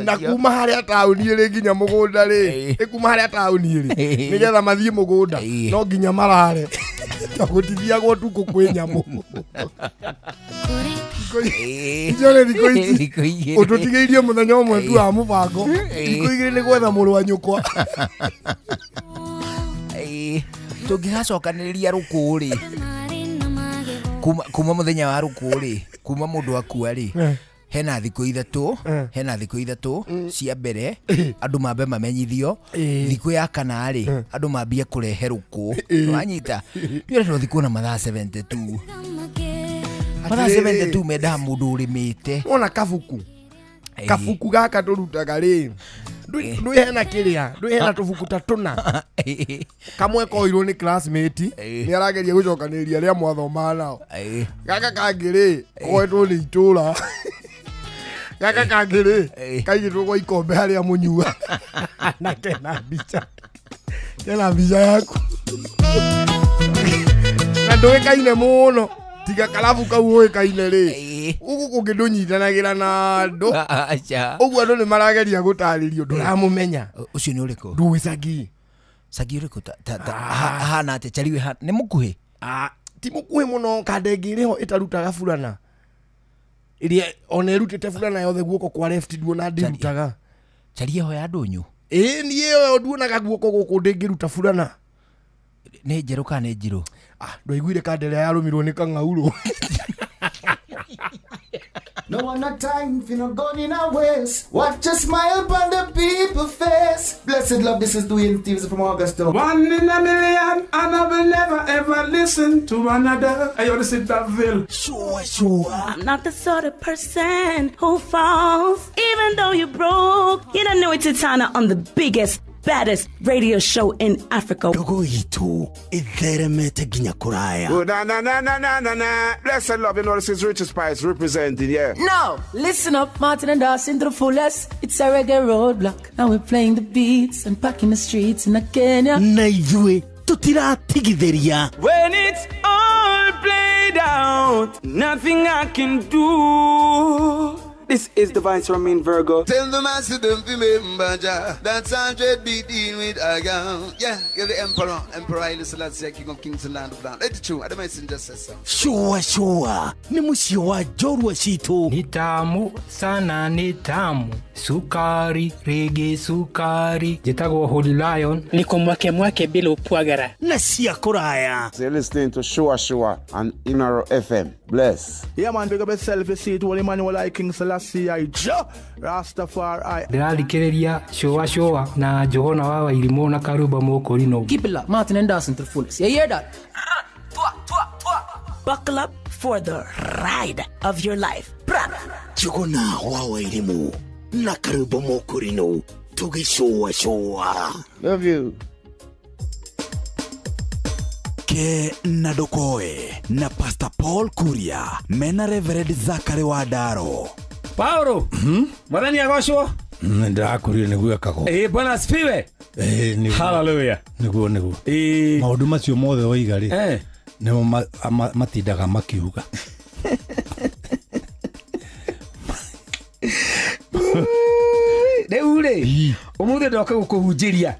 na kuma harĩa taũni ĩrĩ nginya mũgũnda rĩ ĩ kuma harĩa taũni ĩrĩ nĩgetha mathiĩ mũgũnda no nginya marare gũtithiagwo ũtukũ kwĩ nyamũ. Icio nĩ thikũ ici ũtũtigĩirie mũthenya ũmwe tu wa mũbango thikũ igĩrĩ nĩ gwetha mũrũ wa nyũkwa. Tũngĩgacokanĩrĩria rũkũ rĩ kuma mũthenya wa rũkũ rĩ kuma mũndũ akua rĩ hena thikũ ithatũ hena thikũ ithatũ cia mbere andũ mambe mamenyithio thikũ ya kana rĩ andũ mambie kũrehe rũkũ wanyita nĩũretwo thikũ na mathaa 72 mathaa 72 mendaga mũndũ ũrĩmĩte. Wona kabuku kabuku gaka tũrutaga rĩ ndwĩ hena kĩrĩa ndwĩ hena tũbuku ta tũna kamwe koirwo nĩ classmate nĩ arageria gũcokanĩrĩria arĩa mwathomaga nao gaka kangĩ rĩ koetwo nĩ itũra gaka kangĩ rĩ kaigĩtwo gwa ikombe harĩa mũnyua na kena mbica yaku na ndũĩkaine mũno tiga karabu kau ũĩkaine rĩ gũkũ kũngĩ ndũnyitanagĩra na andũ ũguo andũ nĩ marageria gũtarĩrio ndũramũmenya. Ũcio nĩ ũrĩkũ? Ndũĩ Sagi. Sagi ũrĩkũ? Ahana atĩa? Chariwe nĩ mũkuhĩ? Ti mũkuhĩ mũno kanda ĩngĩ ĩrĩ ho ĩtarutaga burana ĩrĩa ona ĩrutĩte burana yothe guoko kwa left nduona ndĩrutaga. Charie ho ya ndũnyũ? Ĩĩ niĩ ĩyo nduonaga guoko gũkũ ndĩngĩruta burana. Nĩ njerũ kana nĩ njirũ? Ndwaiguire kanda ĩrĩa yarũmirwo nĩ kang'aurũ. No one a time for no gun in our waist. Watch a smile upon the people face. Blessed love, this is Dwayne Stevens from Augusta. One in a million, and I will never ever listen to another. I want to sit that veil. Sure, sure. I'm not the sort of person who falls, even though you broke. You don't know it's Titana on the biggest, baddest radio show in Africa. Ndogo itu itheremete nginya kuraya. Oh, na na na na na na na. Blessed love, you know this is Richard Spice representing, yeah. No, listen up, Martin and Dawson to the fullest. It's a reggae roadblock, and we're playing the beats and packing the streets in Kenya. Na ithuĩ tutiratigithĩria. When it's all played out, nothing I can do. This is Divine Romain Virgo. Tell the master don't remember Jah. That's 100 beating with a gun. Yeah, give the Emperor, Emperor Haile Selassie, King of Kings and Land of Land. Let it true. I messenger says so. Sure, sure. Ni mũciĩ wa njorua citũ. Ni tamu sana, ni tamu. Sukari, rege sukari. Njĩtagwo Holy Lion. Niko mwake mwake bila upwagara. Na cia kũraya. So you're listening to Sure Sure on Inoro FM. Bless. Yeah man, big up yourself, you see it, Holy Emmanuel I King Selassie I Jah Rastafari. Ndĩrathikĩrĩria Sure Sure na Johana wa Wairimũ na Karuba Mũkũrinũ. Keep it locked, Martin and Dawson to the fullest. You hear that? Buckle up for the ride of your life. Johana wa Wairimũ na Karuba Mũkũrinũ tũgĩcũa cũa. Love you. Ke na Ndokoe na Pastor Paul Kuria mena Reverend Zachary Wadaro. Paulo, mwathani agocwo. Ndirakurire niguo ekago. Bwana asifiwe. Hallelujah. Niguo niguo. Maundu macio mothe woiga ri nimo matindaga makiuga. Rĩu rĩ ũmũthĩ ndoka gũkũhunjĩria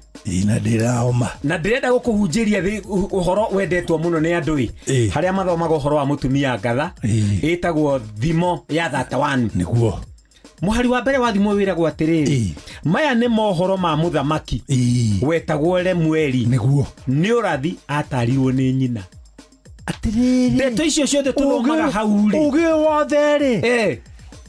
na ndĩrahoma na ndĩrenda gũkũhunjĩria ũhoro wendetwo mũno nĩ andũ ĩ harĩa mathomaga ũhoro wa mũtumia ngatha ĩtagwo thimo ya 31 nĩguo mũhari wa mbere wa thimo wĩragwo atĩrĩrĩ maya nĩ mohoro ma mũthamaki wetagwo Lemueli nĩguo nĩ ũrathi atarirwo nĩ nyina atĩrĩrĩ ndeto icio ciothe tũthomaga hau rĩ ũgĩ wothe rĩ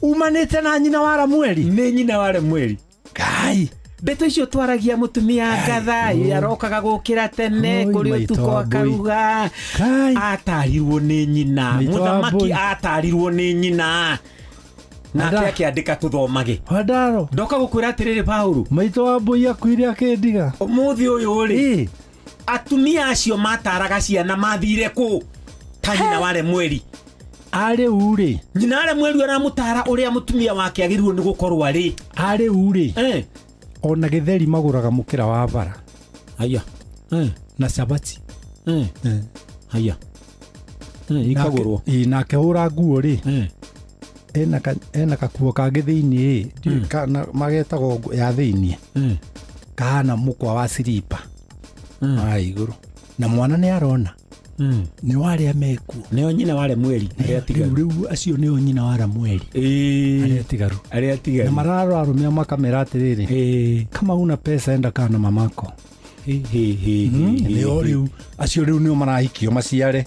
umanĩte na nyina wa Lemueli nĩ nyina wa Lemueli Ngai ndeto icio twaragia mũtumia ngatha arokaga gũkĩra tene kũrĩ ũtukũ akaruga atarirwo nĩ nyina mũthamaki atarirwo nĩ nyina nake akĩandĩka tũthomage Wadaro ndoka gũkwĩra atĩrĩrĩ Paulo maitũ wa mbũi akuire akĩndiga ũmũthĩ ũyũ rĩ Atumia acio mataraga ciana mathire kũ ta nyina wa Lemueli. Arĩu rĩ nyina wa Lemueli aramũtara ũrĩa mũtumia wake agĩrĩirwo nĩ gũkorwo arĩ. Arĩu rĩ ona gĩtheri magũraga mũkĩra wa bara. Haya. Na cabaci. Haya. Ikagũrwo. Nake hũra nguo rĩ ena kakuo kangĩ thĩiniĩ kana magetagwo ya thĩiniĩ kahana mũkwa wa siripa wa igũrũ na mwana nĩ arona nĩ warĩa mekuo nĩo nyina wa Lemueli arĩa atigaru. Rĩu acio nĩo nyina wa Lemueli arĩa atigaru arĩa atigaru na mararora arũme makamera atĩrĩrĩ kama una pesa enda kana mamako. Nĩo rĩu acio rĩu nĩo marahikio maciare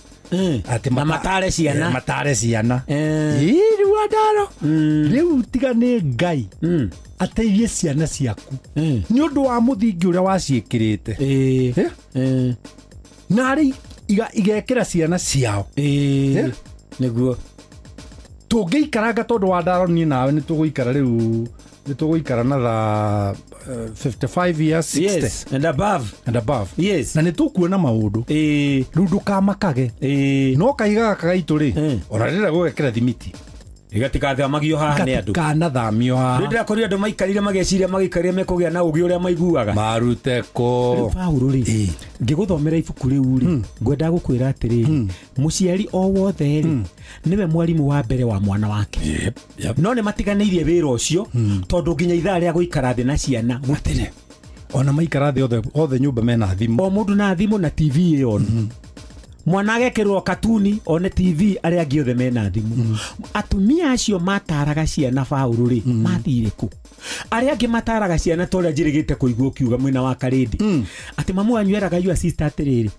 ati matare ciana matare ciana rĩu andaro rĩu tiga nĩ Ngai ateithie ciana ciaku nĩ ũndũ wa mũthingi ũrĩa waciĩkĩrĩte na rĩ igekĩra ciana ciao nĩguo tũngĩikaranga tondũ wa ndaro niĩ nawe nĩ tũgũikara rĩu nĩ tũgũikara na tha 55 years 60 yes, and above and above yes na nĩ tũkuona maũndũ rĩu ndũkamakage no kahiga gaka gaitũ rĩ ona rĩrĩa gũgekĩra thimiti igatikathamagio haha nĩ andũ gatikanathamio haha. Rĩu ndĩrakorire andũ maikarire mageciria magĩikarire mekũgĩa na ũgĩ ũrĩa maiguaga marute kũ. Rĩu Paũlũ rĩ ngĩgũthomera ibuku rĩu rĩ ngwendaga gũkwĩra atĩrĩrĩ mũciari o wothe rĩ nĩwe mwarimũ wa mbere wa mwana wake. No nĩ matiganĩirie wĩra ũcio tondũ nginya ithaa rĩa gũikara thĩ na ciana gũtirĩ. Ona maikara thĩ othe nyũmba mena thimũ o mũndũ na thimũ na TV ĩyo mwana agekĩrwo katuni one TV arĩa angĩ othe mena thimũ. Atumia acio mataraga ciana Paũlũ rĩ mathire kũ? Arĩa angĩ mataraga ciana ta ũrĩa njĩrĩgĩte kũigua ũkiuga mwena wa Karĩndĩ atĩ mamu wanyu eraga your sister atĩrĩrĩ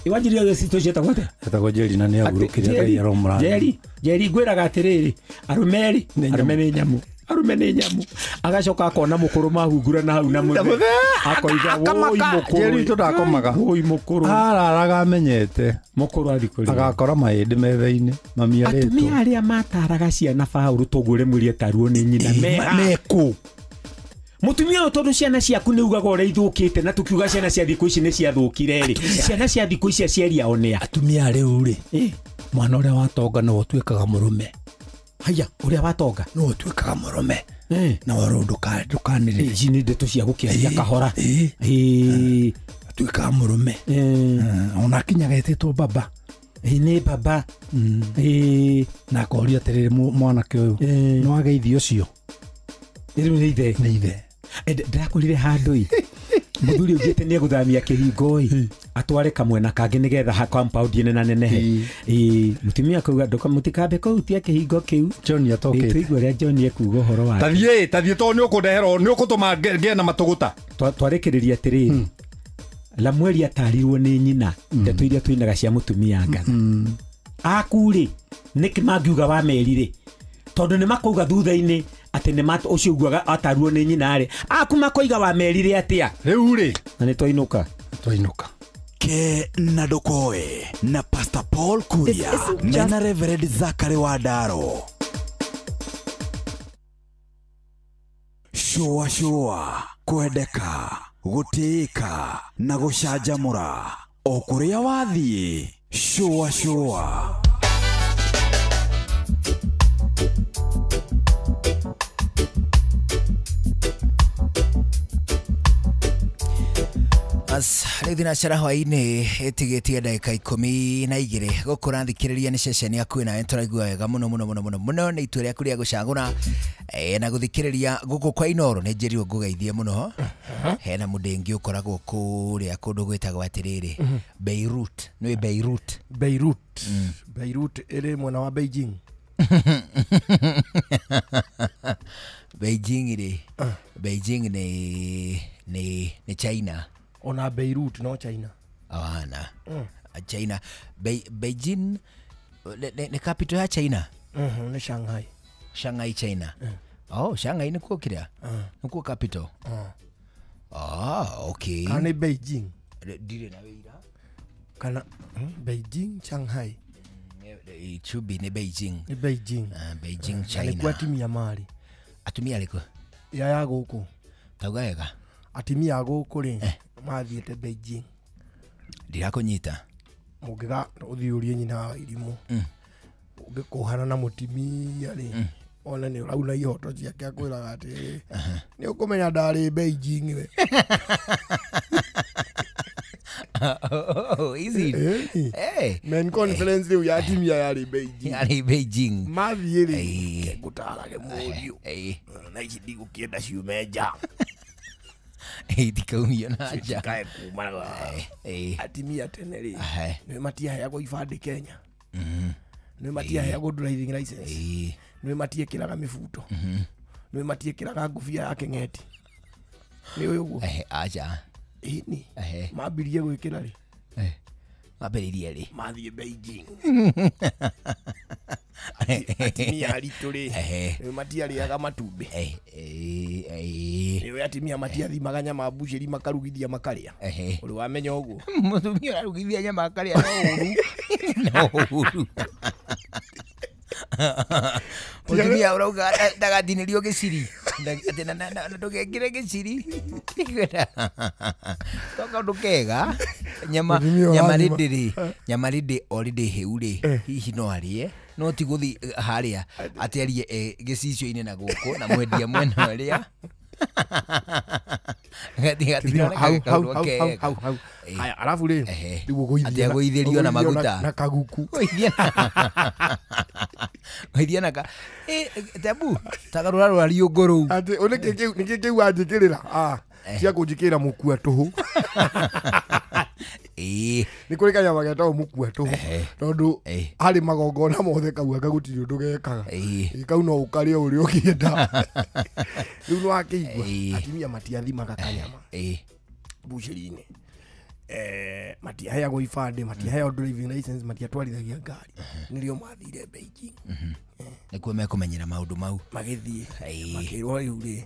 iwanjiria your sister ũcio etagwo atĩa? Etagwo Njeri na nĩ ahurũkire Ngai aromũrathima. Njeri Njeri ngwĩraga atĩrĩrĩ arũme rĩ arũme nĩ nyamũ arume nĩ nyamũ agacoka akona mũkũrũ mahungura na hau na mũthee akoiga woi mũkũrũ Njeri witũ ndakomaga woi mũkũrũ araraga amenyete mũkũrũ athi kũrĩ agakora mahĩndĩ metha-inĩ mami arĩtwo. Atumia arĩa mataraga ciana Paũlũ toguo Lemueli etarwo nĩ nyina mekũ Mũtumia ũyũ tondũ ciana ciaku nĩ ugaga ũrĩa ithũkĩte na tũkiuga ciana cia thikũ ici nĩ ciathũkire rĩ ciana cia thikũ ici aciari ao nĩa atumia rĩu rĩ mwana ũrĩa watonga nĩwe ũtuĩkaga mũrũme. Haya ũrĩa watonga nĩwe ũtuĩkaga mũrũme na werũ ndũkanĩrĩre ici nĩ ndeto cia gũkĩaria kahora atuĩkaga mũrũme ona akinyaga etĩtwo baba nĩ baba na akoria atĩrĩrĩ mwanake ũyũ nĩ wageithio ũcio rĩu nĩ ithe nĩ ithe ndĩrakorire handũ ĩ mũthuri augĩte nĩ egũthamia kĩhingo ĩ atware kamwena kangĩ nĩgetha ha compound ĩne na nenehe mũtumia akauga mũtikambe kũhutia kĩhingo kĩu John atokĩte tũigue ũrĩa John ekuga ũhoro wake tathiĩ tathiĩ tondũ nĩ ũkũndehera nĩ ũkũtũma ngĩe na matũgũta twarĩkĩrĩria atĩrĩrĩ Lemueli atarirwo nĩ nyina ndeto iria tũinaga cia mũtumia ngatha aku rĩ nĩkĩ mangiuga wa meri rĩ tondũ nĩ makauga thutha-inĩ atĩ nĩ ũcio ugaga ataruo nĩ nyina rĩ aku makoiga wa merire atĩa rĩu rĩ na nĩ twainũka twainũka ke na ndũkoe na Pastor Paul Kuria na Reverend Zachary Wandaro. Shua shua kwendeka gũtĩĩka na gũcanjamũra o kũrĩa wathiĩ shua shua. As rĩu thinacara hwaĩ-inĩ ĩtigĩtie ndagĩka 12 gũkũ rathikĩrĩria nĩ ceceni yaku nawe tũraigua wega mũno mũno mũno mũno mũno nĩ itua rĩaku rĩa gũcagũra na gũthikĩrĩria gũkũ kwa Inooro nĩ njĩrirwo ngũgeithie mũno hena mũndũ ũkoragwo kũrĩa kũndũ gwĩtagwo atĩrĩrĩ Beirut nĩ Beirut Beirut Beirut ĩrĩ mwena wa Beijing Beijing rĩ Beijing nĩ China ona Beirut no China awana China Beijing ni capital ya China ni Shanghai Shanghai China oh Shanghai nikuo kiria nikuo capital ah okay kana ni Beijing ndire na wira kana Beijing Shanghai it should be ni Beijing ni Beijing Beijing China nikuo atumia mari atumia arĩkũ ya gũkũ tauga wega atumia a gũkũ rĩ mathiĩte Beijing Ndirakũnyita. Mũngĩga ũthiĩ ũrie nyina wa Irimũ. Ũngĩkũhana na mũtimia rĩ, one nĩ ũrauna ihoto ciake akwĩraga atĩrĩrĩ, nĩ ũkũmenya ndarĩ Beijing we. Oh, is it? Hey. Men conference rĩu ya atimia yarĩ Beijing. Yarĩ Beijing. Mathiĩ rĩ, ngũtarage mũriũ. Na ici ndigũkĩenda ciume nja. Itikaumio na nja. Citikae kuma. Atimia tene rĩ, nĩ matiaheagwo ibandĩ Kenya. Nĩ matiaheagwo driving license. Nĩ matiĩkĩraga mĩbuto. Nĩ matiĩkĩraga ngũbia ya kĩng'eti. Nĩ ũĩ ũguo? Acha. Ĩni. Mambirie gwĩkĩra rĩ? Mambĩrĩirie rĩ? Mathiĩ Beijing. Atimia aritũ rĩ, nĩ matiarĩaga matumbĩ. Nĩ ũĩ atimia matiathimaga nyama mbucĩri makarugithia makarĩa. Ũrĩ wamenya ũguo? Mũtumia ũrarugithia nyama akarĩa no ũru. No ũru. Mũtumia ũrauga ndagatinĩrio gĩciri. Atĩ na ndũgekĩre gĩciri. To kaũndũ kega. Nyama rĩndĩ rĩ, nyama rĩndĩ o rĩndĩ hĩu rĩ, hihi no arĩe, no ti gũthiĩ harĩa atĩ arie gĩcicio-inĩ na gũkũ na mwendia mwena ũrĩa. Hau. Haya, arabu rĩ, rĩu ũgũithia agũithĩrio na maguta na kaguku. Gũithia na ka tabu tagarũra rũriũngũ rũu. Atĩ nĩkĩ kĩu wanjĩkĩrĩra? Cia kũnjĩkĩrĩra mũkua tũhũ. Nĩ kũrĩ kanyama getagwo mũkua tũhũ tondũ harĩ magongona mothe kau anga gũtirĩ ũndũ gekaga. Kau no ũkarĩe ũrĩa ũkĩenda. Rĩu nĩ wakĩigua atimia matiathimaga kanyama mbucĩri-inĩ. Matiaheagwo ibandĩ, matiaheagwo driving license, matiatwarithagia ngari. Nĩrĩo mathire Beijing. Nĩkuo mekũmenyera maũndũ mau. Magĩthiĩ makĩrwo rĩu rĩ,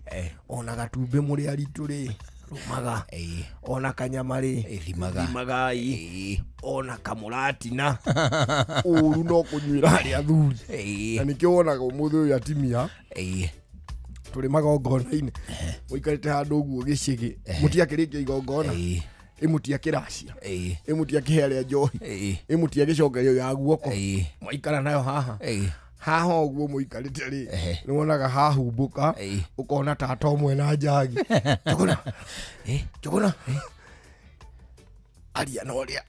ona gatumbĩ mũrĩ aritũ rĩ, rũmaga. Ona kanyama rĩ, thimagai. Ona kamũratina. Ũru no kũnyuĩra harĩ athuri. Na nĩkĩo wonaga ũmũthĩ ũyũ atimia tũrĩ magongona-inĩ, mũikarĩte handũ ũguo gĩcĩgĩ, mũtiakĩrĩkia igongona, ĩmũtiakĩracia, ĩmũtiakĩhe arĩa njohi, ĩmũtiagĩcokerio ya guoko, mwaikara nayo haha. Haha ũguo mũikarĩte rĩ, nĩ wonaga hahumbũka, ũkona tata ũmwe na njagi. Njũgũna. Njũgũna. Aria na ũrĩa.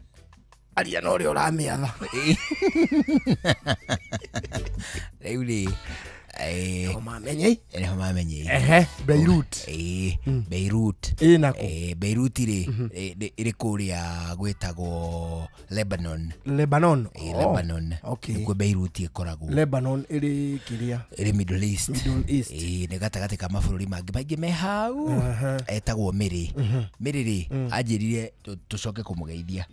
Aria na ũrĩa ũramĩatha. Rĩu rĩ, Nĩho mamenyei. Nĩho mamenyei. Beirut. Beirut. Ĩnakũ? Beirut rĩ, ĩrĩ kũrĩa gwĩtagwo Lebanon. Lebanon. Lebanon. Nĩkuo Beirut ĩkoragwo. Lebanon ĩrĩ kĩrĩa? Ĩrĩ Middle East. Middle East. Nĩ gatagatĩ ka mabũrũri mangĩ maingĩ me hau. Etagwo Mĩrĩ. Mĩrĩ rĩ, anjĩrire tũcoke kũmũgeithia.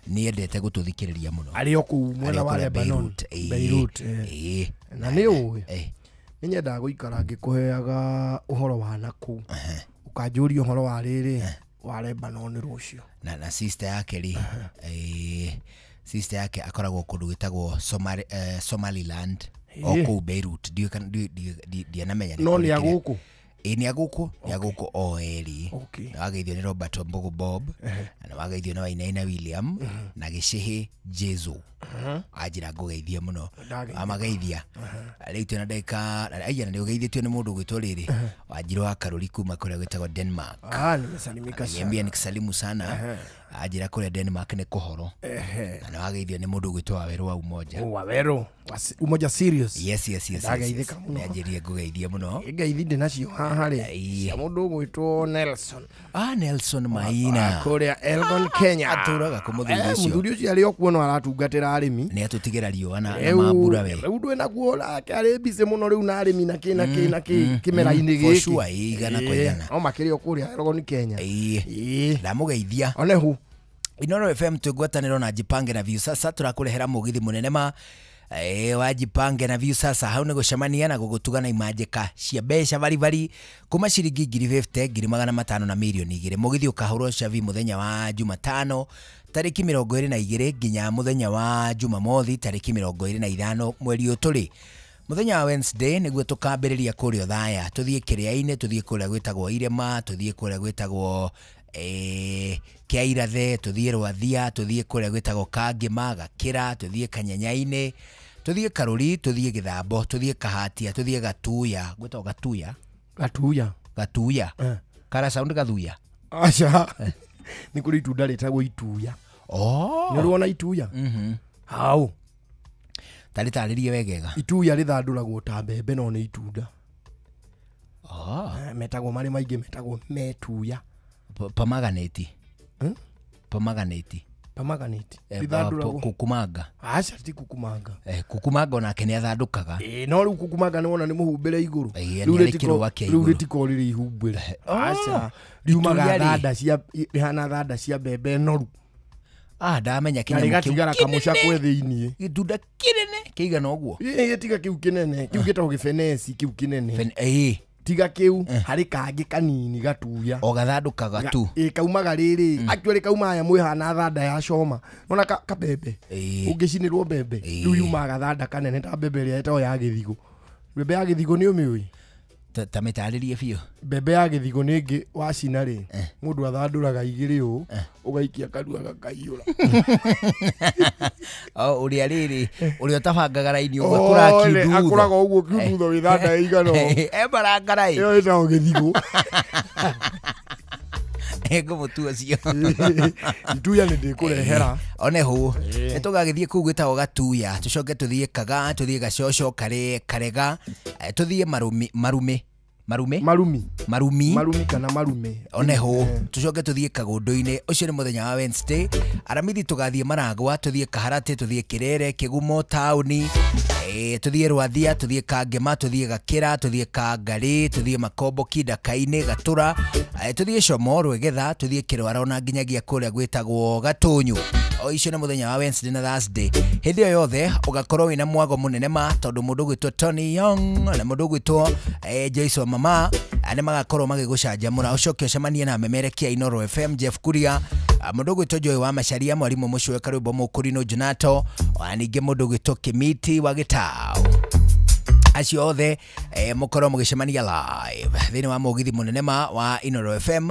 Nĩ endete gũtũthikĩrĩria mũno. Arĩ o kũu mwena wa Lebanon. Beirut. Na nĩ ũĩ nĩ nyendaga gũikara ngĩkũheaga ũhoro wa nakũu, ũkanjũria ũhoro wa rĩrĩ wa Lebanon rũciũ. Na sister yake rĩ, sister yake akoragwo kũndũ gwĩtagwo Somaliland, o kũu Beirut. Ndianamenya. No nĩ agũkũ? Nĩ agũkũ, nĩ agũkũ o erĩ. Na wageithio nĩ Robert Mbogo Bob, na wageithio nĩ Wainaina William, na Gĩcĩhĩ Jesu. Anjĩra ngũgeithie mũno. Amageithia. Rĩu twĩna ndagĩka aigana nĩ ũgeithĩtio nĩ mũndũ ũgwĩtwo rĩrĩ, Wanjirũ wa Karũri kuma kũrĩa gwĩtagwo Denmark. Nimesalimika sana. Niambia nikusalimu sana. Anjĩra kũrĩa Denmark nĩ kũhoro. Na wageithio nĩ mũndũ ũgwĩtwo Wawerũ wa Umoja. Wawerũ Umoja serious. Yes. Ndageithĩka mũno. Nĩanjĩrire ngũgeithie mũno. Ngeithi ndĩ nacio haha rĩ, cia mũndũ ũgwĩtwo Nelson. Nelson Maina. Kũrĩa Elgon, Kenya. Atũraga kũ mũthuri ũcio. Mũthuri ũcio arĩ o kuo no aratungatĩra arĩmi. Nĩ atũtigĩra riũa na mambura we. Rĩu ndwĩ nakuo nake arĩ busy mũno rĩu na arĩmi na kĩ na kĩ na kĩ kĩmera-inĩ For gĩkĩ. sure, igana kwa igana. No makĩrĩ o kũrĩa Elgon, Kenya. Ndamũgeithia. Onehu. Inooro FM twĩ ngwatanĩro na Jipange na Viusasa tũrakũrehera mũgithi mũnene ma wa Jipange na Viusasa. Hau nĩ gũcemania na gũgũtugana imanjĩka cia mbeca baribari kuma ciringi 50,000, 500,000 na mirioni 2. Mũgithi ũkahũrwo cabi mũthenya wa Jumatano tarĩki 22 nginya mũthenya wa Jumamothi tarĩki 25 mweri ũyũ tũrĩ. Mũthenya wa Wednesday nĩguo tũkambĩrĩria kũrĩa Othaya, tũthiĩ kĩrĩa-inĩ, tũthiĩ kũrĩa gwĩtagwo Irema, tũthiĩ kũrĩa gwĩtagwo Kia Irathe, tuthiĩ Rwathia, tuthiĩ kũrĩa gwĩtagwo Kangĩma, Gakĩra, tuthiĩ Kanyenyainĩ, tuthiĩ Karũri, tuthiĩ Gĩthambo, tuthiĩ Kahatia, tuthiĩ Gatuya, gwĩtagwo Gatuya? Gatuya. Gatuya. Kara sound Gathuya. Aca. Nĩ kũrĩ itunda rĩtagwo ituya. Oh. Nĩ ũrĩ wona ituya? Mhm. Hau. Tarĩtarĩrie wegega. Ituya rĩthandũragwo ta mbembe no nĩ itunda. Oh. Metagwo marĩ maingĩ metagwo metuya. Pomaganeti. Pomaganeti. Pomaganeti. Rithandũragwo. Kukumanga. Aca ti kukumanga. Kukumanga onake nĩ athandũkaga. No rĩu kukumanga nĩ wona nĩ mũhumbĩre igũrũ. Rĩu rĩtikorwo rĩrĩ ihumbĩre. Aca. Riumaga thanda cia rĩhana thanda cia mbembe noru. Ah, ndamenya kĩnyamũ kĩu. Rĩgatigara kamũcakwe thĩiniĩ. Gĩtunda kĩnene kĩigana ũguo. Ĩĩ tiga kĩu kĩnene. Kĩu gĩtagwo gĩbeneci kĩu kĩnene. Tiga kĩu harĩ kangĩ kanini gatuya. O gathandũkaga tu. Ĩ kaumaga rĩrĩ. Actually kauma aya mwĩhana thanda ya coma. Nona kabembe. Ũngĩcinĩrwo mbembe. Rĩu yumaga thanda kanene ta mbembe ĩrĩa ĩtagwo ya gĩthigo. Mbembe ya gĩthigo nĩ ũmĩũĩ? Ta mĩtarĩrie biũ. Mbembe ya gĩthigo nĩ ĩngĩ wacina rĩ, mũndũ athandũraga igĩrĩ ũũ, ũgaikia kanua gakaiyũra. O ũrĩa rĩrĩ, ũrĩa ũtabangaga raini ũguo akũraga kiundutho. Akũraga ũguo kiundutho wĩ thanda ĩigana ũũ. Barangara ĩ. Ĩyo ĩtagwo gĩthigo. Ngũmũtua cio. Ituya nĩ ndĩkũrehera. One hũ. Nĩ tũgagĩthiĩ kũu gwĩtagwo Gatuya, tũcoke tũthiĩ Kaga, tũthiĩ Gacoco, Karega, tũthiĩ Marumi, Marumi. Marume? Marumi. Marumi. Marumi kana marume. One hũ. Tucoke tuthiĩ Kagũndũ-inĩ. Ũcio nĩ mũthenya wa Wednesday. Aramithi tũgathiĩ Maragwa, tuthiĩ Kaharatĩ, tuthiĩ Kĩrere, Kĩgumo, taũni. Tuthiĩ Rwathia, tuthiĩ Kangema, tuthiĩ Gakĩra, tuthiĩ Kangarĩ, tuthiĩ Makomboki, Ndaka-inĩ, Gatũra, tuthiĩ Como, Rwegetha, tuthiĩ Kĩrwara ona nginyagia kũrĩa gwĩtagwo Gatũnyũ. O icio nĩ mũthenya wa Wednesday na Thursday. Hĩndĩ ĩyo yothe ũgakorwo wĩna mwago mũnene ma tondũ mũndũ ũgwĩtwo Tony Young na mũndũ ũgwĩtwo Joyce wa Mama nĩ magakorwo magĩgũcanjamũra. Ũcoke ũcemanie na memerekia Inoro FM Jeff Kuria, mũndũ ũgwĩtwo Joy wa Macharia, mwarimũ Mũcũe Karwĩmbo Mũkũrinũ Junato, ona ningĩ mũndũ ũgwĩtwo Kĩmiti wa Gĩtaũ. Acio othe mũkorwo mũgĩcemania live thĩinĩ wa mũgithi mũnene ma wa Inoro FM.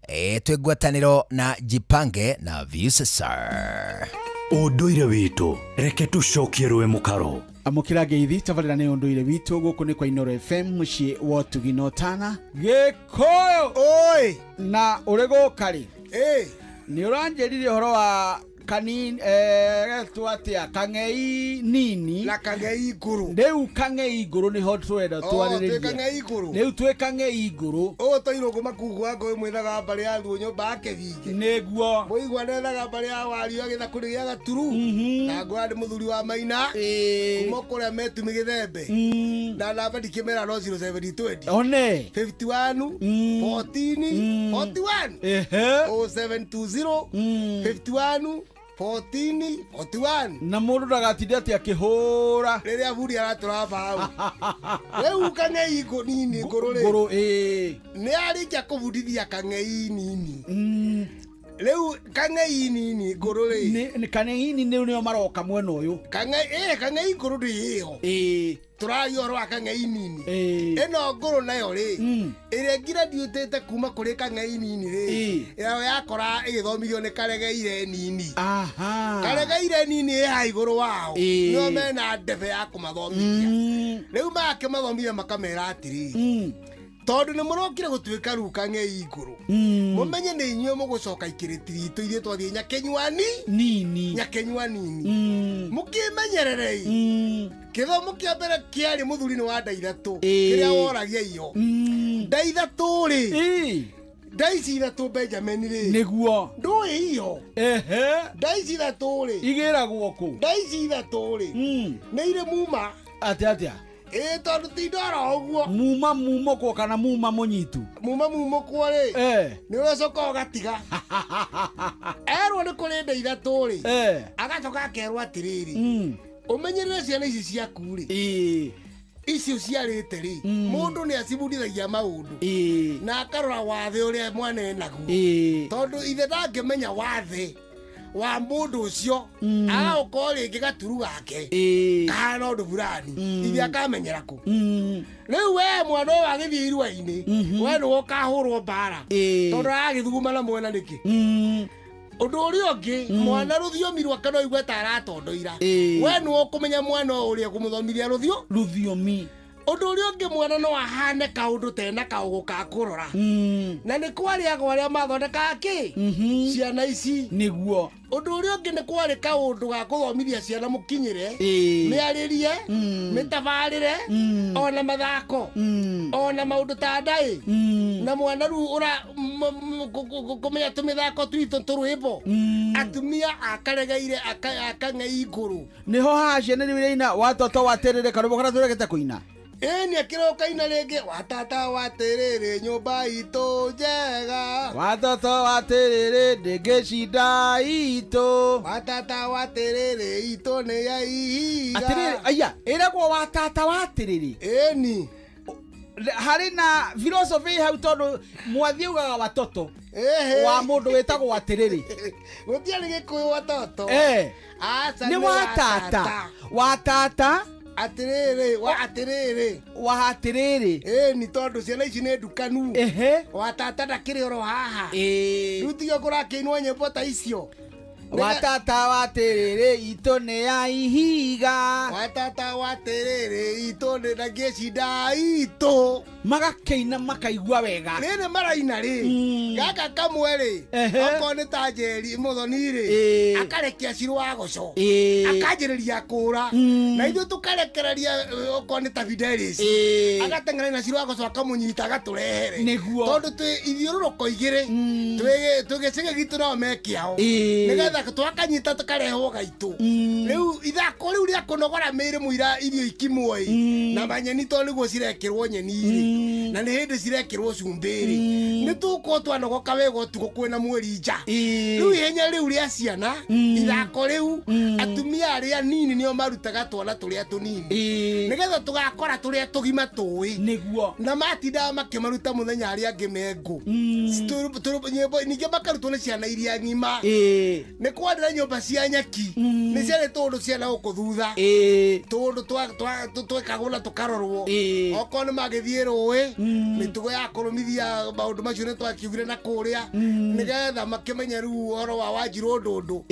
Twĩ ngwatanĩro na Jipange na Viusasa. Ũndũire witũ reke tũcokie rũĩ mũkaro. Amũkĩra ngeithi tabarĩra nĩ ũndũire witũ gũkũ nĩ kwa Inoro FM mũciĩ wa ũtugi na ũtana. Gĩkũyũ oi na ũrĩ gũka rĩ, nĩ ũranjĩrire ũhoro wa kanini getwo atĩa kang'ei nini na kang'ei ngũrũ. Rĩu kang'ei ngũrũ nĩho tũrenda twarĩrĩrie. Twĩ kang'ei ngũrũ. Rĩu twĩ kang'ei ngũrũ. Ũũ tũirũngũ makungu wa ngũĩ mwĩthaga mbarĩ ya Luo nyũmba ya Kĩthinge. Nĩguo. Mũigua nethaga mbarĩ ya Wario agĩtha kũrĩ gĩa Gaturu. Na ngũra nĩ mũthuri wa Maina. Kuma kũrĩa Metumi Gĩthembe. Na namba ndikĩmera no 0720. One. 51 14 41. Ehe. 0720 51 14 41. Na mũndũ ndagatinde atĩ akĩhũra rĩrĩa buri aratũra mbaũ. Rĩu kang'ei nini ngũrũ rĩ, ngũrũ ĩĩ, nĩ arĩkia kũbundithia kang'ei nini. Rĩu kang'ei nini ngũrũ rĩ, nĩ kang'ei nini nĩo maroka mwena ũyũ. Kang'ei kang'ei ngũrũ ndĩ ĩho. Tũraria ũhoro wa kang'ei nini. Ĩno ngũrũ nayo rĩ, ĩrĩa ngraduĩtĩte kuma kũrĩ kang'ei nini rĩ, ĩyo yakora ĩgĩthomithio nĩ karegeire nini. Karegeire nini ĩ haha igũrũ wao. Nĩo mena ndebe ya kũmathomithia. Rĩu makĩmathomithia makamera atĩrĩrĩ, tondũ nĩ mũrokire gũtuĩka rĩu kang'ei ngũrũ, mũmenye nĩ inyuĩ mũgũcoka ikĩrĩti ritũ ithuĩ twathiĩ Nyakenyuani nini. Nyakenyua nini. Mũkĩmenyererei. Kĩthomo kĩa mbere kĩarĩ mũthuri nĩ wa nda ithatũ kĩrĩa woragia iyo. Nda ithatũ rĩ, nda ici ithatũ Benjamin rĩ, nĩguo ndũĩ iyo. Nda ici ithatũ rĩ, igĩragwo kũ? Nda ici ithatũ rĩ, nĩ irĩ muma. Atĩa atĩa? Ĩĩ tondũ ti ndora ũguo. Muma mumũkwo kana muma mũnyitu? Muma mumũkwo rĩ, nĩ ũrĩcoka ũgatiga. Erwo nĩ kũrĩ nda ithatũ rĩ, agacoka akerwo atĩrĩrĩ, ũmenyerere ciana ici ciaku rĩ, icio ciarĩte rĩ, mũndũ nĩ acibundithagia maũndũ na akarora wathe ũrĩa mwana enaguo. Tondũ ithe ndangĩmenya wathe Wa mũndũ ũcio agagũkorwo rĩngĩ gaturu gake kahana ũndũ burani ithe akamenyera kũ. Rĩu we mwana ũyũ agĩthiĩ irua-inĩ we nĩwe ũkahũrwo mbara tondũ aragĩthuguma na mwena nĩkĩ. Ũndũ ũrĩa ũngĩ mwana rũthiomi rwake no igue ta aratondoira we nĩwe ũkũmenya mwana ũyũ ũrĩa ũkũmũthomithia rũthiomi. Ũndũ ũrĩa ũngĩ mwana no ahane kaũndũ tena kaũgũ ka kũrora na nĩ kwarĩ agwa arĩa mathondekaga kĩ ciana ici nĩguo. Ũndũ ũrĩa ũngĩ nĩ kwarĩ kaũndũ ga kũthomithia ciana mũkinyĩre mĩarĩrie mĩtabarĩre ona mathako ona maũndũ ta ndaĩ na mwana rĩu ũra kũmenya tũmĩthako twitũ tũrwĩmbo atumia akaregeire akang'ei ngũrũ nĩho haha ciana rĩu iraina watoto watĩrĩrĩ karũmbo karĩa tũregete kũina. Ĩni akĩroka ina rĩngĩ watata watĩrĩrĩ nyũmba itũ njega watoto watĩrĩrĩ ndĩngĩcinda itũ watata watĩrĩrĩ itũ nĩ ya ihiga. Atĩrĩrĩ aya ĩragwo watata watĩrĩrĩ. Ĩni harĩ na philosophy hau tondũ mwathi ugaga watoto wa mũndũ wĩtagwo atĩrĩrĩ gũtiarĩ gĩkũyũ watoto. Aca nĩ watata watata atĩrĩrĩ wa atĩrĩrĩ wa atĩrĩrĩ. Ĩni tondũ ciana ici nĩ ndukanu watata ndakĩrĩ oro haha rĩu tiga kũrakĩinwo nyĩmbo ta icio. Watata watĩrĩrĩ itũ nĩ ya ihiga watata watĩrĩrĩ itũ nĩ na ngĩcinda itũ magakĩina makaigua wega. Rĩrĩ maraina rĩ gaka kamwe rĩ okorwo nĩ ta Njeri Mũthoni rĩ akarekia Cirũ wa Goco akanjĩrĩria kũra na ithuĩ tũkarekereria okorwo nĩ ta Fidelis agateng'era na Cirũ wa Goco akamũnyita agatũrehere tondũ twĩ ithiũrũrũko igĩrĩ twĩ gĩcĩgĩ gitũ nao me kĩao nĩgetha twakanyita tukarehwo gaitũ. Rĩu ithako rĩu rĩa kũnogora mĩĩrĩ mũira irio ikimwo ĩ na manyeni tondũ nĩguo cirekĩrwo nyeni rĩ na nĩ hĩndĩ cirekĩrwo cumbĩ rĩ nĩ tũgũkorwo twanogoka wega ũtukũ kwĩna mweri nja. Rĩu ihenya rĩu rĩa ciana ithako rĩu atumia arĩa nini nĩo marutaga twana tũrĩa tũnini nĩgetha tũgakora tũrĩa tũgima tũĩ nĩguo na matindaga makĩmaruta mũthenya arĩa angĩ me ngũ ningĩ makarutwo nĩ ciana iria ng'ima. Nĩ kwarĩ na nyũmba cia nyeki nĩ ciarĩ tũndũ ciana gũkũ thutha tũndũ twekagwo na tũkarorwo okorwo nĩ magĩthiĩ rũĩ mĩtugo ya kũrũmithia maũndũ macio nĩ twakiugire na kũrĩa nĩgetha makĩmenye rĩu ũhoro wa Wanjirũ ndũndũ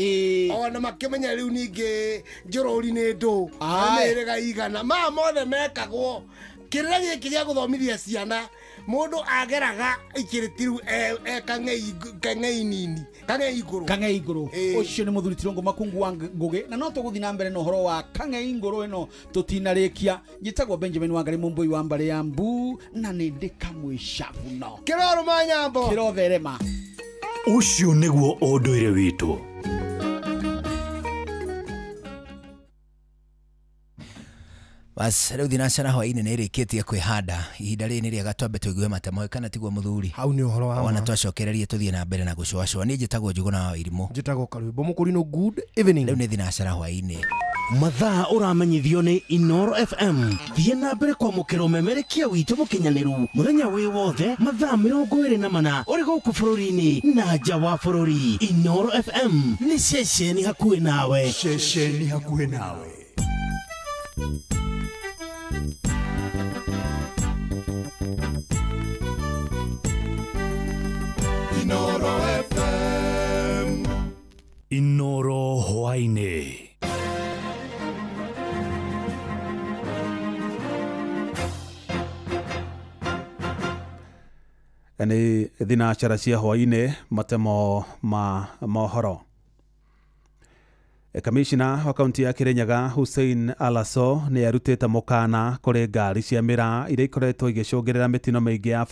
ona makĩmenya rĩu ningĩ Njũrũri nĩ ndũ mĩhĩrĩga igana maya mothe mekagwo kĩrĩra gĩkĩ gĩa gũthomithia ciana mũndũ ageraga ikĩrĩtiru kang'ei nini kang'ei ngũrũ kang'ei ngũrũ. Ũcio nĩ mũthuri Tirũngũ Makungu wa Ngũgĩ na no tũgũthiĩ na mbere na ũhoro wa kang'ei ngũrũ ĩno tũtinarĩkia. Njĩtagwo Benjamin Wangari Mũmbũi wa mbarĩ ya Mbu na nĩ ndĩ kamwĩcabuno kĩrorũma nyambo kĩrotherema. Ũcio nĩguo ũndũire witũ. Bas rĩu thinacara hwaĩ-inĩ nĩ ĩrĩkĩtie kwĩhanda ihinda rĩrĩ nĩ rĩega twambe tũigue matemo kana tiguo mũthuri hau nĩ ũhoro wa ona twacokererie tũthiĩ na mbere na gũcũacũa. Niĩ njĩtagwo Njũgũna wa Irimũ njĩtagwo Karwĩmbo Mũkũrinũ. Good evening. Rĩu nĩ thinacara hwaĩ-inĩ. Mathaa ũramenyithio nĩ Inoro FM. Thiĩ na mbere kwamũkĩra ũmemerekia witũ mũkinyanĩru mũthenya wĩ wothe mathaa 24 ũrĩ gũkũ bũrũri-inĩ na nja wa bũrũri. Inoro FM nĩ ceceni hakuhĩ nawe. Ceceni hakuhĩ nawe. Inoro FM. Inoro hwaĩ-inĩ. Nĩ thinacara cia hwaĩ-inĩ matemo ma mohoro. Kamishina wa kaunti ya Kirinyaga Hussein Alaso nĩ arutĩte mũkana kũrĩ ngari cia mĩraa iria ikoretwo igĩcũngĩrĩra mĩtino mĩingĩ ya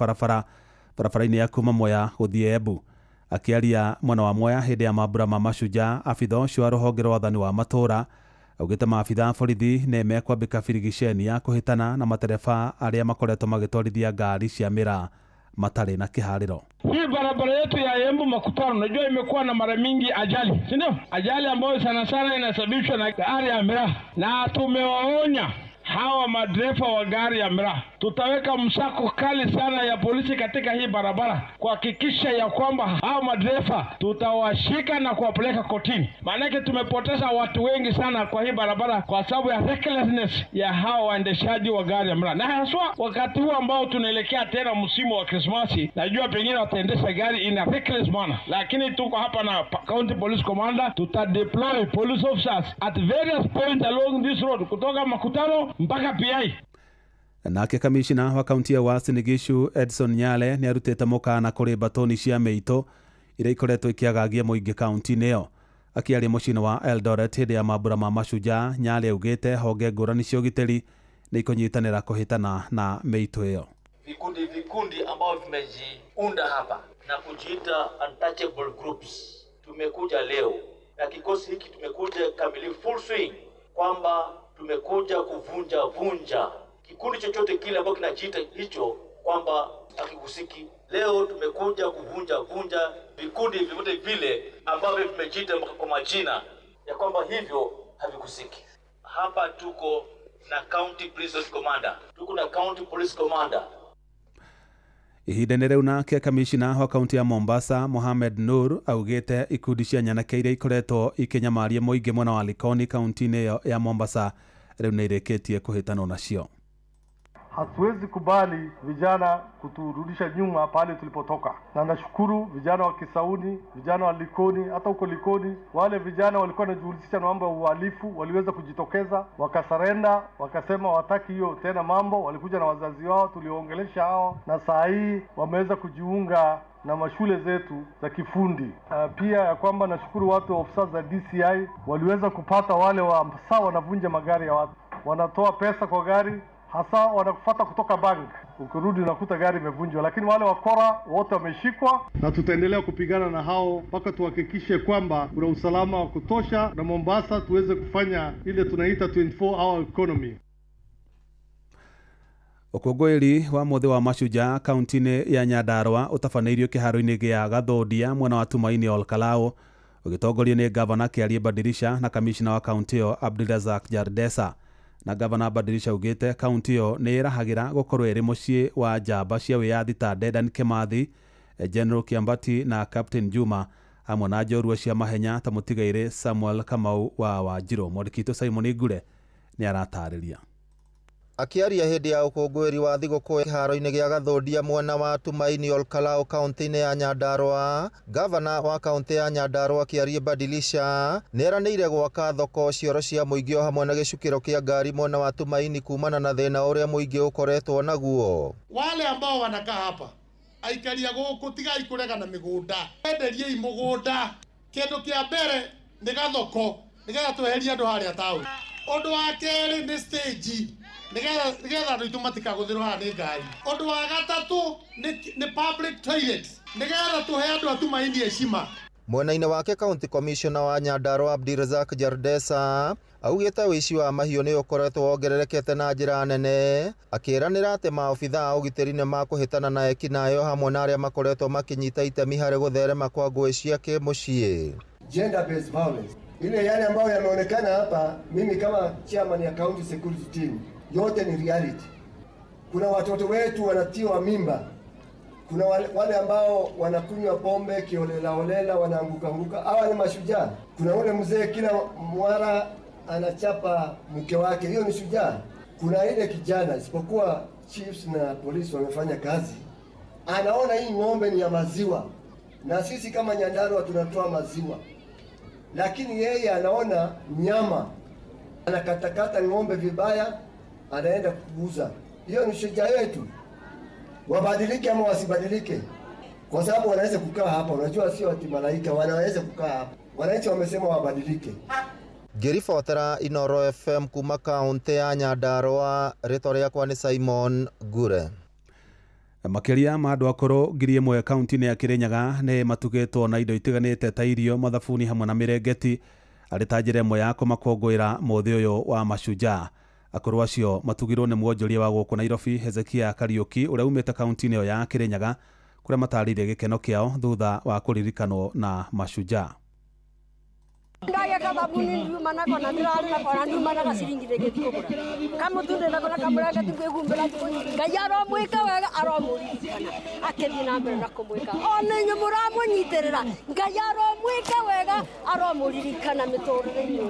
barabara-inĩ ya kuma Mwea gũthiĩ Embu. Akĩaria mwena wa Mwea hĩndĩ ya mambura ma Mashujaa, abitha ũcio wa rũhonge rwa wathani wa matũũra augĩte maabitha a borithi nĩ mekwambĩka birigiceni ya kũhĩtana na matereba arĩa makoretwo magĩtwarithia ngari cia mĩraa matarĩ na kĩharĩro. Hii barabara yetu ya Embu Makutano, najua imekuwa na mara mingi ajali, si ndio? Ajali ambayo sana sana inasababishwa na gari ya miraa, na tumewaonya hawa madereva wa gari ya miraa. Tutaweka msako kali sana ya polisi katika hii barabara kuhakikisha ya kwamba hao madereva tutawashika na kuwapeleka kotini. Maanake tumepoteza watu wengi sana kwa hii barabara kwa sababu ya recklessness ya hao waendeshaji wa gari ya miraa, na haswa wakati huu ambao tunaelekea tena msimu wa Krismasi, najua pengine wataendesha gari in a reckless manner, lakini tuko hapa na County Police Commander, tutadeploy police officers at various points along this road kutoka Makutano mpaka PI. Nake kamishina wa kaunti ya Uasin Gishu Edson Nyale nĩ arutĩte mũkana kũrĩ mbatoni cia mĩitũ iria ikoretwo ikĩagagia mũingĩ kaunti-inĩ ĩyo. Akĩaria mũciĩ-inĩ wa Eldoret hĩndĩ ya mambura ma Mashujaa, Nyale augĩte honge ngũrani cia ũgitĩri nĩ ikũnyitanĩra kũhĩtana na mĩitũ ĩyo. Vikundi ambavyo vimejiunda hapa na kujiita untouchable groups, tumekuja leo na kikosi hiki tumekuja kamili full swing, kwamba tumekuja kuvunja vunja kikundi chochote kile ambacho kinajiita hicho kwamba hakihusiki. Leo tumekuja kuvunja vunja vikundi vyovyote vile ambavyo vimejiita kwa majina ya kwamba hivyo havihusiki. Hapa tuko na County Prison Commander, tuko na County Police Commander. Ihinda-inĩ rĩu nake kamishina wa kaunti ya Mombasa Mohamed Nur augĩte ikundi cia nyanake iria ikoretwo ikĩnyamaria mũingĩ mwena wa Likoni kaunti-inĩ ĩyo ya Mombasa rĩu nĩ irĩkĩtie kũhĩtanwo nacio. Hatuwezi kubali vijana kuturudisha nyuma pale tulipotoka, na nashukuru vijana wa Kisauni, vijana wa Likoni, hata huko Likoni wale vijana walikuwa wanajihusisha na mambo ya uhalifu waliweza kujitokeza wakasarenda, wakasema wataki hiyo tena mambo. Walikuja na wazazi wao, tuliongelesha hao, na saa hii wameweza kujiunga na mashule zetu za kifundi. Pia ya kwamba nashukuru watu wa ofisa za DCI waliweza kupata wale wa wanavunja magari ya watu, wanatoa pesa kwa gari hasa wanakufuata kutoka bank, ukirudi unakuta gari imevunjwa, lakini wale wakora wote wameshikwa, na tutaendelea kupigana na hao mpaka tuhakikishe kwamba kuna usalama wa kutosha na Mombasa tuweze kufanya ile tunaita 24 hour economy. Ũkũngũĩri wa mũthĩ wa Mashujaa kaunti-inĩ ya Nyandarua ũtabanĩirio kĩharo-inĩ gĩa Gathũndia mwena wa Tumaini Olkalou, ũgĩtongorio nĩ gavana Kĩarie Badirisha na kamishina wa kaunti ĩyo Abdulrazak Jardesa. Na gavana Badirisha augĩte kaunti ĩyo nĩ ĩrahagĩra gũkorwo ĩrĩ mũciĩ wa njamba cia wĩyathi ta Dedan Kimathi, General Kiambati na Captain Juma, hamwe na njorua cia mahenya ta mũtigairĩ Samuel Kamau wa Wanjirũ. Mwandĩki witũ Simon Ngure nĩ aratarĩria. Akĩaria hĩndĩ ya ũkũngũĩri wa thigũkũ kĩharo-inĩ gĩa Gathũndia mwena wa Tumaini Olkalou kaunti-inĩ ya Nyandarua, gavana wa kaunti ya Nyandarua Kĩarie Badilisha nĩeranĩire gwaka thoko, cioro cia mũingĩ o hamwe na gĩcukĩro kĩa ngari mwena wa Tumaini kumana na thĩna ũrĩa mũingĩ ũkoretwo naguo. Wale ambao wanakaa hapa aikaria gũkũ tigai kũregana mĩgũnda, enderiei mũgũnda. Kĩndũ kĩa mbere nĩ gathoko nĩgetha tweherie andũ harĩa taũni. Ũndũ wa kerĩ nĩ stage nĩgetha andũ aitũ matikagũthĩrwo haha nĩ ngari. Ũndũ wa gatatũ nĩ public toilet nĩgetha tũhe andũ a Tumaini heshima. Mwena-inĩ wake County Commissioner wa Nyandarua Abdirazak Jardesa augĩte ũici wa mahiũ nĩ ũkoretwo wongererekete na njĩra nene, akĩĩranĩra atĩ maobithaa a ũgitĩri nĩ makũhĩtana na ekinaĩ hamwe na arĩa makoretwo makĩnyita itemi harĩ gũtherema kwa ngũĩ cia kĩmũciĩ. Gender based violence ile yale ambayo yameonekana hapa, mimi kama chairman ya county security team, yote ni reality. Kuna watoto wetu wanatiwa mimba, kuna wale ambao wanakunywa pombe kiolela olela, wanaanguka anguka, hawa ni mashujaa. Kuna ule mzee kila mwara anachapa mke wake, hiyo ni shujaa. Kuna ile kijana, isipokuwa chiefs na polisi wamefanya kazi, anaona hii ng'ombe ni ya maziwa na sisi kama Nyandarua tunatoa maziwa, lakini yeye anaona nyama, anakatakata ng'ombe vibaya, anaenda kuuza. Hiyo ni shujaa yetu. Wabadilike ama wasibadilike, kwa sababu wanaweza kukaa hapa. Unajua sio ati malaika, wanaweza kukaa hapa. Wananchi wamesema wabadilike. Ngĩribotera Inoro FM kuma kaunti ya Nyandarua, rĩtwa rĩakwa nĩ Simon Ngure. Makĩria ma andũ akũrũ 1,000 kaunti-inĩ ya Kirinyaga nĩ matugĩtwo na indo itiganĩte ta irio, mathabuni hamwe na mĩrengeti arĩ ta njĩra ĩmwe ya kũmakũngũĩra mũthĩ ũyũ wa Mashujaa. Akũrũ acio matugirwo nĩ mwonjoria wa gũkũ Nairobi Hezekia Kariuki ũrĩa umĩte kaunti-inĩ ĩyo ya Kirinyaga, kũrĩa matarĩirie gĩkeno kĩao thutha wa kũririkanwo na Mashujaa. Ndageka thabuni ndiuma nako na ndirarĩ nako na ndiuma na gaciringi ndĩngĩthiĩ kũgũra kamũtu ndĩ nako na kamũrangeti ngwĩhumbĩra thikũ nyingĩ. Ngai aromwĩka wega, aromũririkana akĩthiĩ na mbere na kũmwĩka ona inyuĩ mũramũnyitĩrĩra. Ngai aromwĩka wega, aromũririkana mĩtũrĩre-inĩ.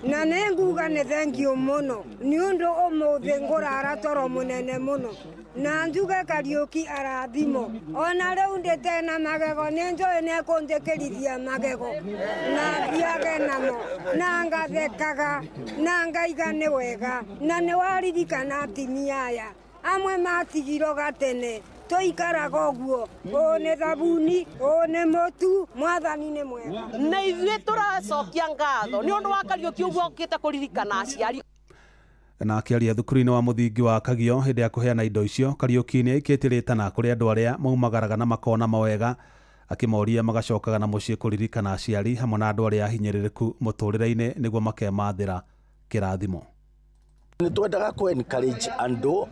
Na nĩ nguga nĩ thengio mũno nĩ ũndũ ũmũthĩ ngũrara toro mũnene mũno na njuge Kariũki arathimo ona rĩu ndĩte na magego nĩ njũĩ nĩ ekũnjĩkĩrithia magego na thiage namo na ngathekaga na ngaiga nĩ wega na nĩ waririkana atimia aya amwe matigirwo gatene tũikaraga ũguo ũũ nĩ thabuni ũũ nĩ mũtu. Mwathani nĩ mwega. Na ithuĩ tũracokia ngatho nĩ ũndũ wa Kariũki ũguo okĩte kũririkana aciari. Na akĩaria thukuru-inĩ wa mũthingi wa Kagio hĩndĩ ya kũheana indo icio, Kariũki nĩ aikĩtie rĩtana kũrĩ andũ arĩa maumagaraga na makona mawega, akĩmoria magacokaga na mũciĩ kũririkana aciari hamwe na andũ arĩa ahinyĩrĩrĩku mũtũrĩre-inĩ nĩguo makemathĩra kĩrathimo. Nĩ twendaga kũ encourage andũ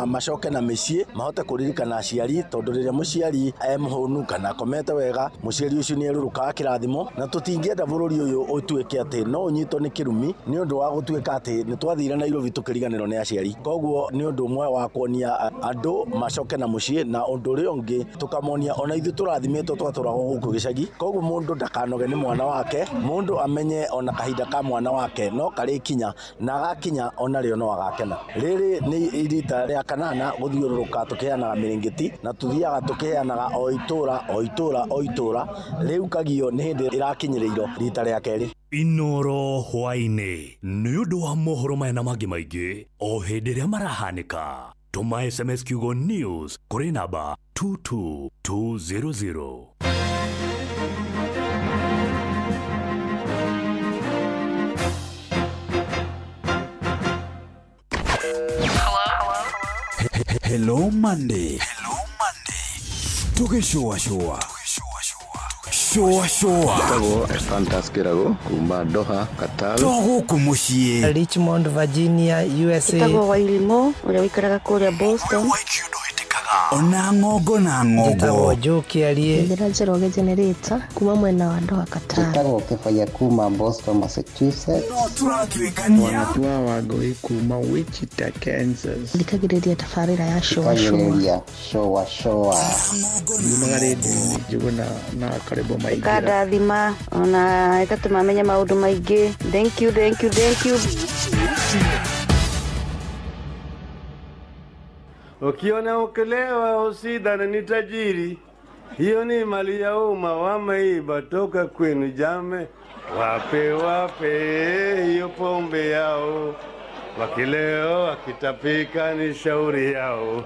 macoke na mĩciĩ mahote kũririkana aciari tondũ rĩrĩa mũciari e mũhũnu kana akomete wega mũciari ũcio nĩ erũrũkaga kĩrathimo na tũtingĩenda bũrũri ũyũ ũtuĩke atĩ no ũnyitwo nĩ kĩrumi nĩ ũndũ wa gũtuĩka atĩ nĩ twathire Nairobi tũkĩriganĩrwo nĩ aciari. Koguo nĩ ũndũ ũmwe wa kuonia andũ macoke na mũciĩ na ũndũ ũrĩa ũngĩ tũkamonia ona ithuĩ tũrathimĩtwo twatũragwo gũkũ gĩcagi. Koguo mũndũ ndakanoge nĩ mwana wake, mũndũ amenye ona kahinda ka mwana wake no karĩkinya na agakinya ona rĩo no agakena. Rĩrĩ nĩ irita rĩa kanana gũthiũrũrũka tũkĩheanaga mĩrĩngĩti na tũthiaga tũkĩheanaga o itũra o itũra o itũra. Rĩu Kagio nĩ hĩndĩ ĩrakinyĩrĩirwo rita rĩa kerĩ. Inoro hwaĩ-inĩ nĩ ũndũ wa mohoro maya na mangĩ maingĩ o hĩndĩ ĩrĩa marahanĩka. Tũma SMS kiugo news kũrĩ namba 22200. Hello Monday. Hello Monday. Tugĩcũa cũa. Cũa cũa. Njĩtagwo Ephantus Kĩrago kuma Doha, Qatar. To gũkũ mũciĩ. Richmond, Virginia, USA. Njĩtagwo Wairimu ũrĩa ũikaraga kũrĩa Boston. Ona ng'ongo na ng'ongo. Njĩtagwo Joe Kĩarie. Njĩra Njoroge Generator kuma mwena wa Doha, Qatar. Njĩtagwo Kĩbaya kuma Boston, Massachusetts. No tũratuĩkania. Wanatua Wangũi kuma Wichita, Kansas. Thikagĩrĩria tabarĩra ya cũa cũa. Thikagĩrĩria cũa cũa. Yumaga rĩndiũ-inĩ Njũgũna na Karĩbo Maingĩra. Ĩkandathima ona ĩgatũma menye maũndũ maingĩ. Thank you, thank you, thank you. Ukiona ukilewa usidhani ni tajiri, hiyo ni mali ya umma wameiba toka kwenu jame. Wape wape hiyo pombe yao, wakileo wakitapika ni shauri yao.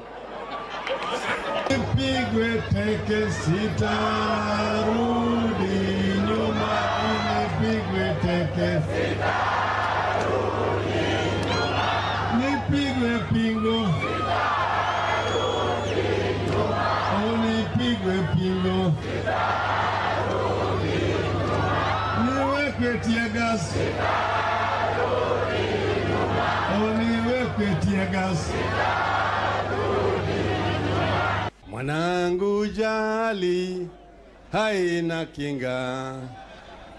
Nipigwe teke sitarudi nyuma, nipigwe teke sitarudi nyuma, nipigwe pingo nipigwe pingo, niwekwe tear gas, niwekwe tear gas. Mwanangu jali haina kinga,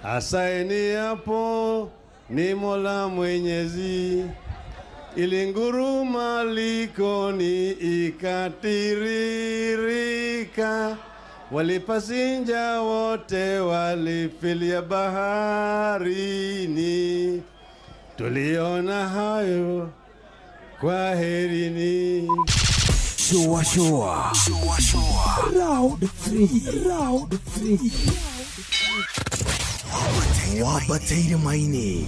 asaini hapo ni Mola Mwenyezi. Ilinguruma likoni ikatiririka, walipasinja wote walifilia baharini. Tuliona hayo, kwaherini. Shua shua. Shua shua. Round 3. Round 3. Wabataire maini.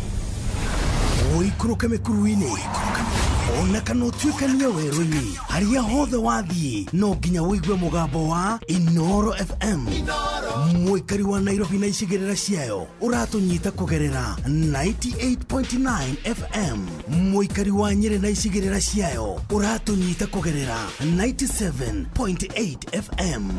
Ũikũrũke mĩkuru-inĩ ona kana ũtuĩkanie werũ-inĩ harĩa hothe wathiĩ no nginya ũigue mũgambo wa Inoro FM. Mũikari wa Nairobi na icigĩrĩra ciayo ũratũnyita kũgerera 98.9 FM. Mũikari wa Nyĩrĩ na icigĩrĩra ciayo ũratũnyita kũgerera 97.8 FM.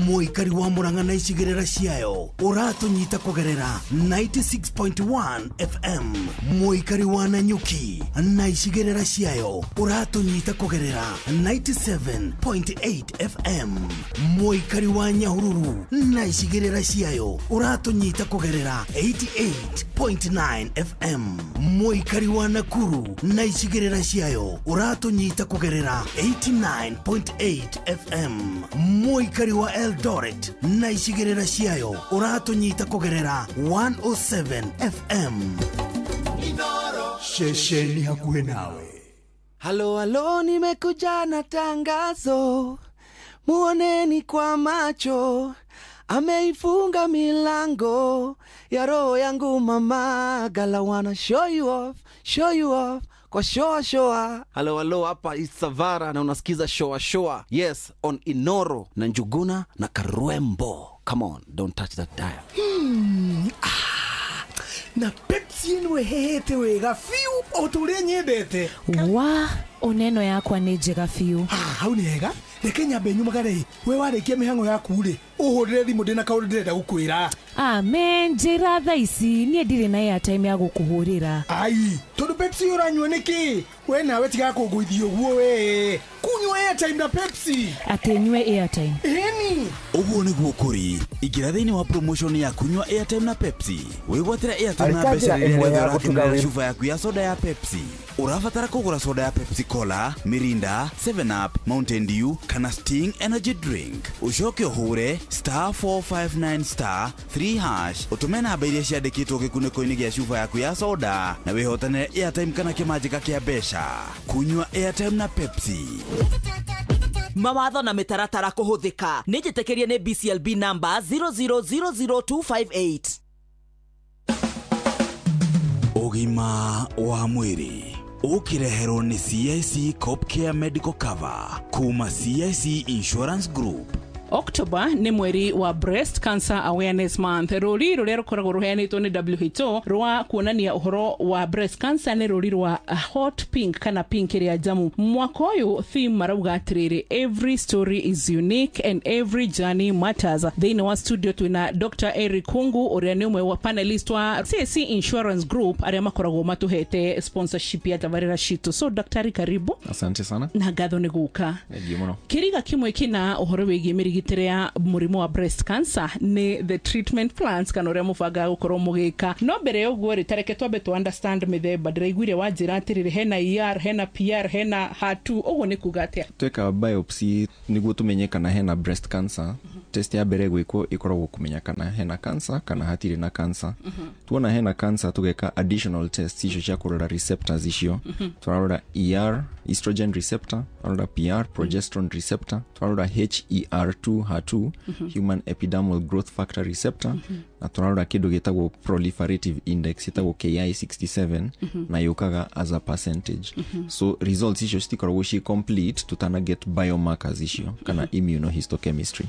Mũikari wa Murang'a na icigĩrĩra ciayo ũratũnyita kũgerera 96.1 FM. Mũikari wa Nanyuki na icigĩrĩra ciayo ũratũnyita kũgerera 97.8 FM. Mũikari wa Nyahururu na icigĩrĩra ciayo ũratũnyita kũgerera 88.9 FM. Mũikari wa Nakuru na icigĩrĩra ciayo ũratũnyita kũgerera 89.8 FM. Mũikari wa Eldoret na icigĩrĩra ciayo ũratũnyita kũgerera 107 FM. Ceceni hakuhĩ nawe. Halo halo, nimekuja na tangazo, muoneni kwa macho, ameifunga milango ya roho yangu mama, gala wanna show you off kwa shoa shoa. Halo halo, hapa Isavara na unasikiza shoa shoa. Yes, on Inoro na Njuguna na Karwembo. Come on, don't touch that dial. Na Pepsi ĩno ĩhehete wega biũ o ta ũrĩa nyendete. Wa oneno yakwa nĩ njega biũ. Hau nĩ hega. Reke nyambe nyumagare. We warĩkia mĩhang'o yaku rĩ, ũhũrĩre thimũ ndĩna kaũndũ ndĩrenda gũkwĩra. Amen, njĩra thaa ici niĩ ndirĩ na airtime ya gũkũhũrĩra. Ai, tondũ Pepsi ũranyua nĩkĩ? We nawe tiga kũngũithia ũguo we. Kunyua airtime na Pepsi. Atĩ nyue airtime. Ĩni. Ũguo nĩguo kũrĩ. Ingĩra thĩinĩ wa promotion ya kunyua airtime na Pepsi. Wĩgwatĩre airtime na mbeca rĩrĩa rĩothe ũrakenera cuba yaku ya soda ya Pepsi. Ũrabatara kũgũra soda ya Pepsi Cola, Mirinda, 7 Up, Mountain Dew kana Sting Energy Drink. Ũcoke ũhũre *459 *3# ũtũme namba iria ciandĩkĩtwo gĩkunĩko-inĩ gĩa cuba yaku ya soda na wĩhotanĩre airtime kana kĩmanjĩka kĩa mbeca. Kunyua airtime na Pepsi. Mawatho na mĩtaratara kũhũthĩka. Nĩ njĩtĩkĩrie nĩ BCLB number 0000258. Ũgima wa mwĩrĩ ũkĩreherwo nĩ CIC Copcare Medical Cover kuma CIC Insurance Group. October nĩ mweri wa Breast Cancer Awareness Month. Rũri rũrĩa rũkoragwo rũheanĩtwo nĩ WHO rwa kuonania ũhoro wa breast cancer nĩ rũri rwa hot pink kana pink ĩrĩa njamu. Mwaka ũyũ theme marauga atĩrĩrĩ, every story is unique and every journey matters. Thĩinĩ wa studio twĩna Dr. Eric Kungu ũrĩa nĩ ũmwe wa panelist wa CIC Insurance Group arĩa makoragwo matũhete sponsorship ya tabarĩra citũ. So daktari, karibu. Asante sana. Na ngatho nĩ gũka. Thengiũ mũno. Kĩriga kĩmwe kĩna ũhoro wĩgiĩ mĩrigitĩre ya mũrimũ wa breast cancer nĩ the treatment plans kana ũrĩa mũbangaga gũkorwo mũgĩka. No mbere ya ũguo rĩ, tareke twambe tũ understand mĩthemba. Ndĩraiguire wanjĩra atĩrĩrĩ, hena ER, hena PR, hena HER2, ũguo nĩ kuga atĩa? Tweka biopsy nĩguo tũmenye kana hena breast cancer. Test ya mbere gwĩkwo ĩkoragwo kũmenya kana hena cancer kana hatirĩ na cancer. Tuona hena cancer tũgeka additional tests icio cia kũrora receptors icio. Tũrarora ER, estrogen receptor, tũrarora PR, progesterone receptor, tũrarora HER2, HER2, human epidermal growth factor receptor, na tũrarora kĩndũ gĩtagwo proliferative index ĩtagwo KI67 na yũkaga as a percentage. So results icio citikoragwo ci complete tutana get biomarkers icio kana immunohistochemistry.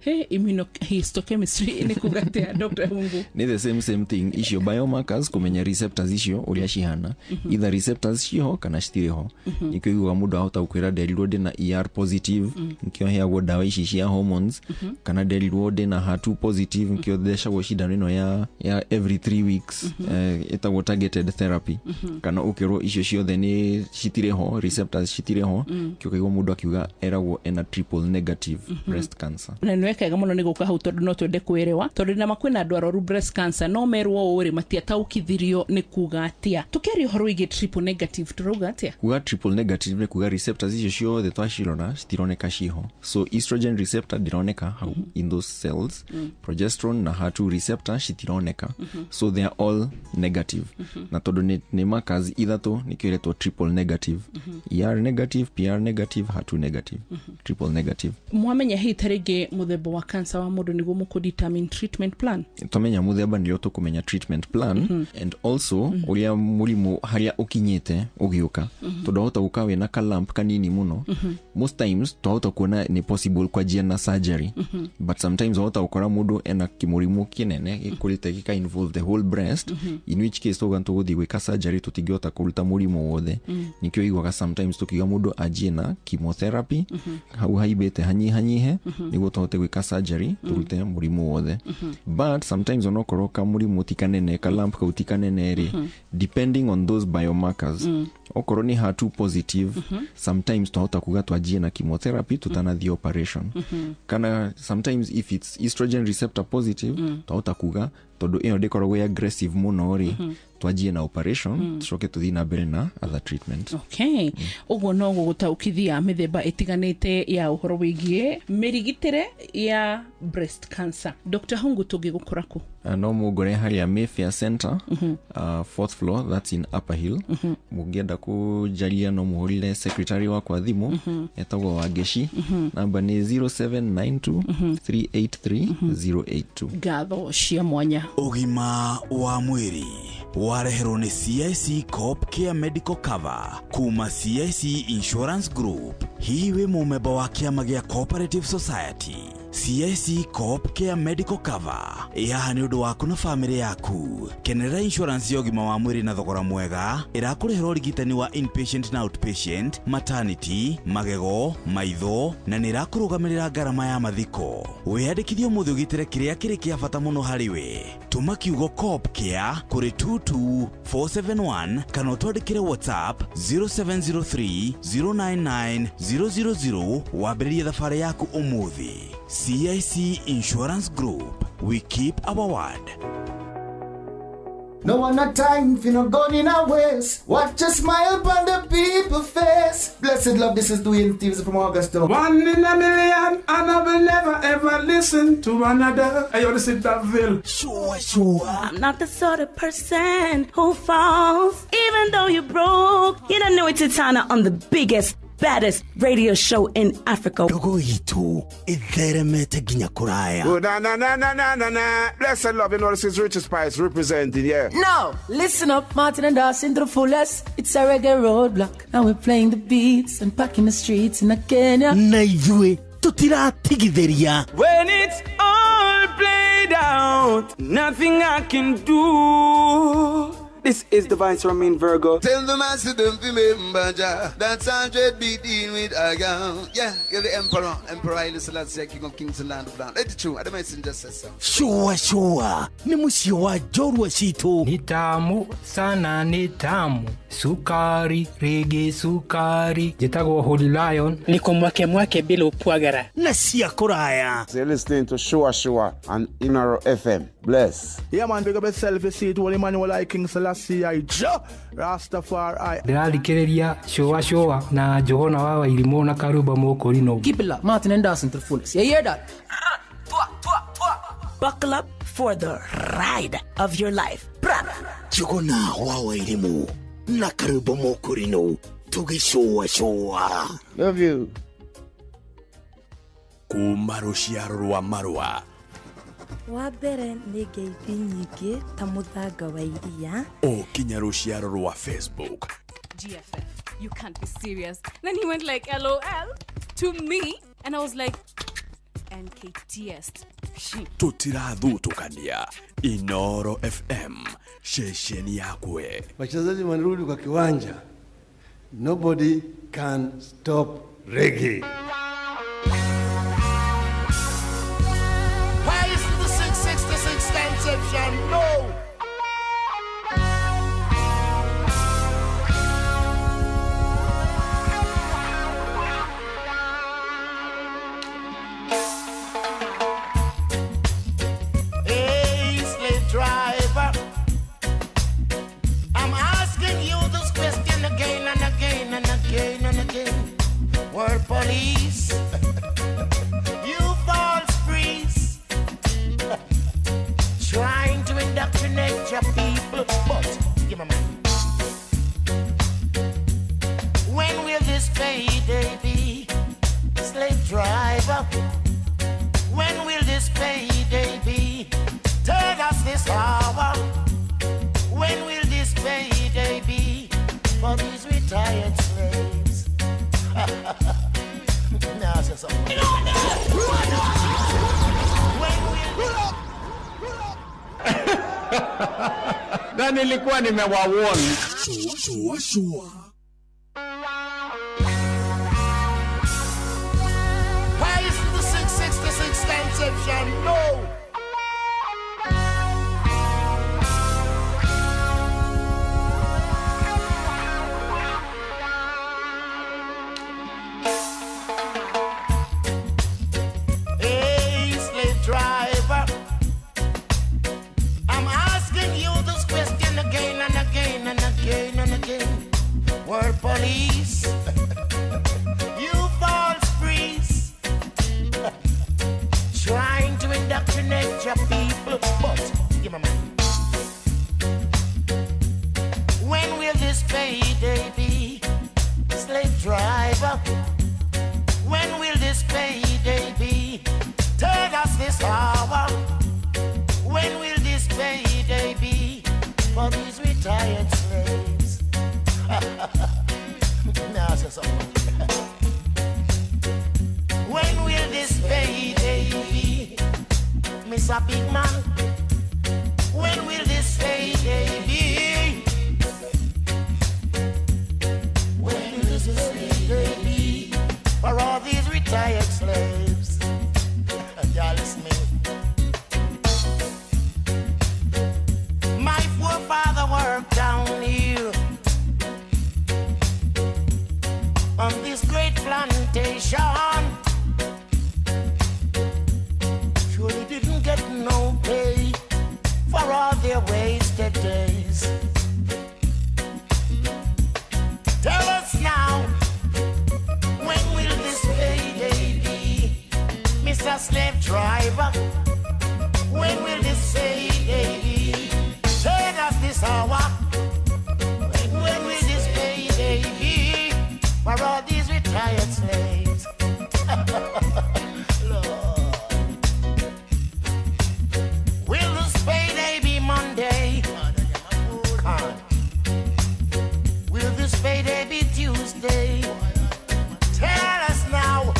Hey, immunohistochemistry nĩ kuga atĩa, Dr. Hungu? Nĩ the same thing icio biomarkers kũmenya receptors icio ũrĩa cihana, either receptors ciho kana citirĩ ho. Nĩkĩo ũiguaga mũndũ ahota gũkwĩra nderirwo ndĩna ER positive, nĩkĩo heagwo ndawa ici cia hormones, kana nderirwo ndĩna HER2 positive, nĩkĩo thecagwo cindano ĩno ya every 3 weeks, ĩtagwo targeted therapy. Kana ũkerwo icio ciothe nĩ citirĩ ho, receptors citirĩ ho, nĩkĩo ũkaigua mũndũ akiuga eragwo ena triple negative breast cancer. Na nĩ wekega mũno nĩ gũka hau tondũ no twende kwĩrewa, tondũ nama kwĩna andũ arwaru breast cancer no merwo ũũ rĩ, matiataũkithirio nĩ kuga atĩa. Tũkĩaria ũhoro wĩgiĩ triple negative tũrauga atĩa? Kuga triple negative nĩ kuga receptors icio ciothe twacirora citironeka ciho. So estrogen receptor ndironeka hau in those cells, progesterone na HER2 receptor citironeka. So they are all negative. Na tondũ nĩ markers ithatũ nĩkĩo ĩretwo triple negative. ER negative, PR negative, HER2 negative. Triple negative. Mwamenya hihi ta rĩngĩ mũthemba wa cancer wa mũndũ nĩguo mũkũ determine treatment plan? Twamenya mũthemba nĩrĩo tũkũmenya treatment plan, and also ũrĩa mũrimũ harĩa ũkinyĩte ũgĩũka. Tondũ wahota gũka wĩna ka lump kanini mũno. Most times twahota kuona nĩ possible kwanjia na surgery, but sometimes wahota gũkora mũndũ ena kĩmũrimũ kĩnene gĩkũrĩte gĩka involve the whole breast, in which case twauga nĩtũgũthiĩ gwĩka surgery tũtingĩhota kũruta mũrimũ wothe. Nĩkĩo ũiguaga sometimes tũkiuga mũndũ anjie na chemotherapy, hau haibĩte hanyihanyihe nĩguo tũhote gwĩka surgery tũrute mũrimũ wothe. But sometimes onokorwo ka mũrimũ ti kanene, ka lump kau ti kanene rĩ, depending on those biomarkers, Okorwo nĩ HER2 positive, sometimes twahota kuga twanjie na chemotherapy tutanathiĩ operation. Kana sometimes if it's estrogen receptor positive, twahota kuga tondu ĩyo ndĩkoragwo ĩ aggressive mũno rĩ, twanjie na operation, tucoke tũthiĩ na mbere na other treatment. Okay, ũguo no gũgũtaũkithia mĩthemba ĩtiganĩte ya ũhoro wĩgiĩ mĩrigitĩre ya breast cancer. Dr. Hungu, tũngĩgũkora kũ? No mũngore harĩa Mayfair Center, fourth floor, that's in Upper Hill. Mũngĩenda kũnjaria no mũhũrĩre secretary wakwa thimũ, etagwo Wangeci. Namba nĩ 0792 383 082. Ngatho cia mwanya. Ũgima wa mwĩrĩ wareherwo nĩ CIC Coop Care Medical Cover kuma CIC Insurance Group. Hihi wĩ mũmemba wa kĩama gĩa Cooperative Society? CIC Coop Care Medical Cover ĩ haha nĩ ũndũ waku na bamĩrĩ yaku. Kenerera insurance ya ũgima wa mwĩrĩ na thogora mwega ĩrakũrĩhĩra ũrigitani wa inpatient na outpatient, maternity, magego, maitho na nĩ ĩrakũrũgamĩrĩra ngarama ya mathiko. Wĩyandĩkithie ũmũthĩ ũgitĩre kĩrĩa kĩrĩ kĩa bata mũno harĩ we. Tũma kiugo Coop Care kũrĩ 22471 kana ũtwandĩkĩre WhatsApp 0703 099 000 wambĩrĩrie thabarĩ yaku ũmũthĩ. CIC Insurance Group, we keep our word. No one a time for no gun in our waist. Watch a smile upon the people face. Blessed love, this is Dwayne Stevens from Augusta. One in a million, and I will never ever listen to another. I ought to sit that ville. Sure, sure. I'm not the sort of person who falls, even though you're broke. You don't know it's Titana on the biggest, baddest radio show in Africa. Ndogo itu itheremete nginya kuraya. Oh, na na na na na na na. Blessed love, you know this is Richard Spice representing, yeah. No, listen up, Martin and Dawson to the fullest. It's a reggae roadblock. Now we're playing the beats and packing the streets in Kenya. Na ithuĩ tutiratigithĩria. When it's all played out, nothing I can do. This is Divine Romain Virgo. Tell the master don't remember Jah. That's 100 be dealing with a gun. Yeah, give the emperor, Emperor Haile Selassie, King of Kings and Land of Land. Let it true. I don't messenger says so. Sure, sure. Ni muciĩ wa njorua citũ. Ni tamu sana, ni tamu. Sukari, rege sukari. Njĩtagwo Holy Lion. Niko mwake mwake bila upwagara. Na cia kũraya. So you're listening to Sure Sure on Inoro FM. Bless. Yeah man, big up yourself, you see it, Holy Emmanuel I King Selassie I Jah Rastafari. Ndĩrathikĩrĩria Sure Sure na Njũgũna wa Wairimũ na Karumba Mũkũrinũ. Keep it locked, Martin and Dawson to the fullest. You hear that? Buckle up for the ride of your life. Njũgũna wa Wairimũ na Karumba Mũkũrinũ tũgĩcũa cũa. Love you. Kuma rũciaro rwa marũa wa mbere nĩ ngeithi nyingĩ ta mũthanga wa iria o kinya rũciaro rwa Facebook. GFF, you can't be serious. Then he went like LOL to me and I was like NKTS. Tutirathutũkania Inoro FM ceceni yakwe. Wachezaji wanarudi kwa kiwanja. Nobody can stop reggae. Why isn't the 666 conception? No. Hey, slave driver, I'm asking you this question again and again and again and again. World police, you false priests, trying to indoctrinate your people, but give me money. When will this payday be, slave driver? When will this payday be? Tell us this hour. When will this payday be for these retired slaves? Now say something. When will Na nilikuwa nimewawarn. Sure, sure. Why isn't the 666 conception? No. Police, you false priests, trying to indoctrinate your people. But give me money. When will this payday be, slave driver? When will this payday be? Tell us this hour. When will this payday be for these retired slaves? Now, say something. When will this payday be, Mr. Big Man? When will this payday be? When will this payday be for all these retired slaves? Y'all listen to me. My forefather worked down here on this great plantation. Surely didn't get no pay for all their wasted days. Tell us now, when will this payday be, Mr. Slave Driver? When will this payday be? Tell us this hour. When will this payday be for all these retired slaves? Lord. Will this payday be Monday? God. Will this payday be Tuesday? Tell us now.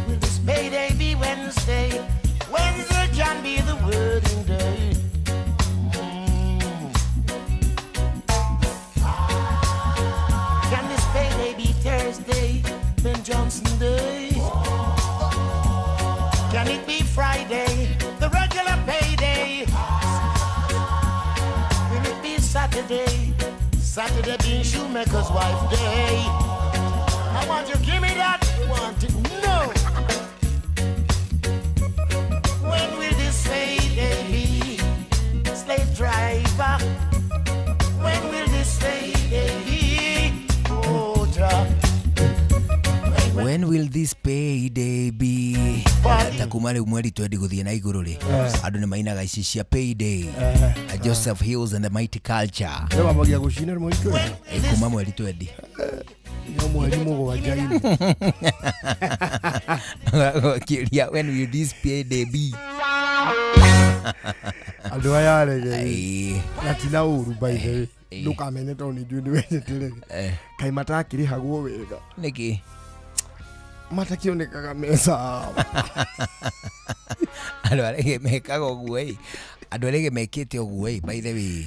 Will this payday be Wednesday? Wednesday can be the wedding day. Can this payday be Thursday, Ben Johnson Day? Can it be Friday, the regular payday? Will it be Saturday? Saturday being shoemaker's wife day. I want you give me that. I want it no. When will this payday be, slave driver? When will this payday be? Oh, Jah. When will this payday be? Ta kuma rĩu mweri twendi gũthiĩ na igũrũ rĩ, andũ nĩ mainaga ici cia payday. Joseph Hills and the Mighty Culture. Nĩ mambagia gũcina mweri twendi. Kuma mweri twendi. No mweri mũgwanja-inĩ. Kĩũria, when will this payday be? Andũ aya arege na ti na ũru by the way. Ndũkamene tondũ nĩ njũĩ nĩ wendete rege. Kaĩ matakĩrĩhagwo wega. Nĩkĩ? Matakĩonekaga meza. Andũ arege mekaga ũguo ĩ. Andũ arege mekĩte ũguo ĩ, by the way.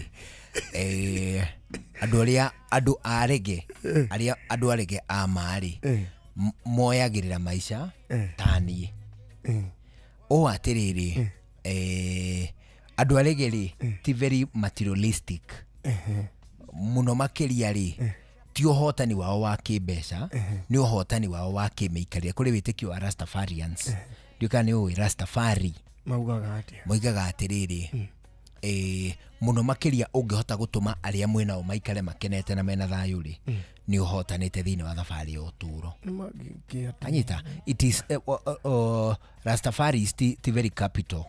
Andũ arĩa andũ arege arĩa andũ arege a marĩ moyagĩrĩra maica ta niĩ. Ũũ atĩrĩrĩ, andũ arege rĩ ti very materialistic mũno makĩria rĩ, ti ũhotani wao wa kĩmbeca, nĩ ũhotani wao wa kĩmĩikarĩre. Kũrĩ wĩtĩkio wa Rastafarians. Ndiũĩ kana nĩ ũĩ Rastafari. Maugaga atĩa? Moigaga atĩrĩrĩ, mũno makĩria ũngĩhota gũtũma arĩa mwĩnao maikare makenete na mena thayũ rĩ, nĩ ũhotanĩte thĩinĩ wa thabarĩ ya ũtũũro. Anyita, it is Rastafari is ti very capital.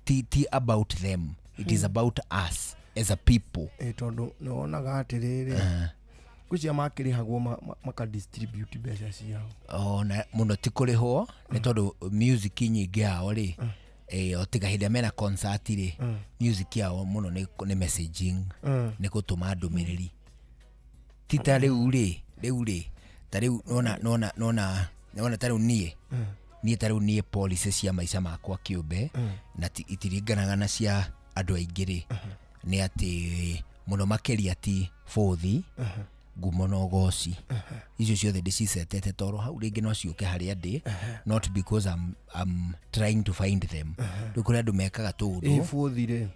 Ti about them. It is about us as a people. Tondũ nĩwonaga atĩrĩrĩ, gwĩcia makĩrĩhagwo maka distribute mbeca ciao. Ona mũno ti kũrĩhwo nĩ tondũ music nyingĩ yao rĩ, o tiga hĩndĩ ĩrĩa mena concert rĩ, music yao mũno nĩ messaging, nĩ gũtũma ndũmĩrĩri. Ti ta rĩu rĩ, ta rĩu nona ta rĩu niĩ, niĩ ta rĩu niĩ policy cia maica makwa kĩũmbe na itiringanaga na cia andũ aingĩ rĩ, nĩ atĩ mũno makĩria ti bũthi, ngumo na ũgoci. Icio ciothe ndĩcicetete toro hau rĩngĩ no ciũke harĩa ndĩ, not because I'm trying to find them. Rĩu kũrĩ andũ mekaga tũũndũ. Bũthi rĩ,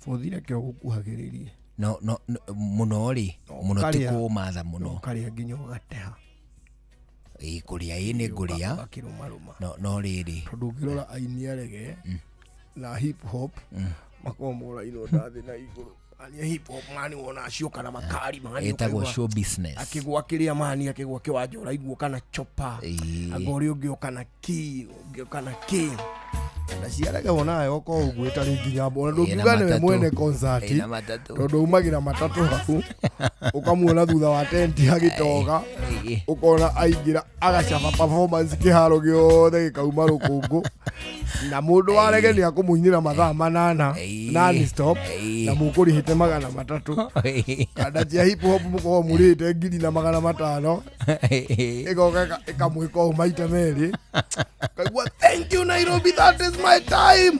bũthi reke ũgũkuhagĩrĩrie. No, no, mũno rĩ, mũno ti kũũmatha mũno. Ũkarĩa nginya ũgateha. Ĩ kũrĩa ĩ nĩ ngũrĩa. Ũgakĩrũmarũma. No rĩrĩ. Tondũ ũngĩrora aini a reggae na hip hop makoragwo morainwo ndathĩ na igũrũ. Mani hip hop mani wona cioka na makari mani Ĩtagwo show business. Akĩgwa kĩrĩa mani akĩgwa kĩwanja ũraigua kana chopa anga ũrĩa ũngĩ ũka na key ũngĩ ũka na key na ciaraga wona yoka ũguo ĩtarĩ nginya ona ndũngiuga nĩwe mwene concert tondũ umagĩra matatũ hau ũkamuona thutha wa tenti agĩtoga ũkona aingĩra agacaba performance kĩharo gĩothe gĩkauma rũkũngũ na mũndũ wa rege nĩ akũmũinĩra mathaa 8 non stop na mũkũrĩhĩte 300 kanda cia hip hop mũkorwo mũrĩhĩte 1500 ĩgoka ĩkamwĩka ũũ maita merĩ kaigua thank you Nairobi, that is my time.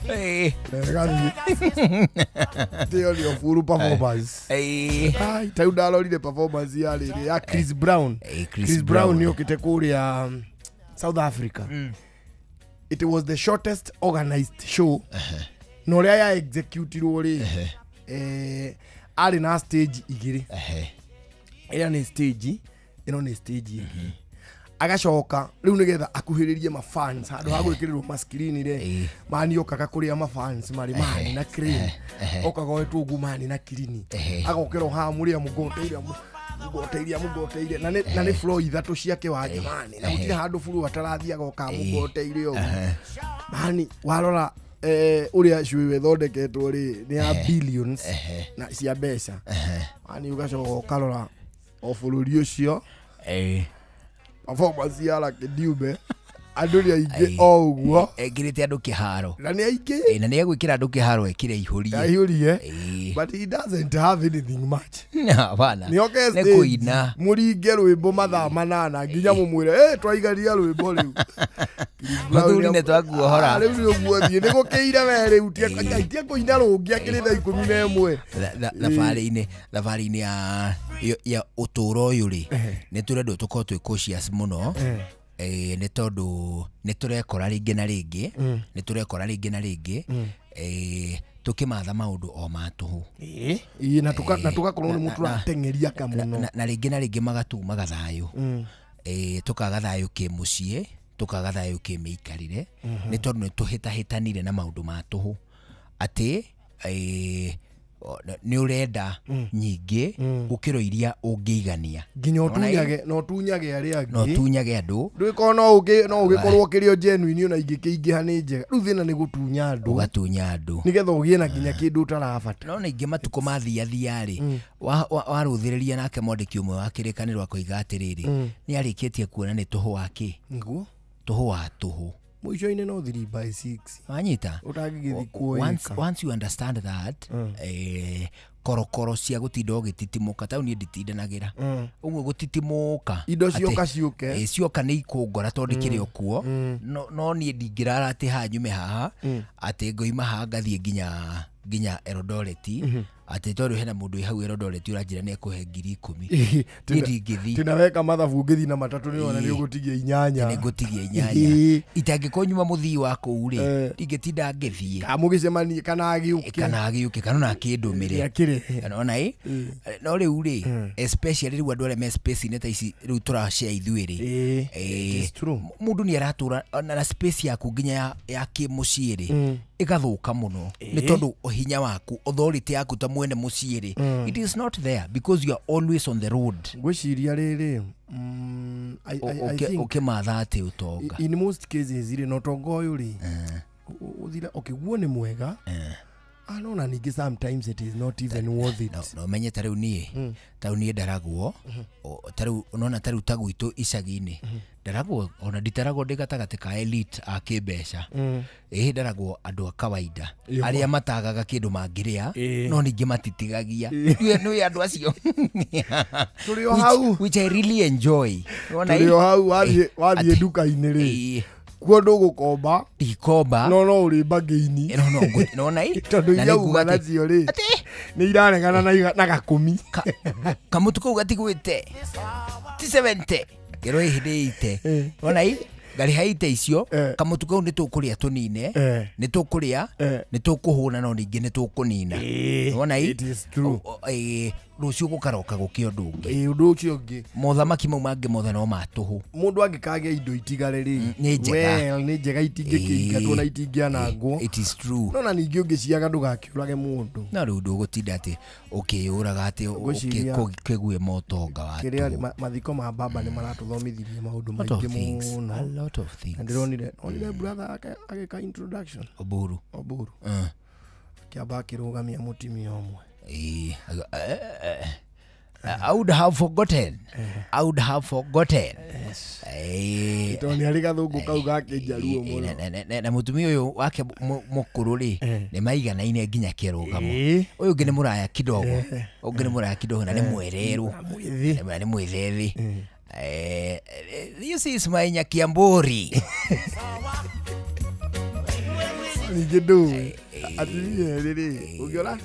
Tio ndio full performance. Ai ta ndarorire performance ya rĩrĩ ya Chris Brown. Chris Brown nĩokĩte kũrĩa South Africa. It was the shortest organized show. Na ũrĩa ya executirwo rĩ arĩ na stage igĩrĩ. Ĩrĩa nĩ stage ĩno nĩ stage ĩngĩ. Agacoka rĩu nĩgetha akuhĩrĩrie mafans handũ ha gwĩkĩrĩrwo maskirini rĩ mani okaga kũrĩa mafans marĩ mani na crane okaga wetwo ũguo mani na kirini agokĩra haha mũrĩa mũgoteire mũgoteire na nĩ floor ithatũ cia kĩwanja mani na gũtirĩ handũ floor atarathiaga okaga mũgoteire ũguo mani warora ũrĩa cũĩ ĩthondeketwo rĩ nĩ ya billions na cia mbeca mani ũgacoka ũkarora o bũrũri ũcio performance ya Lucky Dube andũ nĩ aingĩ o ũguo ekĩrĩte andũ kĩharo na nĩ aingĩ na nĩ egwĩkĩra andũ kĩharo ekĩre aihurie but he doesn't have anything much hapana nĩ kũina mũringe rwĩmbo mathaa 8 nginya mũmwĩre twaigaria rwĩmbo rĩu mũthuri nĩ twakuohora rĩu nĩ ũguo thiĩ nĩ gũkĩire we rĩu tia kũina rũngĩ akĩrĩ thaa 11 thabarĩ-inĩ ya ũtũũro ũyũ rĩ nĩ tũrendwo tũkorwo twĩ cautious mũno nĩ tondũ nĩ tũrekora rĩngĩ na rĩngĩ nĩ tũrekora rĩngĩ na rĩngĩ tũkĩmatha maũndũ o ma tũhũ na tũgakorwo nĩ mũtũrateng'eria kamũno na rĩngĩ na rĩngĩ magatumaga thayũ tũkaga thayũ kĩmũciĩ tũkaga thayũ kĩmĩikarĩre nĩ tondũ nĩ tũhĩtahĩtanire na maũndũ ma tũhũ atĩ nĩ ũrenda nyingĩ gũkĩra iria ũngĩigania nginya ũtunyage no ũtunyage arĩa angĩ no ũtunyage andũ ndũgĩkorwo no ũgĩkorwo ũkĩrĩ o genuine ona ingĩkĩingĩha nĩ njega rĩu thĩna nĩ gũtunya andũ ũgatunya andũ nĩgetha ũgĩe na nginya kĩndũ ũtarabata no ningĩ matukũ mathiathia rĩ warũthĩrĩria nake mwandĩki ũmwe wa kĩrĩkanĩro akoiga atĩrĩrĩ nĩ arĩkĩtie kuona nĩ tũhũ wa kĩ nĩguo tũhũ wa tũhũ mũico-inĩ no 3 by 6 wanyita ũtangĩgĩthiĩ once you understand that korokoro cia gũtinda ũgĩtitimũka tau niĩ nditindanagĩra ũguo gũtitimũka indo cioka ciũke cioka nĩ ikũngora tondũ ndĩkĩrĩ o kuo no niĩ ndingĩrara atĩ haha nyume haha atĩ ngoima haha ngathiĩ nginya Eldoret atĩ tondũ hena mũndũ wĩ hau Eldoret ũranjĩra nĩ ekũhe 10,000 niĩ ndingĩthiĩ tinaweka mathabu ũngĩthiĩ na matatũ nĩ wona nĩ ũgũtigia 8 nĩ ngũtigia 8 itangĩkorwo nyuma mũthii wa kũu rĩ ndingĩtinda ngĩthiĩ kana mũgĩcemanie kana agĩũke kana ona akĩndũmĩre ona ĩ no rĩu rĩ especially rĩu andũ arĩa me space-inĩ ta ici rĩu tũrashare ithuĩ rĩ mũndũ nĩ aratũra na space yaku nginya ya kĩmũciĩ rĩ ĩgathũka mũno nĩ tondũ hinya waku authority yaku ta mwene mũciĩ rĩ it is not there because you are always on the road ngwĩciria rĩrĩ ũkĩmatha atĩ ũtonga in most cases rĩ na ũtonga ũyũ rĩ ũthira okay guo nĩ mwega no na ningĩ sometimes it is not even worth it no menye ta rĩu niĩ ta rĩu niĩ ndaragwo ta rĩu unaona ta rĩu ta gwitũ icagi-inĩ ndaragwo ona nditaragwo ndĩ gatagatĩ ka elite a kĩmbeca ĩĩ ndaragwo andũ a kawaida arĩa matagaga kĩndũ mangĩrĩa no ningĩ matitigagia nĩ andũ acio tũrĩ o hau which I really enjoy tũrĩ o hau wathiĩ nduka-inĩ rĩ kuo ndũgũkomba ndikomba no ũrĩ mbangĩ-inĩ no na tondũ iria uga nacio rĩ nĩ iraregana na gakũmi kamũtu kau gatigwĩte ti 70 ngero ĩhĩndĩ ite wona i ngarĩha ite icio kamũtu kau nĩ tũkũrĩa tũnine nĩ tũkũrĩa nĩ tũkũhũna no ningĩ nĩ tũkũnina wona i Rũciũ gũkaroka gũkĩ ũndũ ũngĩ. Ĩĩ ũndũ ũcio ũngĩ. Mothamaki mau mangĩ mothe no ma tũhũ. Mũndũ angĩkagĩa indo itigare rĩ. Nĩ njega. Well, nĩ njega itingĩkĩingatwo na itingĩanangwo. It is true. No na ningĩ ũngĩciaga ndũgakĩũrage mũndũ. No rĩu ndũgũtinda atĩ ũkĩyũraga atĩ Ngwĩciria- ũkĩgue motonga wa Kĩrĩa tũhũ. mathiko ma baba nĩ maratũthomithirie maũndũ Lot of maingĩ things, mũno. a lot of things. Na ndĩronire onire brother agĩka introduction. Oburu. Oburu. Akĩamba akĩrũgamia mũtumia ũmwe. I would have forgotten. I would have forgotten. Yes. Tondũ nĩ arĩ gathũngũ kau ga kĩnjaruo mũno. Na mũtumia ũyũ wake mũkũrũ rĩ nĩ maiganaine nginya kĩrũgamo. Ũyũ ũngĩ nĩ mũraya kidogo. Ũngĩ nĩ mũraya kidogo na nĩ mwererũ. Na nĩ mwĩthĩ. This is my Nyakiambori. Ningĩ ndũĩ atumia erĩ rĩ ũngĩona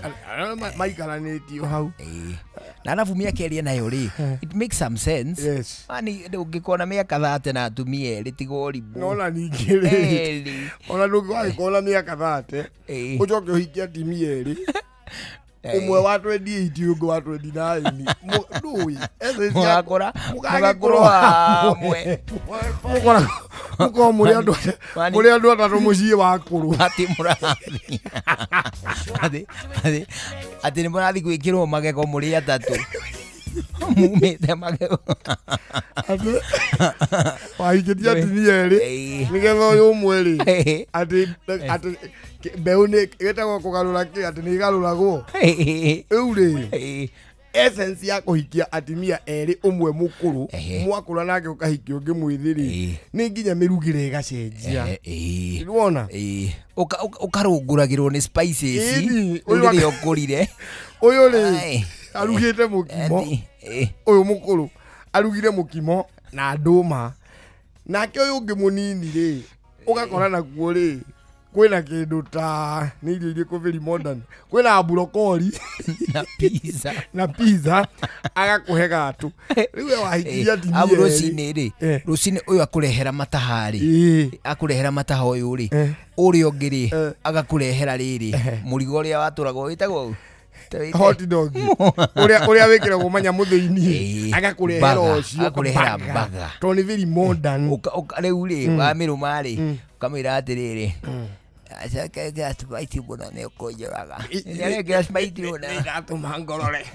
maikaranĩtio hau. Na arabu mĩaka ĩrĩa nayo rĩ it makes some sense. Yes. Mani ũngĩkorwo na mĩaka 30 na atumia erĩ tiga ũrimũ. No na ningĩ rĩ ona ndũngĩwagĩkorwo na mĩaka 30 ũcoke ũhikie atumia erĩ ũmwe wa 28 ũngĩ wa 29 ndũĩ mũgakũra hamwe mũkorwo mũrĩ andũ atatũ mũciĩ wa kũrũ atĩ mũrathiĩ atĩ nĩ mũrathiĩ gwĩkĩrwo magego mũrĩ atatũ mumĩte magego atĩ wahikĩtie atumia erĩ nĩgetha ũyũ ũmwe rĩ atĩ mbeũ nĩ ĩtagwo kũgarũra kĩ atĩ nĩ ĩgarũragwo rĩu rĩ essence ya kũhikia atumia erĩ ũmwe mũkũrũ mwakũra nake ũkahikia ũngĩ mwĩthĩ rĩ nĩ nginya mĩrugĩre ĩgacenjia. Nĩwona ũkarũngũragĩrwo nĩ spices rĩrĩa ũkũrire. Ũyũ rĩ arugĩte mũkimo ũyũ mũkũrũ arugire mũkimo na ndũma nake ũyũ ũngĩ mũnini rĩ ũgakora nakuo rĩ kwĩna kĩndũ ta nĩ irio irĩkũ very modern kwĩna brokoli na pizza na pizza agakũhe gatũ rĩu we wahikirie atumia au rũcinĩ rĩ rũcinĩ ũyũ akũrehera mataha rĩ akũrehera mataha ũyũ rĩ ũrĩa ũngĩ rĩ agakũrehera rĩrĩ mũrigo ũrĩa watũragwo wĩtagwo hot dog ũrĩa wĩkĩragwo manyamũ thĩinĩ agakũrehera ũcio akũrehera baga tondũ nĩ very modern rĩu rĩ wamĩrũma rĩ ũkamwĩra atĩrĩrĩ acoke spice mũno nĩ ũkũnjũraga nĩarekĩra spice mũno nĩndatũma ngorore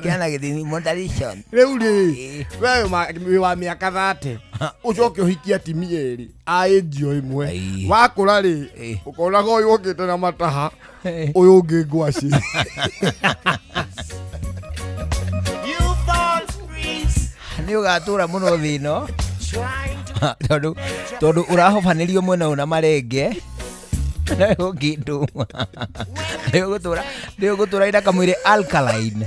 kĩana gĩthimi moderation rĩu rĩ we wĩ wa mĩaka 30 ũcoke ũhikie atumia erĩ a age o ĩmwe wakũra rĩ ũkonaga ũyũ ũkĩte na mataha ũyũ ũngĩ ngwacĩ. Nĩ ũgatũra mũno thĩ ĩno tondũ ũrahobanĩrio mwena ũyũ na marenge na ũngĩ ndũma nĩ ũgũtũra ina kamwĩrĩ alkaline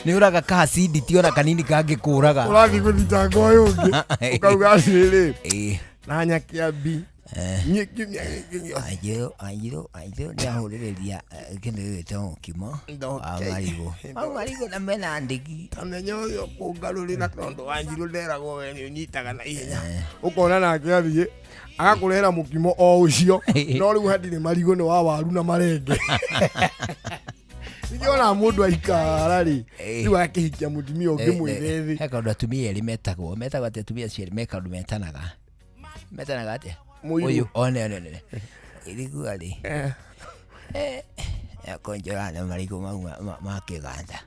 nĩ ũraga ka acidity ona kanini kangĩkũraga ũrathiĩ gũthitanga ũyũ ũngĩ ũkauga atĩrĩrĩ na Nyakiambi Anjirũ nĩahũrĩrĩria kĩndũ gĩgwĩtwo mũkimo wa marigũ mau marigũ na mena ndigi tamenya ũyũ ũkũngarũrĩra tondũ Wanjirũ nderagwo we nĩ ũnyitaga na ihenya ũkona nake athiĩ agakũrehera mũkimo o ũcio no rĩu hatirĩ marigũ nĩ wa waru na marenge. Ningĩ ona mũndũ aikara rĩ rĩu akĩhikia mũtumia ũngĩ mwĩthĩ he kaũndũ atumia erĩ metagwo atĩ atumia acio erĩ me kaũndũ metanaga atĩa ũyũ one one irigua rĩ akonjora na marigũ mau ma kĩganda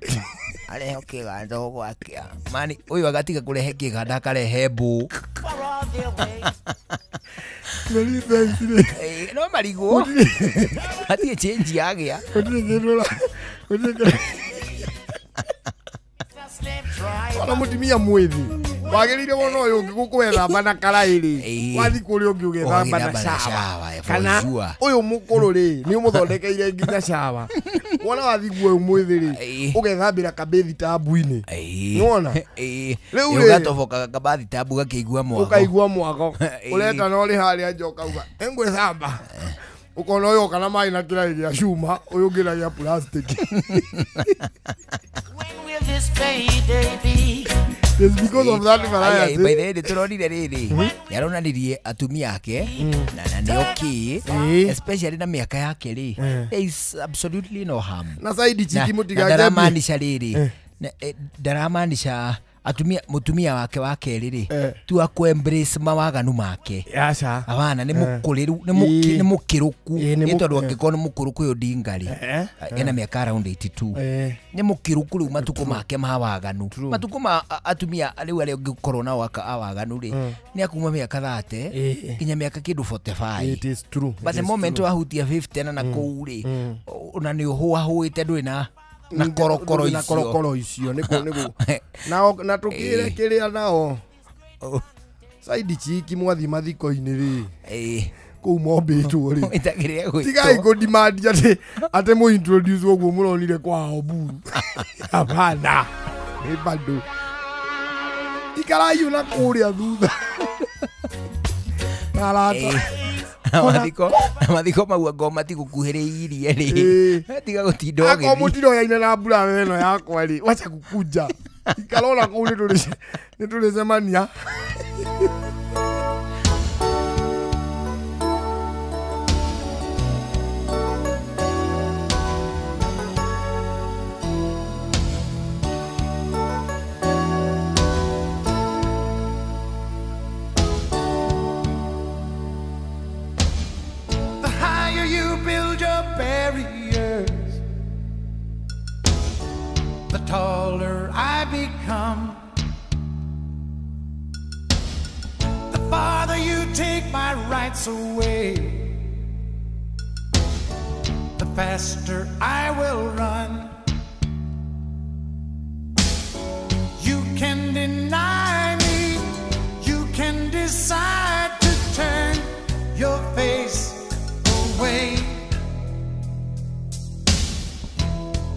arehe kĩganda ũgwakia mani ũyũ agatiga kũrehe kĩganda akarehe mbũ no marigũ hatirĩ change yagĩa ona mũtumia mwĩthĩ wagĩrĩire wona ũyũ ũngĩ gũkwethamba na karaĩ rĩ wathiĩ kũrĩa ũngĩ ũgethamba na cawa kana ũyũ mũkũrũ rĩ nĩ ũmũthondekeire nginya cawa wona wathiĩ guo ũyũ mwĩthĩ rĩ ũgethambĩra kabathi tabu-inĩ nĩwona rĩu rĩ ũgatobokaga kabathi tabu gakĩigua mwago ũkaigua mwago ũretana ũrĩ harĩa nja ũkauga nĩngwĩthamba ũkona ũyũ oka na maĩ na kĩraĩ gĩa cuma ũyũ ũngĩ na gĩa plastic. When will this payday be? It's because of that variety. By the way, nĩtũronire rĩrĩ nĩaronanirie atumia ake na nĩ okay, especially na mĩaka yake rĩ, there is absolutely no harm. Na saidi chiki mũtigakĩambie. Ndaramaanisha rĩrĩ, ndaramaanisha atumia mutumia wake wa kerĩ rĩ tu akũ embrace mawaganu make. Aca. Abana nĩ mũkũrĩru nĩ mũkĩrũku nĩ tondũ angĩkorwo nĩ mũkũrũ kwĩ Odinga rĩ ena mĩaka around 82 nĩ mũkĩrũku rĩu matukũ make ma waganu matukũ ma atumia rĩu arĩa ũngĩkorwo nao awaganu rĩ nĩ akuma mĩaka 30 nginya mĩaka kĩndũ 45. It is true. But the moment wahutia 50 na kũu rĩ ona nĩ ũhũahũĩte ndũrĩ na na korokoro icio na korokoro icio niko niko nao na tukire kiria nao saidi chiki mwathi mathiko-inĩ rĩ kũu mombĩtwo rĩ tigai kũ demand atĩ atĩ mũ introduce ũguo mũronire kwao Oburu. Hapana, nĩ bado ikarai na kũrĩa thutha na arata. Mathiko mathiko mau angorwo matigũkuhĩrĩirie rĩ tiga gũtinda ũgĩthiĩ. Akorwo mũtiroyaine na mbura ĩno yakwa rĩ wacha kukunja ikarona kũu nĩ tũrĩcemania. The taller I become, the farther you take my rights away, the faster I will run. You can deny me, you can decide to turn your face away.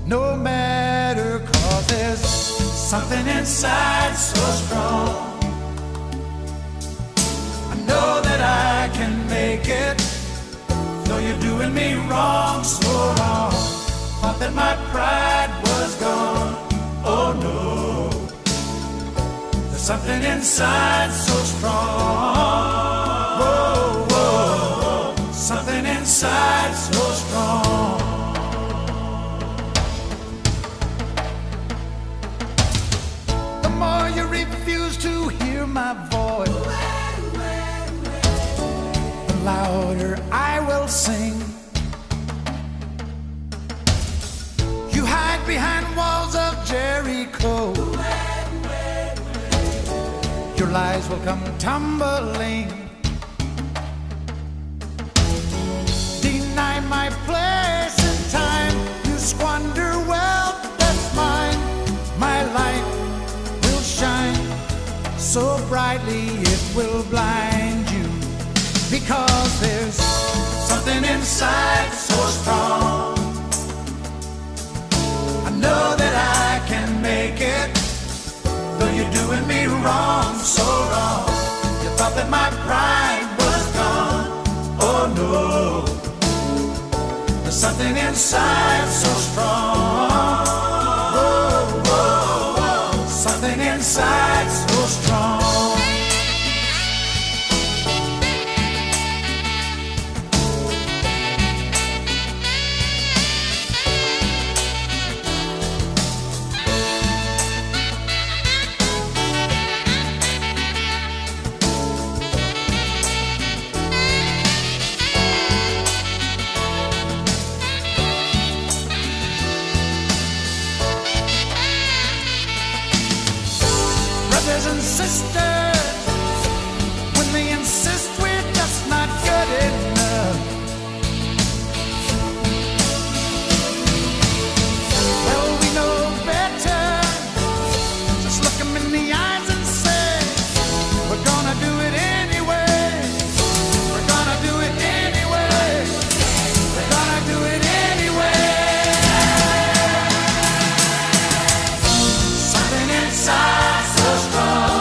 No matter, 'cause there's something inside so strong. I know that I can make it, though you're doing me wrong, so wrong. Thought that my pride was gone, oh no. There's something inside so strong. Whoa, whoa, something inside so strong. You refuse to hear my voice, the louder I will sing. You hide behind walls of Jericho, your lies will come tumbling. Deny my place in time, you squander wealth that's mine. My life shine so brightly it will blind you, because there's something inside so strong. I know that I can make it, though you're doing me wrong, so wrong. You thought that my pride was gone, oh no. There's something inside so strong. Whoa, whoa. Something inside so strong. Brothers and sisters, when they insist we're just not good enough, well, we know better. Just look 'em in the eyes and say, we're gonna do it anyway. We're gonna do it anyway. We're gonna do it anyway. Something inside so strong.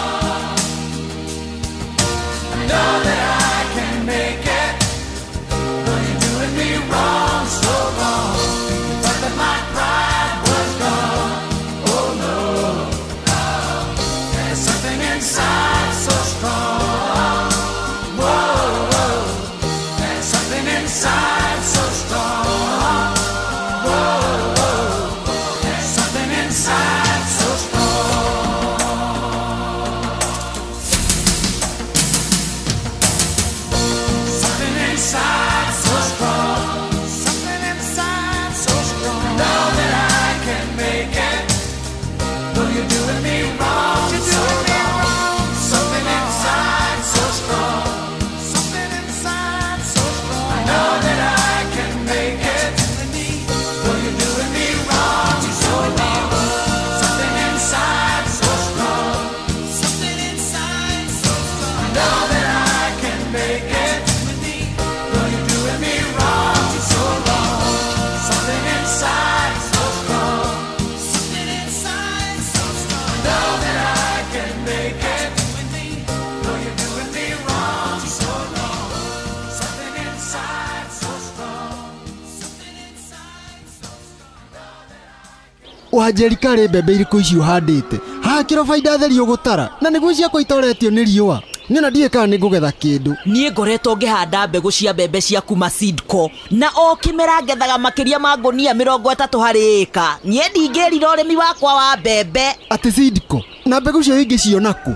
Wanjeri karĩ mbembe irĩkũ ici ũhandĩte? Haha kĩro baida theri ũgũtara na nĩguo ciakwa itoretio nĩ riũa. Niĩ na ndiũĩ kana nĩ ngũgetha kĩndũ. Niĩ ngoretwo ngĩhanda mbegũ cia mbembe cia kuma Seedco na o kĩmera ngethaga makĩria ma ngũnia 30 harĩ ĩka. Niĩ ndingĩrira ũrĩmi wakwa wa mbembe. Atĩ Seedco na mbegũ cio ingĩciona kũ?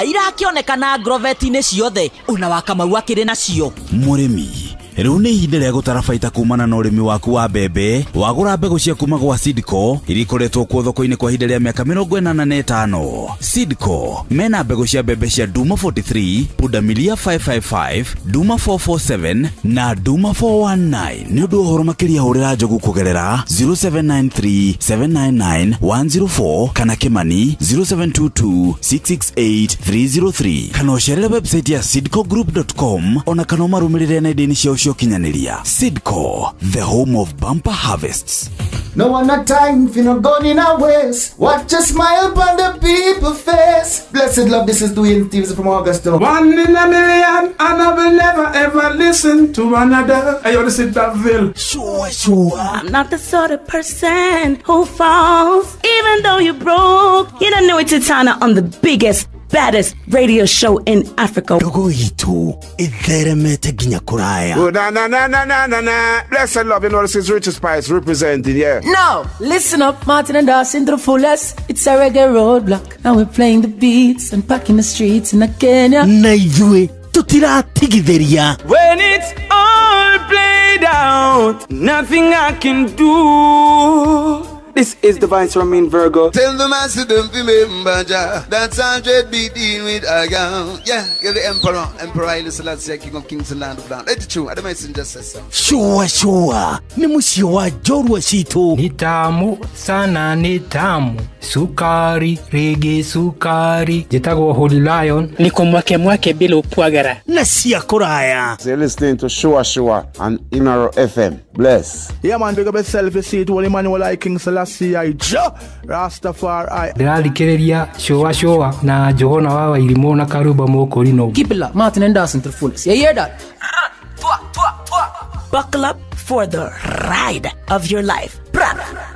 Irakĩonekana agroveti-inĩ ciothe ona wa Kamau akĩrĩ nacio. Mũrĩmi rĩu nĩ ihinda rĩa gũtara baita kumana na ũrĩmi waku wa mbembe. Wagũra mbegũ cia kuma gwa Seedco iria ikoretwo kuo thoko-inĩ kwa ihinda rĩa mĩaka 85. Seedco mena mbegũ cia mbembe cia Duma 43, Pundamilia 555, Duma 447 na Duma 419. Nĩ ũndũ wa ũhoro makĩria hũrĩra Njogu kũgerera 0793 799 104 kana Kimani 0722 668 303 kana ũcerere website ya seedcogroup.com ona kana ũmarũmĩrĩre nenda-inĩ cia ũkinyanĩria. Seedco, the home of bumper harvests. No one a time for no gun in our waist. Watch a smile upon the people face. Blessed love, this is Dwayne Stevens from Augusta. One in a million, and I will never ever listen to another. Hey, yo, this is Daville. Sure, sure. I'm not the sort of person who falls, even though you broke. You don't know it's Titana on the biggest, baddest radio show in Africa. Dogo itu itheremete ginya kuraya. Oh, na na na na na na na. Blessed love, you know this is Richard Spice representing, yeah. No, listen up, Martin and Dawson to the fullest. It's a reggae roadblock, and we're playing the beats and packing the streets in Kenya. Na ithuĩ tutiratigithĩria. When it's all played out, nothing I can do. This is the Vice Romain Virgo. Tell the master don't remember Jah. That's 100 be dealing with a girl. Yeah, you're the emperor. Emperor Haile Selassie, King of Kings and Land of Land. Let it true. I don't just say so. Sure, sure. Ni mũciĩ wa njorua citũ. Ni tamu sana, ni tamu. Sukari, rege sukari. Njĩtagwo Holy Lion. Niko mwake mwake bila upwagara. Na cia kũraya. So you're listening to Sure Sure on Inaro FM. Bless. Yeah, man, big up yourself. You see it, Holy Emmanuel I King Selassie I Jah Rastafari. Ndĩrathikĩrĩria Sure Sure na Njũgũna wa Wairimũ na Karumba Mũkũrinũ. Keep it locked, Martin and Dawson to the fullest. You hear that? Buckle up for the ride of your life.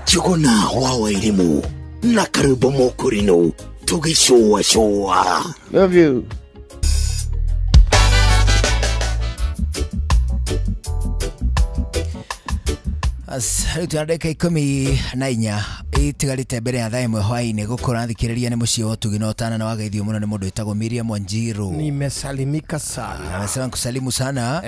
Njũgũna wa Wairimũ na Karumba Mũkũrinũ tũgĩcũa cũa. Love you. Rĩu twĩna ndagĩka 14 itigarĩte mbere ya thaa 1 hwaĩ-inĩ gũkũra thikĩrĩria nĩ mũciĩ wa ũtugi na ũtana na wageithio mũno nĩ mũndũ wĩtagwo Miriam Wanjiru. Nimesalimika sana. Amesema nkusalimu sana.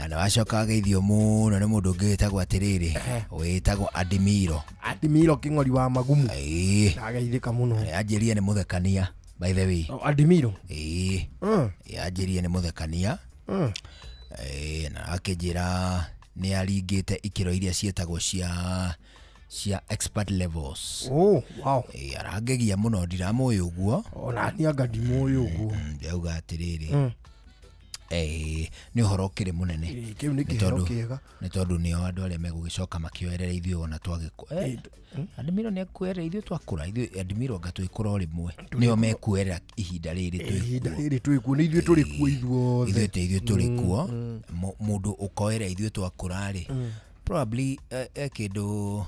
Na wacoka wageithio mũno nĩ mũndũ ũngĩ wĩtagwo atĩrĩrĩ, wĩtagwo Adimiro. Adimiro Kĩng'ori wa Magumu. Ndageithĩka mũno. Anjĩria nĩ mũthekania by the way. Oh, Adimiro. Anjĩria nĩ mũthekania. Na akĩnjĩra nĩ aringĩte ikĩro iria ciĩtagwo cia expert levels. Oh, wow. Arangegia mũno ndiramũĩ ũguo. Ona niĩ anga ndimũĩ ũguo. Ndauga atĩrĩrĩ. Nĩ ũhoro ũkĩrĩ mũnene. Kĩu nĩ kĩheo kĩega. Nĩ tondũ nĩo andũ arĩa megũgĩcoka makĩoerera ithuĩ ona twagĩkũ. Adimiro nĩ ekuoerera ithuĩ twakũra, ithuĩ Adimiro anga twĩkũra o rĩmwe. Nĩo mekuoerera ihinda rĩrĩ twĩkuo. Ihinda rĩrĩ twĩkuo, nĩ ithuĩ tũrĩ kuo ithuothe. Ithuĩ tũrĩ kuo. Mũndũ ũkoera ithuĩ twakũra rĩ, probably kĩndũ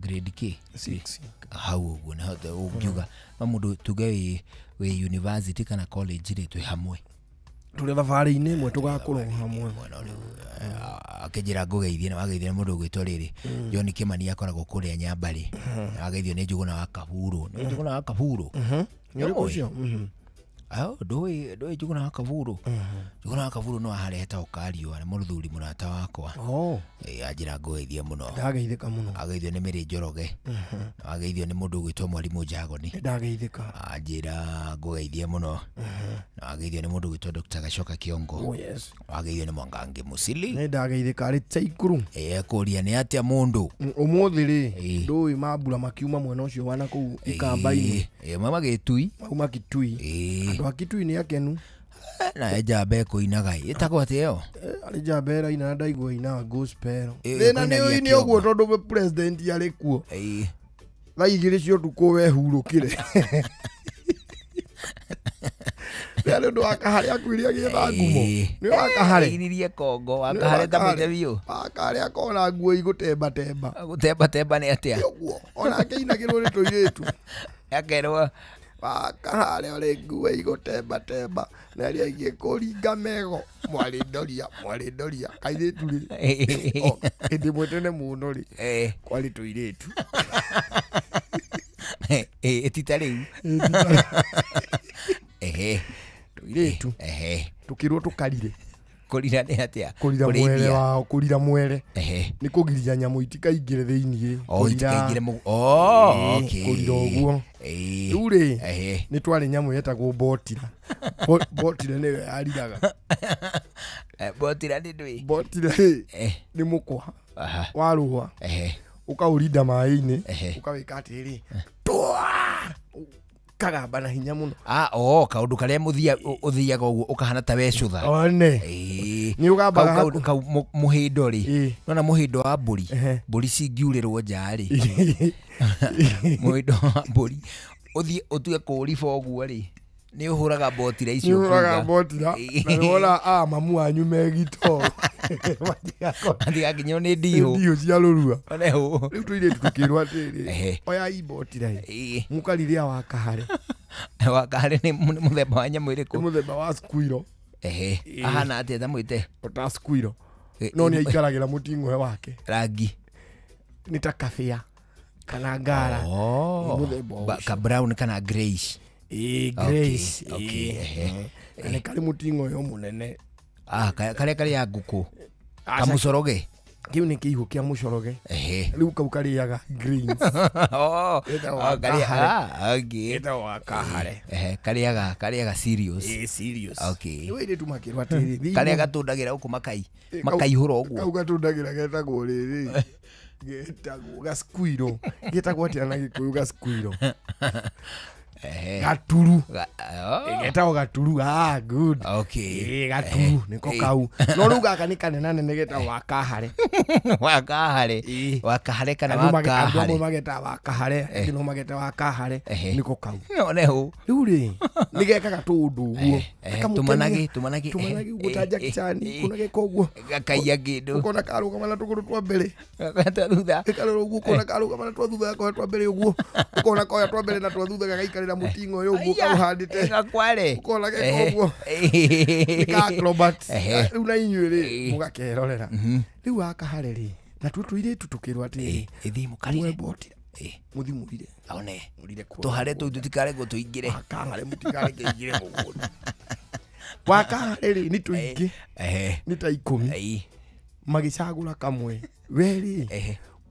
grade K 6 hau ũguo nĩ ũngiuga. No mũndũ tuge wĩ university kana college rĩ, twĩ hamwe. Tũrĩ thabarĩ-inĩ ĩmwe tũgakorwo hamwe. Akĩnjĩra ngũgeithie na wageithio nĩ mũndũ ũgwĩtwo rĩrĩ John Kimani akoragwo kũrĩa Nyambarĩ. Na wageithio nĩ Njũgũna wa Kaburu. Nĩ Njũgũna wa Kaburu. Nĩ ũrĩkũ ũcio? Ndũĩ Njũgũna wa Kaburu. Njũgũna wa Kaburu no harĩa hetagwo Kariũa, nĩ mũthuri mũrata wakwa. Anjĩra ngũgeithie mũno. Ndageithĩka mũno. Ageithio nĩ Mary Njoroge. Na wageithio nĩ mũndũ ũgwĩtwo Mwarimũ Njagoni. Ndageithĩka. Anjĩra ngũgeithie mũno. Na wageithio nĩ mũndũ ũgwĩtwo Dr. Gacoka Kĩongo. Oh, yes. Wageithio nĩ Mwangangi Musili. Nĩ ndageithĩka arĩ Chaikuru. Ekũria nĩ atĩa mũndũ. Ũmũthĩ rĩ, ndũĩ mambura makiuma mwena ũcio wa nakũu Ikamba-inĩ. Mauma Gĩtui. Mauma Kitui. Andũ a Kitui nĩ akenu. Na njamba ĩkũinaga ĩtagwo atĩa ĩyo? Arĩ njamba ĩraina na ndaigua ĩinaga gospel. Thĩna nĩ ũini ũguo tondũ president arĩ kuo. Thaa 2 cia ũtukũ wehurũkire. Nĩ ũndũ wa Kahare akuire agĩetha ngumo. Nĩ wa Kahare. Iririe Kongo wa Kahare ta mwite biũ. Wa Kahare akona nguo igũtemba temba. Gũtemba temba nĩ atĩa? Ũguo. Ona akĩinagĩrwo nĩ tũirĩtu. Akerwo wa Kahare ũrĩ nguo igũtemba temba na arĩa aingĩ kũringa mego mwarĩ ndoria mwarĩ ndoria kairĩtu rĩ. Hĩndĩ ĩmwe tene mũno rĩ kwarĩ tũirĩtu. Ti ta rĩu. Tũirĩtu tũkĩrwo tũkarire. Kũrira nĩ atĩa? Kũrira mwere wao, kũrira mwere. Nĩ kũgiria nyamũ itikaingĩre thĩiniĩ. Itikaingĩre okay. Kũrira ũguo. Rĩu rĩ nĩ twarĩ nyamũ yetagwo botira. Botira nĩyo yariraga. Botira nĩ ndũĩ? Botira rĩ nĩ mũkwa wa rũa. Ũkaũrinda maĩ-inĩ ũkawĩka atĩrĩrĩ kagamba na hinya muno. Kaundu karia muthia uthiaga uguo ukahana ta wecutha. One. Ni ugambaga kau muhindo ri. Nona muhindo wa mburi. Mburi cingiurirwo nja ri. Muhindo wa mburi uthie utue kuriba uguo ri. Ni uhuraga botira icio. Ni uhuraga botira. Na wona mamu wanyu megito. Matigakinywo ni ndiũ. Ndiũ cia rũrua. One hũ. Rĩu tũirĩtu tũkĩrwo atĩrĩ. Oyai botira ĩ. Mũkariria wa Kahare. Wa Kahare nĩ mũthemba wa nyamũ ĩrĩkũ? Nĩ mũthemba wa squirrel. Ahana atĩa ta mwĩte? Ota squirrel. No nĩ aikaragĩra mũting'oe wake. Rangi. Nĩ ta kabĩa kana ngara. Mũthemba ka brown kana greyish. Grace. Nĩ karĩ mũting'oe mũnene. Karĩa karĩa ngũkũ. Kamucoroge. Kĩu nĩ kĩihũ kĩa mũcoroge. Rĩu kau karĩaga greens. Getagwo wa Kahare. Karĩaga cereals. Cereals. Okay. Rĩu airĩtu makĩrwo atĩrĩrĩ. Karĩa gatũndagĩra gũkũ makai. Makaihũra ũguo. Kau gatũndagĩra getagwo rĩrĩ. Getagwo gasquirrel. Getagwo atĩa na Gĩkũyũ gasquirrel? Gaturu. Getagwo gaturu. Good. Okay. Gaturu niko kau. No rĩu gaka nĩ kanene nene getagwo wa Kahare. Wa Kahare. Wa Kahare kana wa Kahare. Andũ amwe magetaga wa Kahare, angĩ no magetaga wa Kahare niko kau. One hũ. Rĩu rĩ nĩ gekaga tũũndũ ũguo. Tũmanagi tũmanagi. Tũmanagi ũguo ta Jackie Chan, ũkona geka ũguo. Gakaiya kĩndũ. Ũkona karũgama na tũgũrũ twa mbere. Twa thutha. Gakarora ũguo ũkona karũgama na twa thutha gakoya twa mbere ũguo. Ũkona koya twa mbere na twa thutha gagaikarĩra mũting'oe ũguo kauhandĩte. Gakware. Ũkona geka ũguo. Nĩ ka acrobat. Rĩu na inyuĩ rĩ mũgakerorera. Rĩu wa Kahare rĩ na tuo tũirĩtu tũkĩrwo atĩrĩ ĩthiĩ mũkarire. Mũthiĩ mũrire. One. Mũrire kuo. Tũhare tũu tũtikaregwo tũingĩre. Wa Kahare mũtikareke ingĩre mũgũnda. Wa Kahare rĩ nĩ tũingĩ. Nĩ ta 10. Magĩcagũra kamwe. We rĩ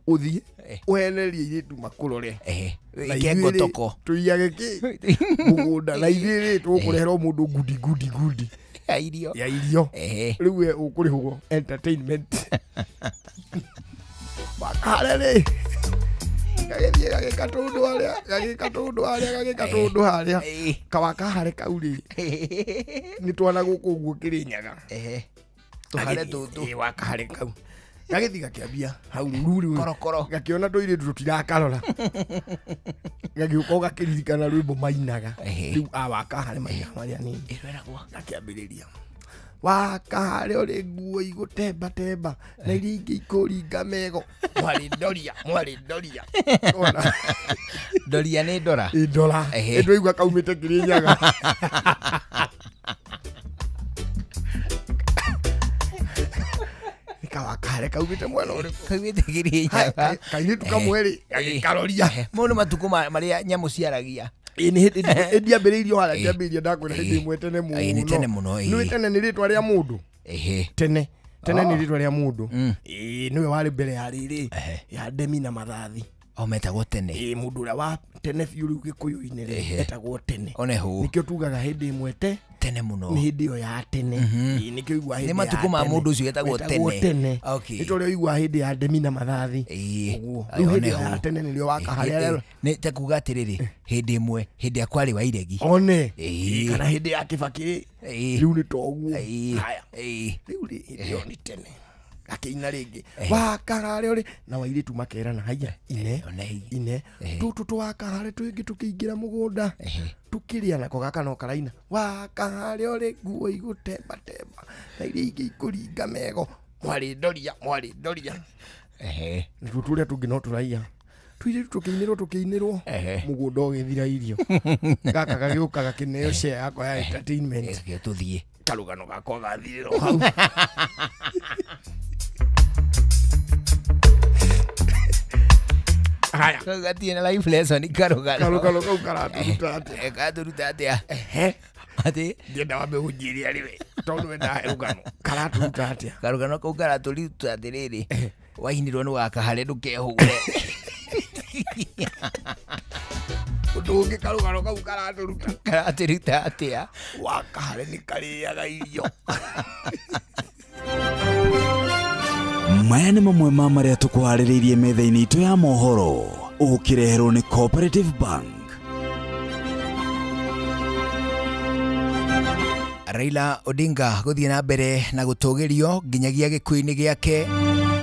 ũthiĩ ũhenerie airĩtu makũrore. Wĩke ngotoko. Tũiyage kĩ mũgũnda na ithuĩ rĩ tũgũkũrehera o mũndũ ngudi ngudi ngudi. Ya irio. Ya irio. Rĩu we ũkũrĩhwo entertainment. Wa Kahare rĩ gagĩthiĩ gagĩka tũũndũ harĩa gagĩka tũũndũ harĩa gagĩka tũũndũ harĩa. Kawa Kahare kau rĩ nĩ twana gũkũ ũguo Kĩrĩnyaga. Tũhare tũtũ. Wa Kahare kau. Gagĩthiĩ gakĩambia hau ruru korokoro. Gakĩona tũirĩtu tũtirakarora. Gagĩũka gakĩririkana rwĩmbo mainaga. Rĩu wa Kahare mainaga marĩa nini. Ĩrweragwo. Gakĩambĩrĩria. Wa Kahare ũrĩ nguo igũtemba temba na iria ingĩ ikũringa mego. Mwarĩ ndoria mwarĩ ndoria. Ndoria nĩ ndora. Ĩ ndora. Ĩ ndwaigua kaumĩte Kĩrĩnyaga. Kawa Kahare kaumĩte mwena ũrĩkũ? Kaumĩte Kĩrĩnyaga. Kairĩtu kamwe rĩ gagĩkaroria. Mau nĩ matukũ marĩa nyamũ ciaragia. Nĩ hĩndĩ ndiambĩrĩirio harĩa ndiambĩrĩirie ndakwĩra hĩndĩ ĩmwe tene mũno. Nĩ tene mũno. Nĩ tene nĩ rĩtwa rĩa mũndũ. Tene. Tene nĩ rĩtwa rĩa mũndũ. Nĩwe warĩ mbere ya rĩrĩ ya Ndemi na Mathathi. O metagwo tene. Mũndũ ũrĩa wa tene biũ rĩu Gĩkũyũ-inĩ rĩ etagwo tene. One hũ. Nĩkĩo tugaga hĩndĩ ĩmwe te tene mũno. Nĩ hĩndĩ ĩyo ya tene. Nĩkĩo ũiguaga hĩndĩ Nĩ matukũ ma mũndũ ũcio etagwo tene. Nĩ ta ũrĩa ũiguaga hĩndĩ ya Ndemi na Mathathi. Ũguo. Rĩu hĩndĩ ĩyo ya tene nĩrĩo wa Kahare. Nĩ ta kuga atĩrĩrĩ hĩndĩ ĩmwe hĩndĩ ya kwarĩ wa iregi. One. Kana hĩndĩ ya Kĩbakĩ rĩ. Rĩu nĩ ta ũguo. Haya. Rĩu rĩ hĩndĩ ĩyo nĩ tene. Gakĩina rĩngĩ. Wa Kahare ũrĩ na wairĩtu makerana haiya ine ine tũtũ twa Kahare twĩngĩ tũkĩingĩra mũgũnda. Tukĩrĩa nako gaka no karaina wakaharĩa ũrĩ nguo igũtembatemba na iria ingĩ ikũringa mego mwarĩ ndoria mwarĩ ndoria. Ehe. Nĩtuo tũrĩa tũngĩ no tũraiya tuirĩtu tũkĩinĩrwo tũkĩinĩrwo mũgũnda ũgĩthira irio gaka gagĩũka gakĩneo share yakwa ya entertainment. Reke tũthiĩ karũgano gakwa gathirĩrwo hau. Haya. Gatirĩ na life lesson karũgano. Karũgano kau karatũruta atĩa? Karatũruta atĩa? Ehe. Atĩ ndienda wambe ũnjĩre arĩ we tondũ we ndahe rũgano. Karatũruta atĩa? Karũgano kau karatũruta atĩrĩrĩ, wainirwo nĩ wakahare ndũkehũre. Ũndũ ũngĩ karũgano kau karatũruta. Karatũruta atĩa? Wakahare nĩ karĩaga irio. Maya nĩ mamwe ma marĩa tũkũharĩrĩirie metha-inĩ itũ ya mohoro ũkĩreherwo nĩ Cooperative Bank. Raila Odinga gũthiĩ na mbere na gũtũgĩrio nginyagia gĩkuũ-inĩ gĩake.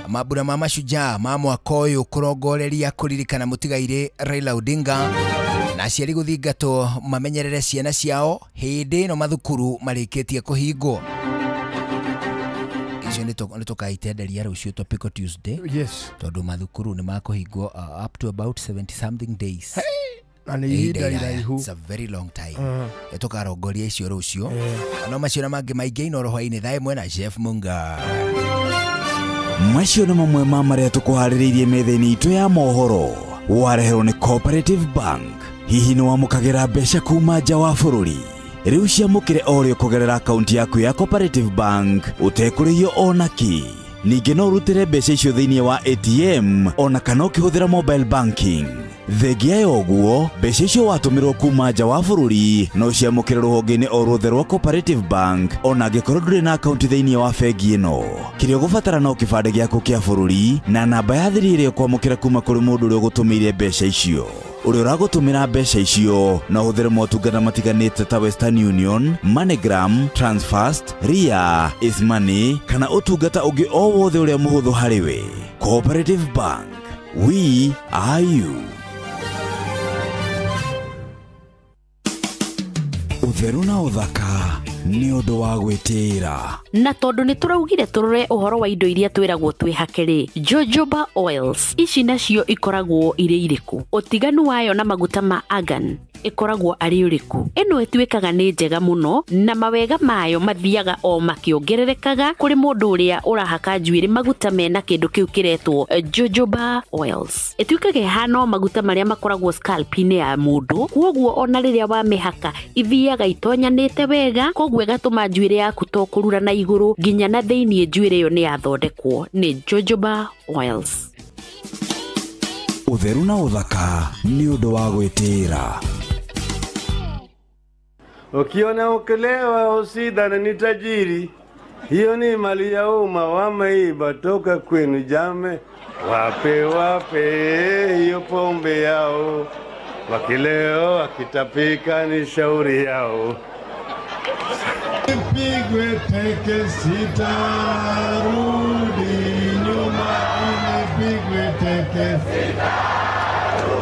Mambura ma mashujaa ma mwaka ũyũ kũrongoreria kũririkana mũtigairĩ Raila Odinga na aciari gũthingatwo mamenyerere ciana ciao hĩndĩ ĩno mathukuru marĩkĩtie kũhingwo. Icio nĩ tũkaitenderia rũciũ Topical Tuesday. Yes. Tondũ mathukuru nĩ makũhingwo up to about 70 something days. Na nĩ ihinda iraihu. It's a very long time. Tũkarongoria icio rũciũ. No macio na mangĩ maingĩ ino roho-inĩ thaa ĩmwe na Jeff Munga. Macio nĩ mamwe ma marĩa tũkũharĩrĩirie metha-inĩ itũ ya mohoro wareherwo nĩ Cooperative Bank. Hihi nĩ wamũkagĩra mbeca kuma nja wa bũrũri? Rĩu ciamũkĩre o rĩo kũgerera akaunti yaku ya Cooperative Bank ũtekũrĩhio ona kĩ. Ningĩ no ũrutĩre mbeca icio thĩinĩ wa ATM ona kana ũkĩhũthĩra mobile banking. Thengia ya ũguo, mbeca icio watũmĩrwo kuma nja wa bũrũri no ciamũkĩre rũhonge-inĩ o ruothe rwa Cooperative Bank ona angĩkorwo ndũrĩ na akaunti thĩinĩ wa bengi ĩno. Kĩrĩa ũgũbatara no kĩbandĩ gĩaku kĩa bũrũri na namba ya thiri ĩrĩa ũkwamũkĩra kuma kũrĩ mũndũ ũrĩa ũgũtũmĩire mbeca icio. Ũrĩa ũragũtũmĩra mbeca icio no ũhũthĩre motungata matiganĩte ta Western Union, MoneyGram, Transfast, Ria, Ismoney kana ũtungata ũngĩ o wothe ũrĩa mũhũthũ harĩ we. Cooperative Bank, we are you. Ũtheru na ũthaka nĩ ũndũ wa gwĩtĩĩra. Na tondũ nĩ tũraugire tũrore ũhoro wa indo iria twĩragwo twĩhake rĩ, Jojoba oils ici nacio ikoragwo irĩ irĩkũ? Ũtiganu wayo na maguta ma argan ĩkoragwo arĩ ũrĩkũ? Ĩno ĩtuĩkaga nĩ njega mũno na mawega mayo mathiaga o makĩongererekaga kũrĩ mũndũ ũrĩa ũrahaka njuĩrĩ maguta mena kĩndũ kĩu kĩretwo Jojoba oils. Ĩtuĩkaga ĩhana o maguta marĩa makoragwo scalp-inĩ ya mũndũ, kwoguo ona rĩrĩa wamĩhaka ithiaga itonyanĩte wega, koguo ĩgatũma njuĩrĩ yaku to kũrura na igũrũ nginya na thĩiniĩ njuĩrĩ ĩyo nĩ yathondekwo nĩ Jojoba oils. Ũtheru na ũthaka nĩ ũndũ wa gwĩtĩĩra. Ukiona ukilewa usidhani ni tajiri, hiyo ni mali ya umma wameiba toka kwenu jame. Wape wape hiyo pombe yao, wakileo wakitapika ni shauri yao. Nipigwe teke sitarudi nyuma, nipigwe teke sitarudi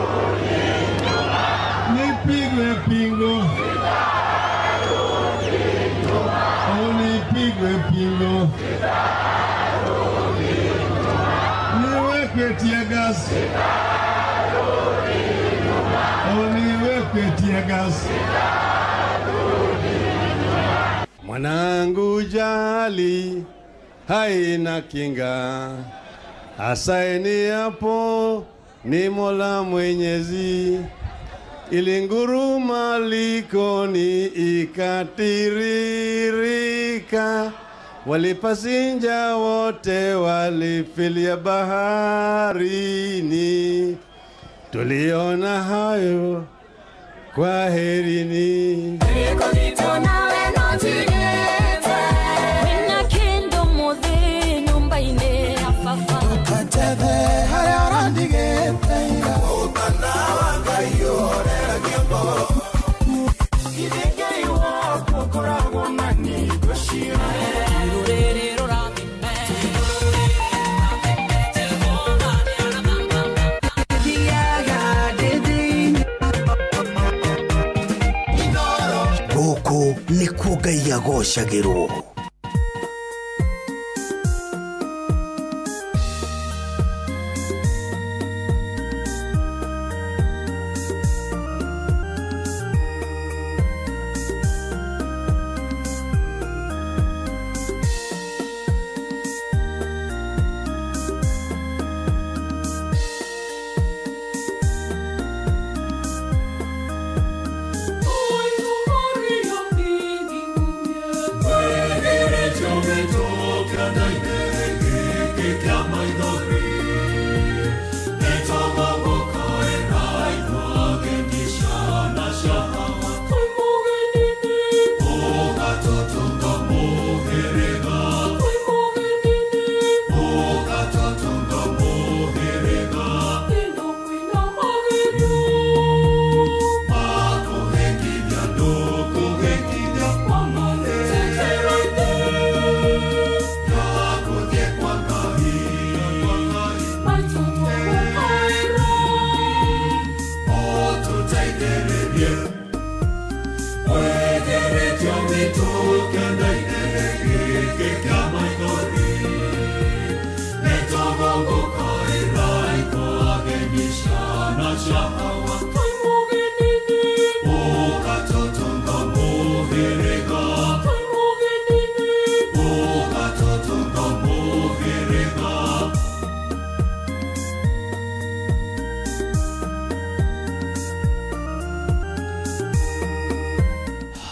nyuma, nipigwe pingo sitarudi nyuma, nipigwe pingo sitarudi nyuma, niwekwe tear gas sitarudi nyuma, niwekwe tear gas sitarudi nyuma. Mwanangu jali haina kinga, asaini hapo ni Mola Mwenyezi. Ilinguruma likoni ikatiririka, walipasinja wote walifilia baharini. Tuliona hayo, kwaherini. Ngai agocagĩrwo.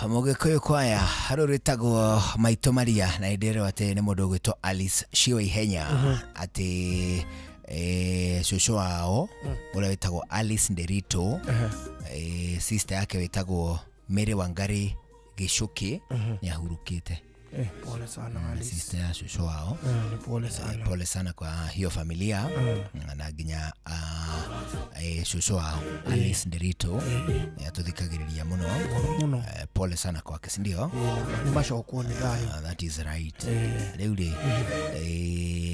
Mũgĩkũyũ kwaya harũ rĩtagwo Maitũ Maria na ndĩrerwo atĩ nĩ mũndũ ũgwĩtwo Alice Shiwa Ihenya atĩ cũcũ wao ũrĩa wĩtagwo Alice Nderito, sister yake wĩtagwo Mary Wangari Gĩcũkĩ nĩ ahurũkĩte. Pole sana Alice. Sister ya cũcũ wao. Ni pole sana. Pole sana kwa hiyo familia na nginya cũcũ wao Alice Nderito atũthikagĩrĩria mũno. Pole sana kwake, si ndio? Nĩ macokwo nĩ thayũ. That is right. Rĩu rĩ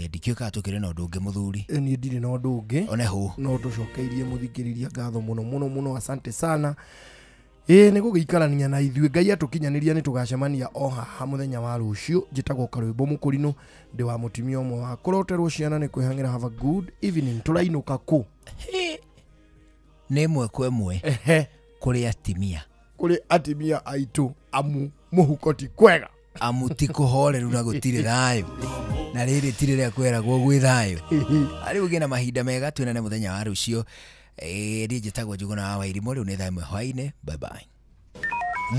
ndikĩũĩ kana tũkĩrĩ na ũndũ ũngĩ mũthuri. Niĩ ndirĩ na ũndũ ũngĩ. Onehu. No tũcokeirie mũthikĩrĩria ngatho mũno mũno mũno, asante sana. Ĩĩ nĩ gũgĩikarania na ithuĩ, Ngai atũkinyanĩria nĩ tũgacemania o haha mũthenya wa rũciũ. Njĩtagwo Karwĩmbo Mũkũrinũ, ndĩ wa mũtumia ũmwe wa kũroterwo ciana nĩ kwĩhang'ĩra. Have a good evening. Tũrainũka kũ? Nĩ ĩmwe kwa ĩmwe kũrĩ atimia, kũrĩ atimia aitũ, amu mũhuko ti kwega, amu ti kũhoreru na gũtirĩ thayũ, na rĩrĩ ti rĩrĩa kweragwo gwĩ thayũ. Rĩu gĩna mahinda mega, twĩnane mũthenya wa rũciũ. Niĩ njĩtagwo Njũgũna wa Wairimũ, rĩu nĩ thaa 1 hwaĩ-inĩ. Bye bye.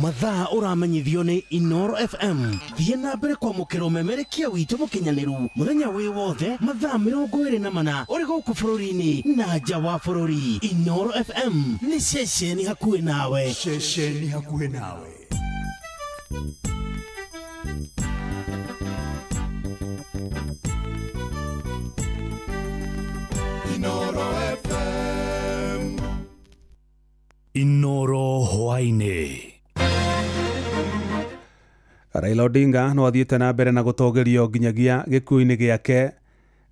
Mathaa ũramenyithio nĩ Inoro FM. Thiĩ na mbere kwamũkĩra ũmemerekia witũ mũkinyanĩru mũthenya wĩ wothe mathaa 24 ũrĩ gũkũ bũrũri-inĩ na nja wa bũrũri. Inoro FM nĩ ceceni hakuhĩ nawe. Ceceni hakuhĩ nawe. Inoro FM. Inoro hwaĩ-inĩ. Raila Odinga no athiĩte na mbere na gũtũgĩrio nginyagia gĩkuũ-inĩ gĩake.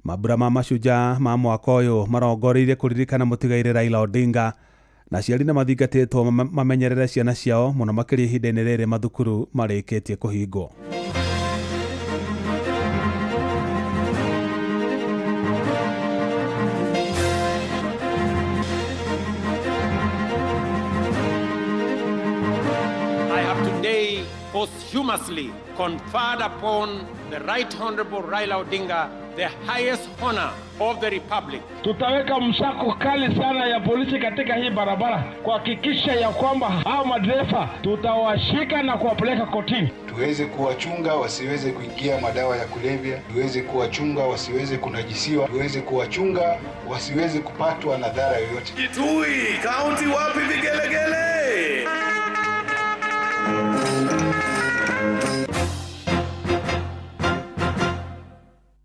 Mambura ma mashujaa ma mwaka ũyũ marongoreirie kũririkana mũtigairĩ Raila Odinga, na aciari nĩ mathingatĩtwo mamenyerere ciana ciao mũno makĩria ihinda-inĩ rĩrĩ mathukuru marĩkĩtie kũhingwo. Posthumously conferred upon the Right Honorable Raila Odinga the highest honor of the Republic. Tutaweka msako kali sana ya polisi katika hii barabara kuhakikisha ya kwamba hao madereva tutawashika na kuwapeleka kotini. Tuweze kuwachunga wasiweze kuingia madawa ya kulevya, tuweze kuwachunga wasiweze kunajisiwa, tuweze kuwachunga wasiweze kupatwa na dhara yoyote. Kitui County, wapi vigelegele?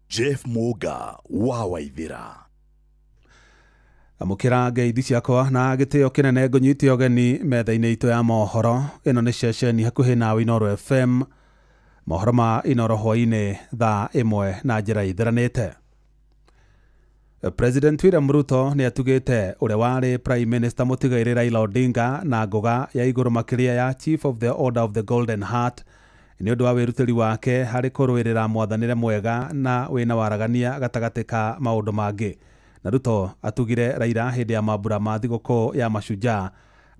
Jeff Muga wa Waithira. Amũkĩra ngeithi ciakwa na gĩtĩo kĩnene ngũnyite ũgeni metha-inĩ itũ ya mohoro. Ĩno nĩ ceceni hakuhĩ nawe Inoro FM. Mohoro ma Inoro hwaĩ-inĩ thaa 1 na njĩra ĩtheranĩte. President William Ruto nĩ atugĩte ũrĩa warĩ Prime Minister mũtigairĩ Raila Odinga na ngũga ya igũrũ makĩria ya Chief of the Order of the Golden Heart Nĩ ũndũ wa wĩrutĩri wake harĩ kũrũĩrĩra mwathanĩre mwega na wĩna waragania gatagatĩ ka maũndũ mangĩ. Na Ruto atugire Raila hĩndĩ ya mambura ma thigũkũ ya Mashujaa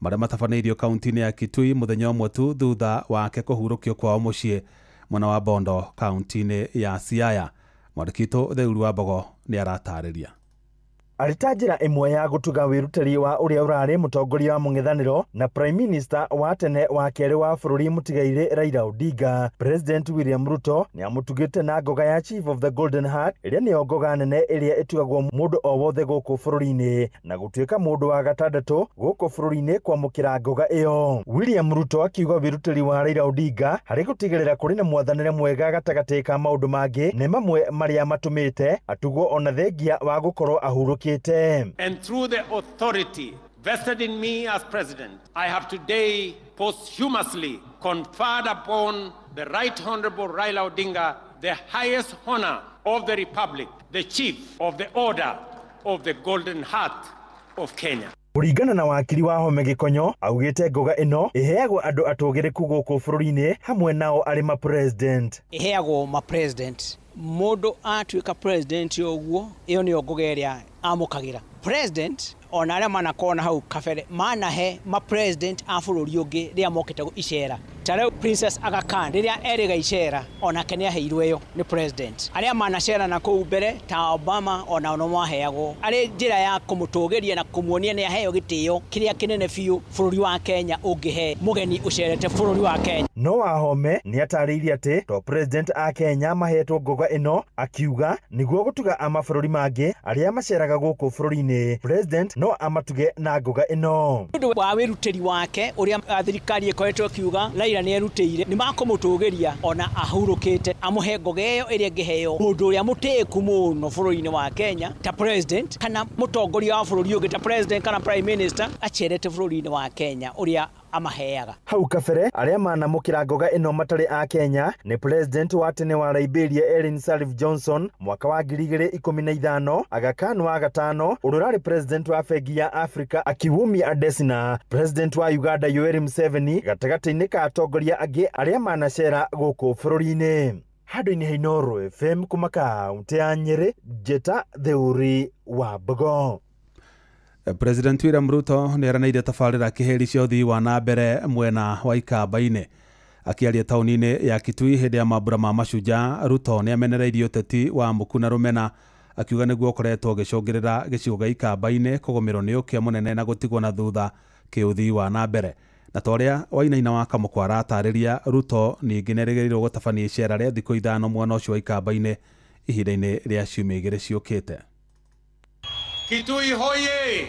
marĩa matabanĩirio kaunti-inĩ ya Kitui mũthenya ũmwe tu thutha wake kũhurũkio kwao mũciĩ mwena wa Bondo kaunti-inĩ ya Siaya. Mwandĩki witũ Theuru wa Mbogo nĩ aratarĩria. Arĩ ta njĩra ĩmwe ya gũtuga wĩrutĩri wa ũrĩa ũrarĩ mũtongoria wa mũng'ethanĩro na Prime Minister wa tene wa kerĩ wa bũrũri mũtigairĩ Raila Odinga, President William Ruto nĩ amũtugĩte na ngoga ya Chief of the Golden Heart ĩrĩa nĩyo ngoga nene ĩrĩa ĩtugagwo mũndũ o wothe gũkũ bũrũri-inĩ na gũtuĩka mũndũ wa gatandatũ gũkũ bũrũri-inĩ kwamũkĩra ngoga ĩyo. William Ruto akiuga wĩrutĩri wa Raila Odinga harĩ gũtigĩrĩra kũrĩ na mwathanĩre mwega gatagatĩ ka maũndũ mangĩ nĩ mamwe marĩa matũmĩte atugwo ona thengia wa gũkorwo ahurũkĩte. And through the authority vested in me as president, I have today posthumously conferred upon the Right Honorable Raila Odinga the highest honor of the Republic, the Chief of the Order of the Golden Heart of Kenya. Kũringana na wakiri wa Home Gĩkonyo, augĩte ngoga ĩno ĩheagwo andũ atũgĩrĩku gũkũ bũrũri-inĩ hamwe nao arĩ ma president. Ĩheagwo ma president. Mũndũ atuĩka president ũguo, ĩyo nĩyo ngoga ĩrĩa amũkagĩra. President ona arĩa manakorwo na hau kabere manahe ma president a bũrũri ũngĩ rĩrĩa mokĩte icera. Ta rĩu Princess Aga Khan rĩrĩa erĩga icera onake nĩaheirwo ĩyo nĩ president. Arĩa manacera na kũu mbere ta Obama ona no maheagwo. Arĩ njĩra ya kũmũtũgĩria na kũmuonia nĩaheo gĩtĩo kĩrĩa kĩnene biũ bũrũri wa Kenya ũngĩhe mũgeni ũcerete bũrũri wa Kenya. No Wahome nĩatarĩirie atĩ to president a Kenya mahetwo ngoga ĩno, akiuga nĩguo gũtuga a mabũrũri mangĩ arĩa maceraga gũkũ bũrũri-inĩ, president no amatuge na ngoga ĩno. Ũndũ wa wĩrutĩri wake ũrĩa thirikari ĩkoretwo ĩkiuga Raila nĩerutĩire, nĩmakũmũtũgĩria ona ahurũkĩte, amũhe ngoga ĩyo ĩrĩa ĩngĩheo mũndũ ũrĩa mũtĩĩku mũno bũrũri-inĩ wa Kenya ta president kana mũtongoria wa bũrũri ũngĩ ta president kana prime minister acerete bũrũri-inĩ wa Kenya ũrĩa amaheaga. Hau kabere arĩa manamũkĩra ngoga ĩno matarĩ a Kenya nĩ president wa tene wa Liberia Ellen Sirleaf Johnson mwaka wa 2015, Aga Khan wa gatano ũrĩa ũrarĩ president wa bengi ya Africa Akiwumi Adesina, president wa Uganda Yoweri Museveni gatagatĩ-inĩ ka atongoria angĩ arĩa manacera gũkũ bũrũri-inĩ. Handũ-inĩ ha Inooro FM kuma kaunti ya Nyĩrĩ, Njĩta Theuri wa Mbogo. President William Ruto nĩeranĩire tabarĩra kĩhĩri cia ũthii wa na mbere mwena wa Ikamba-inĩ. Akĩaria taũni-inĩ ya Kitui hĩndĩ ya mambura ma Mashujaa, Ruto nĩamenereirie ũteti wa muku na rũmena, akiuga nĩguo ũkoretwo ũgĩcũngĩrĩra gĩcigo gĩa Ikamba-inĩ kũgũmĩrwo nĩ ũkĩa mũnene na gũtigwo na thutha kĩũthii wa na mbere. Na ta ũrĩa Wainaina wa Kamũkwa aratarĩria, Ruto ningĩ nĩerĩgĩrĩirwo gũtabania icera rĩa thikũ 5 mwena ũcio wa Ikamba-inĩ ihinda-inĩ rĩa ciumia 2 ciũkĩte. Kitui hoye!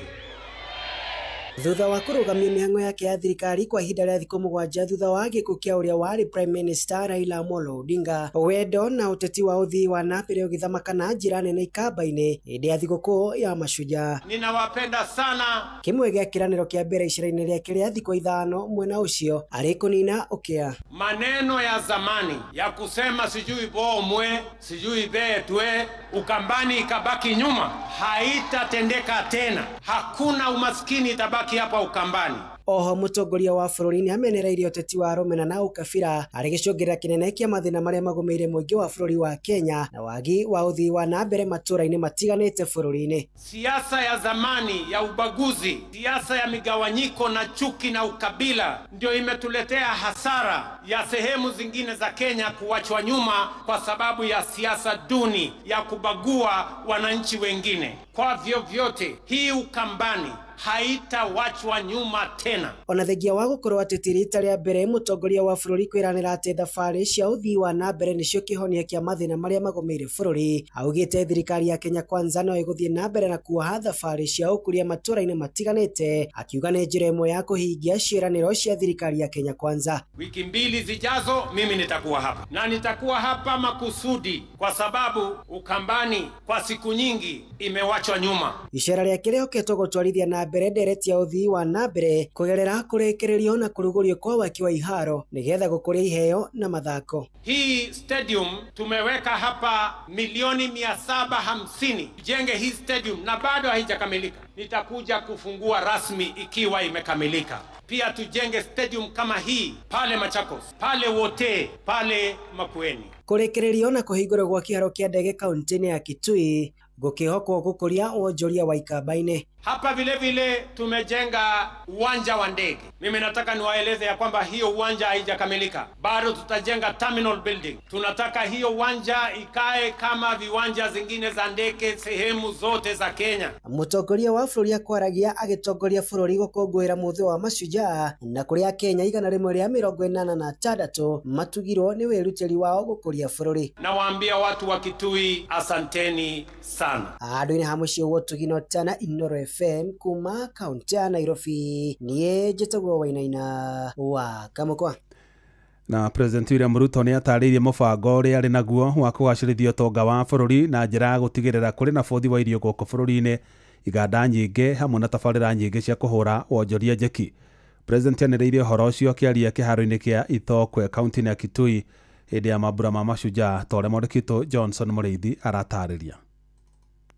Thutha wa kũrũgamia mĩhang'o yake ya thirikari kwa ihinda rĩa thikũ 7 thutha wa gĩkuũ kĩa ũrĩa warĩ Prime Minister Raila Amolo Odinga, wendo na ũteti wa ũthii wa na mbere ũgĩthamaka na njĩra nene Ikamba-inĩ hĩndĩ ya thigũkũ ya Mashujaa. Ninawapenda sana. Kĩmwe gĩa kĩranĩro kĩa mbere icera-inĩ rĩake rĩa thikũ 5 mwena ũcio arĩ kũnina ũkĩa. Maneno ya zamani ya kusema sijui bomwe sijui betwe Ukambani ikabaki nyuma haitatendeka tena. Hakuna umaskini itabaki hapa Ukambani. Oho mũtongoria wa bũrũri nĩamenereirie ũteti wa rũmena na ũkabira arĩ gĩcũngĩrĩra kĩnene kĩa mathĩna marĩa magũmĩire mũingĩ wa bũrũri wa Kenya na wagi wa ũthii wa na mbere matũra-inĩ matiganĩte bũrũri-inĩ. Siasa ya zamani ya ubaguzi, siasa ya migawanyiko na chuki na ukabila ndio imetuletea hasara ya sehemu zingine za Kenya kuachwa nyuma kwa sababu ya siasa duni ya kubagua wananchi wengine. Kwa vyovyote hii Ukambani haitawachwa nyuma tena. Ona thengia wa gũkorwo atĩ ti rita rĩa mbere mũtongoria wa bũrũri kwĩranĩra atĩ thabarĩ cia ũthii wa na mbere nĩcio kĩhonia kĩa mathĩna marĩa magũmĩire bũrũri, augĩte thirikari ya Kenya Kwanza no ĩgũthiĩ na mbere na kuoha thabarĩ cia ũkũria matũra-inĩ matiganĩte, akiuga nĩ njĩra ĩmwe ya kũhingia ciĩranĩro cia thirikari ya Kenya Kwanza. Wiki 2 zijazo mimi nitakuwa hapa, na nitakuwa hapa makusudi kwa sababu Ukambani kwa siku nyingi imewachwa nyuma. Icera rĩake rĩhoketwo gũtwarithia na mbere ndereti ya ũthii wa na mbere kũgerera kũrĩkĩrĩrio na kũrugũrio kwa waki wa iharo nĩgetha gũkũria iheo na mathako. Hii stadium tumeweka hapa milioni 750 tujenge hii stadium na bado haijakamilika. Nitakuja kufungua rasmi ikiwa imekamilika. Pia tujenge stadium kama hii pale Machakos, pale Wote, pale Makueni. Kũrĩkĩrĩrio na kũhingũrwo gwa kĩharo kĩa ndege kaunti-inĩ ya Kitui gũkĩhokwo gũkũria wonjoria wa ikamba-inĩ. Hapa vile vile tumejenga uwanja wa ndege. Mimi nataka niwaeleze ya kwamba hiyo uwanja haijakamilika. Bado tutajenga terminal building. Tunataka hiyo uwanja ikae kama viwanja zingine za ndege sehemu zote za Kenya. Mũtongoria wa bũrũri akwaragia agĩtongoria bũrũri gũkũngũĩra mũthĩ wa mashujaa na kũrĩa Kenya 186 matugirwo nĩ wĩrutĩri wao gũkũria bũrũri. Nawaambia watu wa Kitui asanteni sana. Andũ-inĩ ha mũciĩ wa Ũtugi na Ũtana, Inooro FM kuma kaunti ya Nairobi, niĩ njĩtagwo Wainaina wa Kamũkwa. Na President William Ruto nĩ atarĩirie mũbango ũrĩa arĩ naguo wa kũgacĩrithia ũtonga wa bũrũri na njĩra ya gũtigĩrĩra kũrĩ na bũthi wa irio gũkũ bũrũri-inĩ, iganda nyingĩ hamwe na tabarĩra nyingĩ cia kũhũra wonjoria njeki. President anĩrĩire ũhoro ũcio akĩaria kĩharo-inĩ kĩa Ithookwe kaunti-inĩ ya Kitui hĩndĩ ya mambura ma mashujaa ta ũrĩa mwandĩki Johnson Mũrĩithi aratarĩria.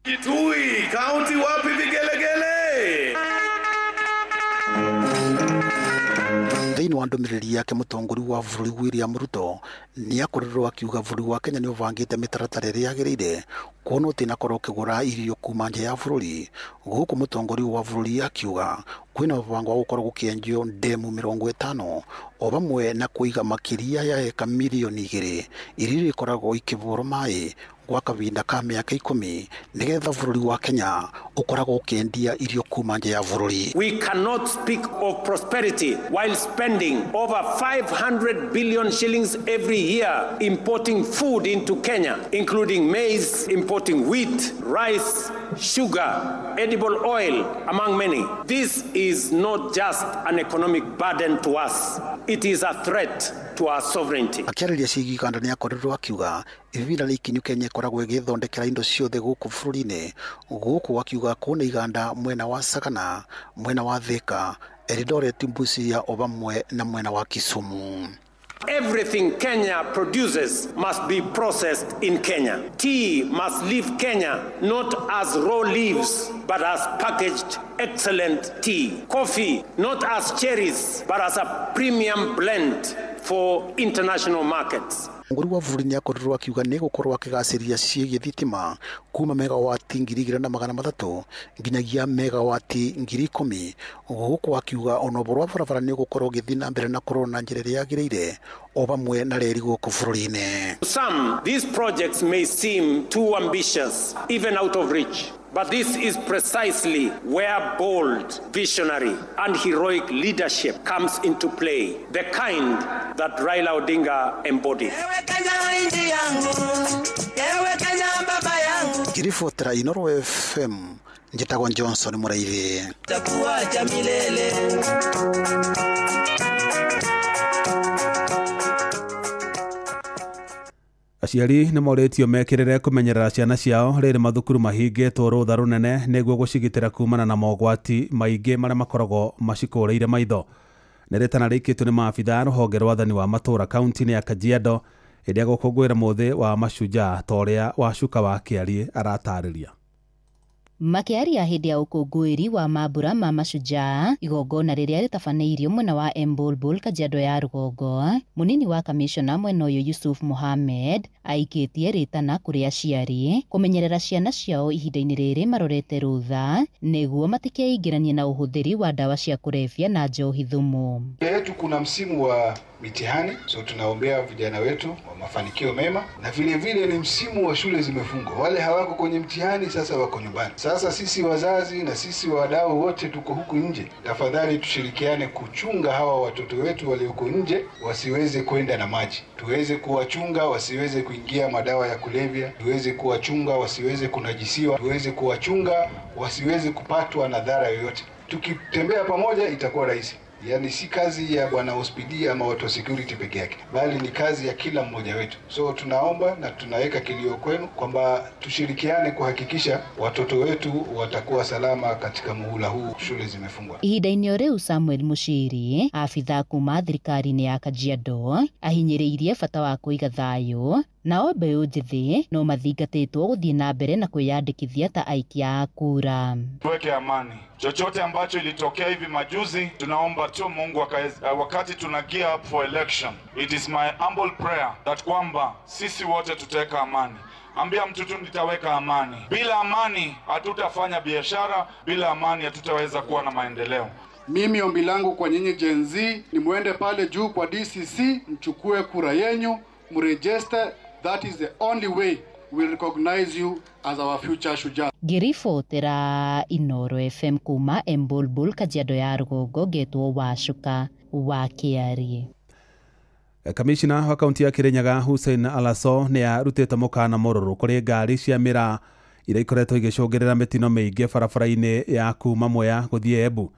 Kitui kaunti, wapi vigelegele? Thĩinĩ wa ndũmĩrĩri yake mũtongoria wa bũrũri William Ruto nĩ akorirwo akiuga bũrũri wa Kenya nĩ ũbangĩte mĩtaratara ĩrĩa yagĩrĩire kuona ũtinakorwo ũkĩgũra irio kuma nja ya bũrũri. Gũkũ mũtongoria wa bũrũri akiuga kwĩna mũbango wa gũkorwo gũkĩenjio ndemu 50 o vamwe na kũiga makĩria ya eka mirioni 2 iria ikoragwo ikĩbũrwo maĩ gwa kahinda ka mĩaka 10 nĩgetha bũrũri wa Kenya ũkoragwo ũkĩendia irio kuma nja ya bũrũri. We cannot speak of prosperity while spending over 500 billion shillings every year importing food into Kenya, including maize, importing wheat, rice, sugar, edible oil, among many. This is not just an economic burden to us, it is a threat to our sovereignty. Akĩarĩria ciĩgiĩ iganda nĩ akorirwo akiuga ihinda rĩa ikinyu Kenya ĩkoragwo ĩgĩthondekera indo ciothe gũkũ bũrũri-inĩ. Gũkũ akiuga kwĩna iganda mwena wa Sagana, mwena wa Thika, Eldoret, Busia o vamwe na mwena wa Kisumu. Everything Kenya produces must be processed in Kenya. Tea must leave Kenya not as raw leaves, but as packaged excellent tea. Coffee, not as cherries, but as a premium blend for international markets. Mũtongoria wa bũrũri nĩ akorirwo akiuga nĩ gũkorwo akĩgacĩria ciĩgiĩ thitima kuma megawati 2300 nginyagia megawati 10000. Gũkũ akiuga ona ũhoro wa barabara nĩ ũgũkorwo ũgĩthiĩ na mbere na kũrorwo na njĩra ĩrĩa yagĩrĩire o vamwe na reri gũkũ bũrũri-inĩ. To some, these projects may seem too ambitious, even out of reach. But this is precisely where bold, visionary, and heroic leadership comes into play, the kind that Raila Odinga embodied. Ngĩribotera Inooro FM, njĩtagwo Johnson Mũraithi. Aciari nĩ morĩtio mekĩrĩre kũmenyerera ciana ciao rĩrĩ mathukuru mahingĩtwo rũtha rũnene nĩguo gũcigitĩra kumana na mogwati maingĩ marĩa makoragwo macikũrĩire maitho. Nĩ rĩtana rĩikĩtio nĩ maabithaa rũhonge rwa wathani wa matũũra kaunti-inĩ ya Kajiado ĩrĩa gũkũngũĩra mũthĩ wa mashujaa ta ũrĩa Wacuka wa Kĩariĩ aratarĩria. Makĩaria hĩndĩ ya ũkũngũĩri wa mambura ma mashujaa igongona rĩrĩa rĩtabanĩirio mwena wa Embulbul Kajiado ya rũgongo, mũnini wa kamishona mwena ũyũ Yusuf Mohamed aikĩtie rĩtana kũrĩ aciari kũmenyerera ciana ciao ihinda-inĩ rĩrĩ marorete rũtha nĩguo matikeingĩranie na ũhũthĩri wa ndawa cia kũrebia na njohi thumu. Mbele yetu kuna msimu wa mitihani, so tunaombea vijana wetu wa mafanikio mema, na vile vile ni msimu wa shule zimefungwa, wale hawako kwenye mtihani sasa wako nyumbani. Sasa sisi wazazi na sisi wadau wote tuko huku nje, tafadhali tushirikiane kuchunga hawa watoto wetu walioko nje wasiweze kwenda na maji, tuweze kuwachunga wasiweze kuingia madawa ya kulevya, tuweze kuwachunga wasiweze kunajisiwa, tuweze kuwachunga wasiweze kupatwa na dhara yoyote. Tukitembea pamoja itakuwa rahisi. Yani si kazi ya bwana OSPD ama watu wa security peke yake, bali ni kazi ya kila mmoja wetu. So tunaomba na tunaweka kilio kwenu kwamba tushirikiane kuhakikisha watoto wetu watakuwa salama katika muhula huu shule zimefungwa. Ihinda-inĩ o rĩu Samuel Mushiri, abithaa kuma thirikari-inĩ ya Kajiado, ahinyĩrĩirie bata wa kũiga thayũ Nao mbeũ njĩthĩ no mathingatĩtwo gũthiĩ na mbere na kwĩyandĩkithia ta aikia a kura. Tuweke amani. Chochote ambacho ilitokea hivi majuzi, tunaomba tu Mungu wakati tuna gear up for election. It is my humble prayer that kwamba sisi wote tutaweka amani. Ambia mtu tu nitaweka amani. Bila amani hatutafanya biashara, bila amani hatutaweza kuwa na maendeleo. Mimi ombi langu kwa nyinyi Gen Z ni muende pale juu kwa DCC, mchukue kura yenyu, mregister. That is the only way we recognize you as our future shujaa. Ngĩribotera Inoro FM kuma Embulbul, Kajiado ya Rũgongo, ngetwo Wacuka wa Kĩarie. Kamishna wa kaunti ya Kirinyaga Hussein Alaso nĩ arutĩte mũkana mũrũrũ kũrĩ ngari cia mĩraa iria ikoretwo igĩcũngĩrĩra mĩtino mĩingĩ barabara-inĩ ya kuma Mwea gũthiĩ Embu.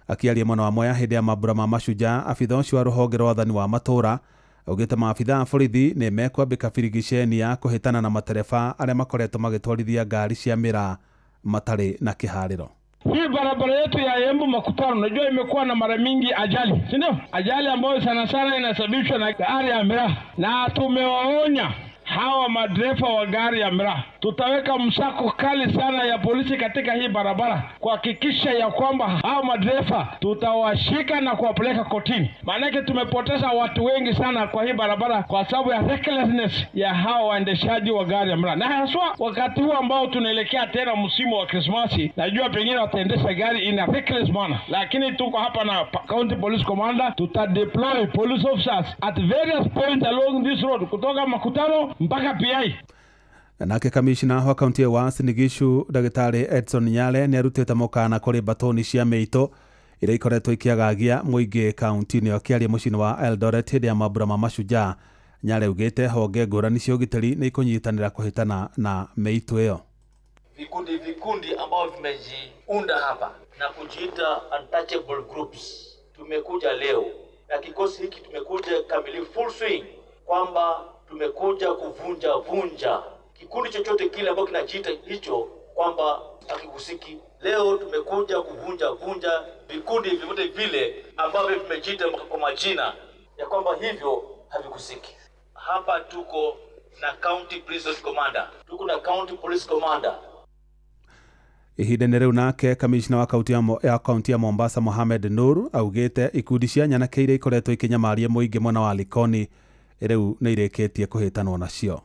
Akĩaria mwena wa Mwea hĩndĩ ya mambura ma mashujaa, abitha ũcio wa rũhonge rwa wathani wa matũũra augĩte maabitha a borithi nĩ mekwambĩka birigiceni ya kũhĩtana na matereba arĩa makoretwo magĩtwarithia ngari cia mĩraa matarĩ na kĩharĩro. Hii barabara yetu ya Embu Makutano, unajua imekuwa na mara mingi ajali, si ndio? Ajali ambayo sana sana inasababishwa na gari ya miraa, na tumewaonya hawa madereva wa gari ya miraa. Tutaweka msako kali sana ya polisi katika hii barabara kuhakikisha ya kwamba hawa madereva tutawashika na kuwapeleka kotini. Maanake tumepoteza watu wengi sana kwa hii barabara kwa sababu ya recklessness ya hawa waendeshaji wa gari ya miraa. Na haswa wakati huu ambao tunaelekea tena msimu wa Krismasi, najua pengine wataendesha gari in a reckless manner. Lakini tuko hapa na County Police Commander, tutadeploy police officers at various points along this road kutoka Makutano mpaka PI. Nake kamishna wa kaunti ya Uasin Gishu Ndagĩtarĩ Edson Nyale nĩ arutĩte mũkana kũrĩ mbatũni cia mĩito iria ikoretwo ikĩagagia mũingĩ kaunti-inĩ. Akĩaria mũciĩ-inĩ wa Eldoret hĩndĩ ya mambura ma mashujaa, Nyale augĩte honge ngũrani cia ũgitĩri nĩ ikũnyitanĩra kũhĩtana na mĩito ĩyo. Vikundi ambavyo vimejiunda hapa na kujiita untouchable groups, tumekuja leo na kikosi hiki tumekuja kamili full swing, kwamba tumekuja kuvunja vunja kikundi chochote kile ambacho kinajiita hicho kwamba hakihusiki. Leo tumekuja kuvunja vunja vikundi vyote vile ambavyo vimejiita kwa majina ya kwamba hivyo havihusiki. Hapa tuko na County Prison Commander, tuko na County Police Commander. Ihinda-inĩ rĩu nake kamishna wa kaunti ya Mombasa Mohamed Nur augĩte ikundi cia nyanake iria ikoretwo ikĩnyamaria mũingĩ mwena wa Likoni rĩu nĩ irĩkĩtie kũhĩtanwo nacio.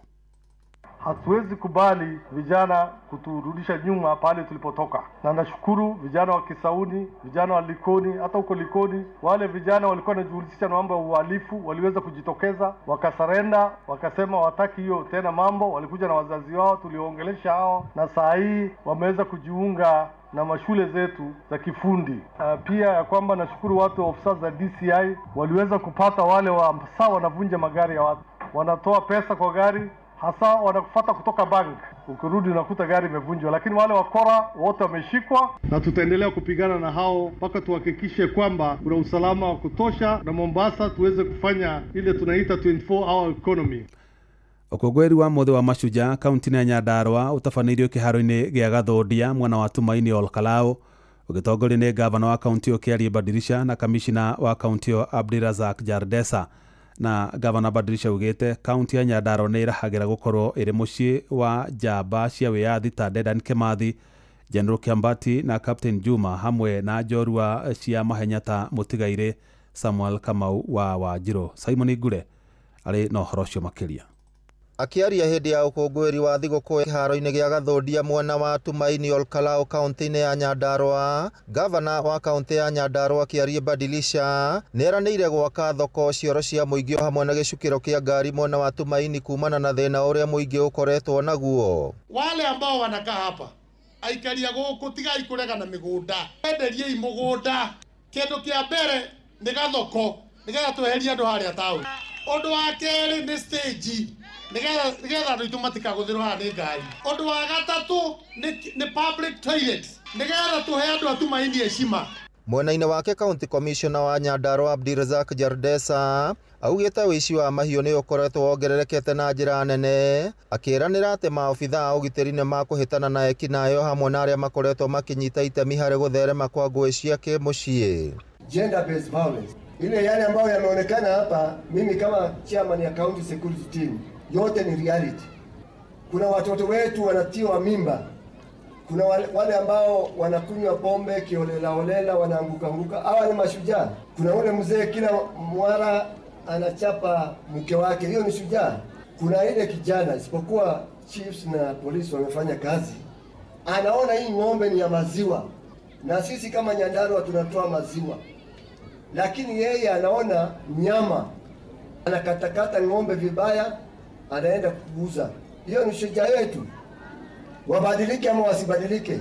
Hatuwezi kubali vijana kuturudisha nyuma pale tulipotoka. Na nashukuru vijana wa Kisauni, vijana wa Likoni, hata huko Likoni wale vijana walikuwa wanajihusisha na mambo ya uhalifu waliweza kujitokeza, wakasarenda, wakasema wataki hiyo tena mambo. Walikuja na wazazi wao, tuliongelesha hao, na saa hii wameweza kujiunga na mashule zetu za kifundi. Pia ya kwamba nashukuru watu wa ofisa za DCI waliweza kupata wale wa wanavunja magari ya watu, wanatoa pesa kwa gari, hasa wanakufuata kutoka bank, ukirudi unakuta gari imevunjwa. Lakini wale wakora wote wameshikwa, na tutaendelea kupigana na hao mpaka tuhakikishe kwamba kuna usalama wa kutosha na Mombasa tuweze kufanya ile tunaita 24-hour economy. Ũkũngũĩri wa mũthĩ wa mashujaa kaunti-inĩ ya Nyandarua ũtabanĩirio kĩharo-inĩ gĩa Gathũndia mwena wa Tumaini Olkalou, ũgĩtongorio nĩ gavana wa kaunti ĩyo Kĩarie Badirisha na kamishna wa kaunti ĩyo Abdirazak Jardesa. Na gavana Badirisha augĩte kaunti ya Nyandarua nĩ ĩrahagĩra gũkorwo ĩrĩ mũciĩ wa njamba cia wĩyathi ta Dedan Kimathi, General Kiambati na Captain Juma, hamwe na njorua cia mahenya ta mũtigairĩ Samuel Kamau wa Wanjirũ. Simon Ngure arĩ na ũhoro ũcio makĩria. Akĩaria hĩndĩ ya ũkũngũĩri wa thigũkũ kĩharo-inĩ gĩa Gathũndia mwena wa Tumaini Olkalou kaunti-inĩ ya Nyandarua, gavana wa kaunti ya Nyandarua Kĩarie Badilisha nĩeranĩire gwaka thoko cioro cia mũingĩ hamwe na gĩcukĩro kĩa ngari mwena wa Tumaini kumana na thĩna ũrĩa mũingĩ ũkoretwo naguo. Wale ambao wanakaa hapa aikaria gũkũ tigai kũregana mĩgũnda, enderiei mũgũnda. Kĩndũ kĩa mbere nĩ gathoko nĩgetha tweherie andũ harĩa taũni. Ũndũ wa kerĩ nĩ stage nĩgetha andũ aitũ matikagũthĩrwo haha nĩ ngari. Ũndũ wa gatatũ nĩ public toilet nĩgetha tũhe andũ a Tumaini heshima. Mwena-inĩ wake County Commissioner wa Nyandarua Abdirazak Jardesa augĩte ũici wa mahiũ nĩ ũkoretwo wongererekete na njĩra nene, akĩĩranĩra atĩ maobitha a ũgitĩri nĩ makũhĩtana na ekinaĩ hamwe na arĩa makoretwo makĩnyita itemi harĩ gũtherema kwa ngũĩ cia kĩmũciĩ. Gender based violence ile yale ambayo yameonekana hapa, mimi kama chairman ya county security team Yote ni reality. Kuna watoto wetu wanatiwa mimba, kuna wale ambao wanakunywa pombe kiolela olela, wanaanguka anguka. Hawa ni mashujaa. Kuna ule mzee kila mara anachapa mke wake, hiyo ni shujaa. Kuna ile kijana, isipokuwa chiefs na polisi wamefanya kazi, anaona hii ng'ombe ni ya maziwa, na sisi kama Nyandarua tunatoa maziwa, lakini yeye anaona nyama, anakatakata ng'ombe vibaya, anaenda kuuza. Hiyo ni shujaa yetu. Wabadilike ama wasibadilike,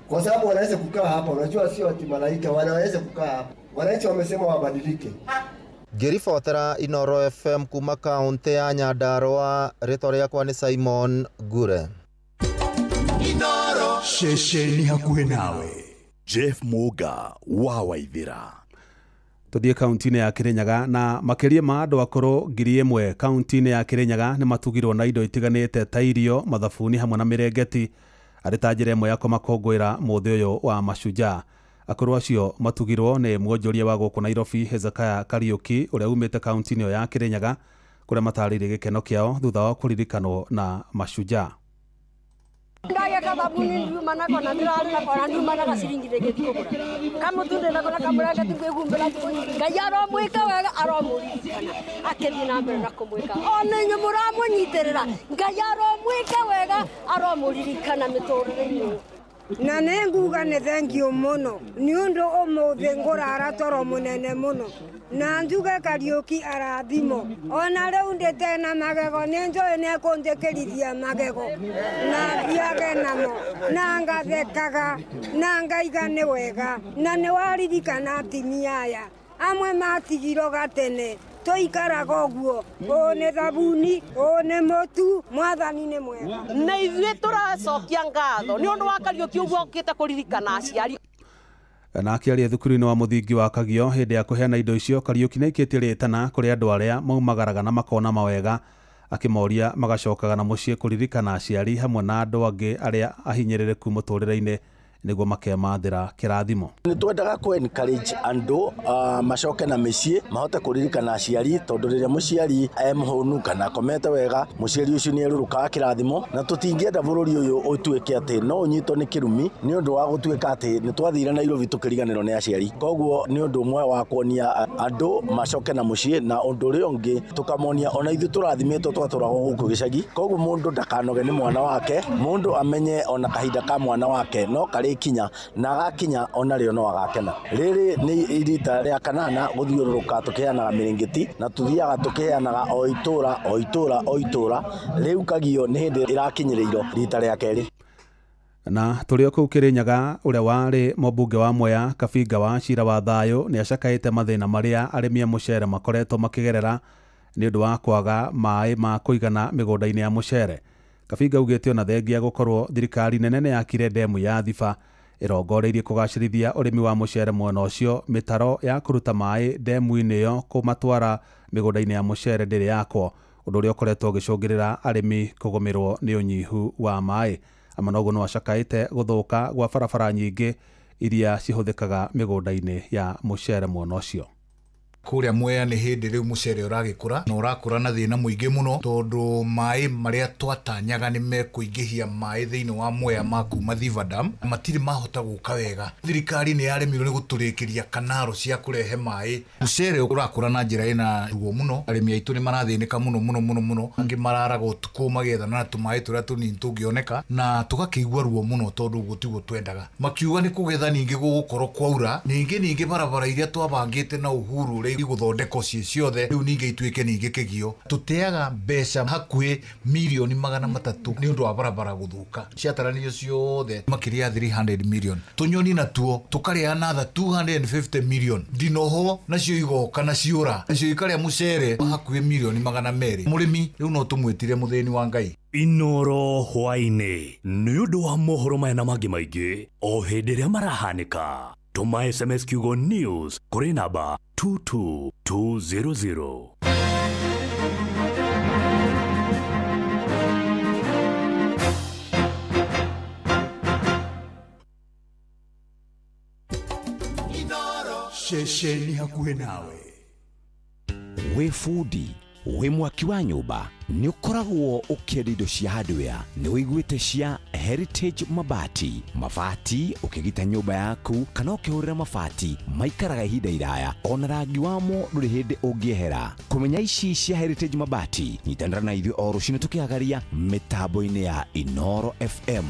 kwa sababu wanaweza kukaa hapa. Unajua sio ati malaika, wanaweza kukaa hapa. Wananchi wamesema wabadilike. Ngĩribotera Inoro FM kuma kaunti ya Nyandarua, rĩtwa rĩakwa nĩ Simon Ngure. Inoro ceceni hakuhĩ nawe. Jeff Muga wa Waithira. Tuthiĩ kaunti-inĩ ya Kirinyaga na makĩria ma andũ akũrũ 1,000 kaunti-inĩ ya Kirinyaga nĩ matugirwo na indo itiganĩte ta irio, mathabuni hamwe na mĩrengeti arĩ ta njĩra ĩmwe ya kũmakũngũĩra mũthĩ ũyũ wa mashujaa. Akũrũ acio matugirwo nĩ mwonjoria wa gũkũ Nairobi Hezekiah Kariuki ũrĩa umĩte kaunti-inĩ ĩyo ya Kirinyaga, kũrĩa matarĩirie gĩkeno kĩao thutha wa kũririkanwo na mashujaa. Ndageka thabuni ndiuma nako na ndirarĩ nako na ndiuma na gaciringi ndĩngĩthiĩ kũgũra kamũtu ndĩ nako na kamũrangeti ngwĩhumbĩra thikũ nyingĩ. Ngai aromwĩka wega, aromũririkana akĩthiĩ na mbere na kũmwĩka. Ona inyuĩ mũramũnyitĩrĩra, Ngai aromwĩka wega, aromũririkana mĩtũrĩre-inĩ. Na nĩ nguga nĩ thengiũ mũno nĩ ũndũ ũmũthĩ ngũrara toro mũnene mũno na njuge Kariuki arathimo ona rĩu ndĩte na magego nĩ njũĩ nĩ ekũnjĩkĩrithia magego na thiage namo na ngathekaga na ngaiga nĩ wega na nĩ waririkana atimia aya amwe matigirwo gatene tũikaraga ũguo, ũũ nĩ thabuni, ũũ nĩ mũtu, mwathani nĩ mwega. Na ithuĩ tũracokia ngatho nĩ ũndũ wa Kariuki ũguo okĩte kũririkana aciari. Na akĩaria thukuru-inĩ wa mũthingi wa Kagio hĩndĩ ya kũheana indo icio, Kariuki nĩaikĩtie rĩtana kũrĩ andũ arĩa maumagaraga na makona mawega, akĩmoria magacokaga na mũciĩ kũririkana aciari hamwe na andũ angĩ arĩa ahinyĩrĩrĩku mũtũrĩre-inĩ nĩguo makemathĩra kĩrathimo. Nĩ twendaga kũ encourage andũ macoke na mĩciĩ mahote kũririkana aciari, tondũ rĩrĩa mũciari e mũhũnu kana akomete wega, mũciari ũcio nĩ erũrũkaga kĩrathimo, na tũtingĩenda bũrũri ũyũ ũtuĩke atĩ no ũnyitwo nĩ kĩrumi nĩ ũndũ wa gũtuĩka atĩ nĩ twathire Nairobi tũkĩriganĩrwo nĩ aciari. Koguo nĩ ũndũ ũmwe wa kuonia andũ macoke na mũciĩ, na ũndũ ũrĩa ũngĩ tũkamonia ona ithuĩ tũrathimĩtwo twatũragwo gũkũ gĩcagi. Koguo mũndũ ndakanoge nĩ mwana wake, mũndũ amenye ona kahinda ka mwana wake no karĩ kinya na agakinya ona rĩo no agakena. Rĩrĩ nĩ rita rĩa kanana gũthiũrũrũka tũkĩheanaga mĩrĩngĩti, na tũthiaga tũkĩheanaga o itũra o itũra o itũra. Rĩu Kagio nĩ hĩndĩ ĩrakinyĩrĩirwo rita rĩa kerĩ. Na tũrĩ o kũu Kĩrĩnyaga, ũrĩa warĩ mũmbunge wa Mwea Kabinga wa Cira wa Thayũ nĩ acakaĩte mathĩna marĩa arĩmi a mũcere makoretwo makĩgerera nĩ ũndũ wa kwaga maĩ ma kũigana mĩgũnda-inĩ ya mũcere. Kabinga augĩte ona thengia gũkorwo thirikari nene nĩ yakire ndemu ya Thiba ĩrongoreirie kũgacĩrithia ũrĩmi wa mũcere mwena ũcio, mĩtaro ya kũruta maĩ ndemu-inĩ ĩyo kũmatwara mĩgũnda-inĩ ya mũcere ndĩrĩ yakwo, ũndũ ũrĩa ũkoretwo ũgĩcũngĩrĩra arĩmi kũgũmĩrwo nĩ ũnyihu wa maĩ. Ama noguo no acakaĩte gũthũka gwa barabara nyingĩ iria cihũthĩkaga mĩgũnda-inĩ ya mũcere mwena ũcio. Kũrĩa Mwea nĩ hĩndĩ rĩu mũcere ũragĩkũra na ũrakũra na thĩna mũingĩ mũno, tondũ maĩ marĩa twatanyaga nĩ mekũingĩhia maĩ thĩinĩ wa Mwea ma kuma Thiba Dam matirĩ mahota gũka wega. Thirikari nĩ yaremirwo nĩ gũtũrĩkĩria kanaro cia kũrehe maĩ. Mũcere ũrakũra na njĩra ĩna ruo mũno, arĩmi aitũ nĩ marathĩnĩka mũno mũno mũno mũno, angĩ mararaga ũtukũ magĩethana na tũmaĩ tũrĩa tũnini tũngĩoneka, na tũgakĩigua ruo mũno tondũ ũguo tiguo twendaga. Makiuga nĩ kũgetha ningĩ gũgũkorwo kwaura, ningĩ barabara iria twabangĩte na Uhuru rĩu igũthondekwo ciĩ ciothe, rĩu ningĩ ituĩke ningĩ kĩgio. Tũteaga mbeca hakuhĩ mirioni 300 nĩ ũndũ wa barabara gũthũka, ciataranio ciothe makĩria ya 300 million. Tũnyoni natuo tũkarĩa another 250 million. Ndinoho nacio igoka na ciũra, nacio ikarĩa mũcere hakuhĩ mirioni 200. Mũrĩmi rĩu no tũmwĩtire mũthĩni wa Ngai. Inoro hwaĩ-inĩ nĩ ũndũ wa mohoro maya na mangĩ maingĩ o hĩndĩ ĩrĩa marahanĩka. Tũma SMS kiugo news kũrĩ namba 22200. Ceceni hakuhĩ nawe. Wĩ bundi Wĩ mwaki wa nyũmba nĩ ũkoragwo ũkĩenda indo cia hardware, nĩ ũiguĩte cia Heritage Mabati. Mabati ũkĩgita nyũmba yaku kana ũkĩhũrĩra mabati maikaraga ihinda iraya, ona rangi wamo ndũrĩ hĩndĩ ũngĩehera. Kũmenya ici cia Heritage Mabati, nyitanĩra na ithuĩ o rũcinĩ tũkĩhagaria mĩtambo-inĩ ya Inoro FM.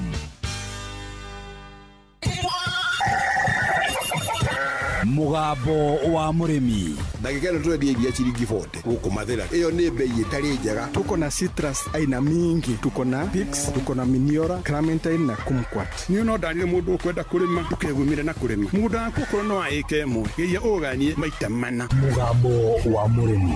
Mũgambo wa mũrĩmi. Ndagĩka ĩno tũrendia iria ciringi 40 gũkũ Mathĩra, ĩyo nĩ bei ĩtarĩ njega. Tuko na citrus aina mingi, tuko na Pix, tuko na Miniora, Clementine na Kumquat. Niĩ no ndarire mũndũ ũkwenda kũrĩma ndũkegumire na kũrĩma mũgũnda waku okorwo no wa ĩka ĩmwe geria ũganie maita mana. Mũgambo wa mũrĩmi.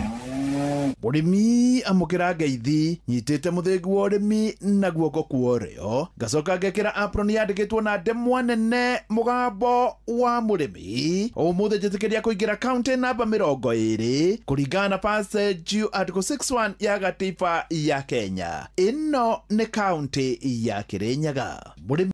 Mũrĩmi amũkĩra ngeithi nyitĩte mũthĩgi wa ũrĩmi na guoko kwa ũrĩo, ngacoka ngekĩra apron yandĩkĩtwo na ndemwa nene mũgambo wa mũrĩmi. Ũmũthĩ njĩtĩkĩria kũingĩra kaunti namba 20 kũringana na passage article 61 ya gatiba ya Kenya. Ĩno nĩ kaunti ya Kirinyaga. Mũrĩmi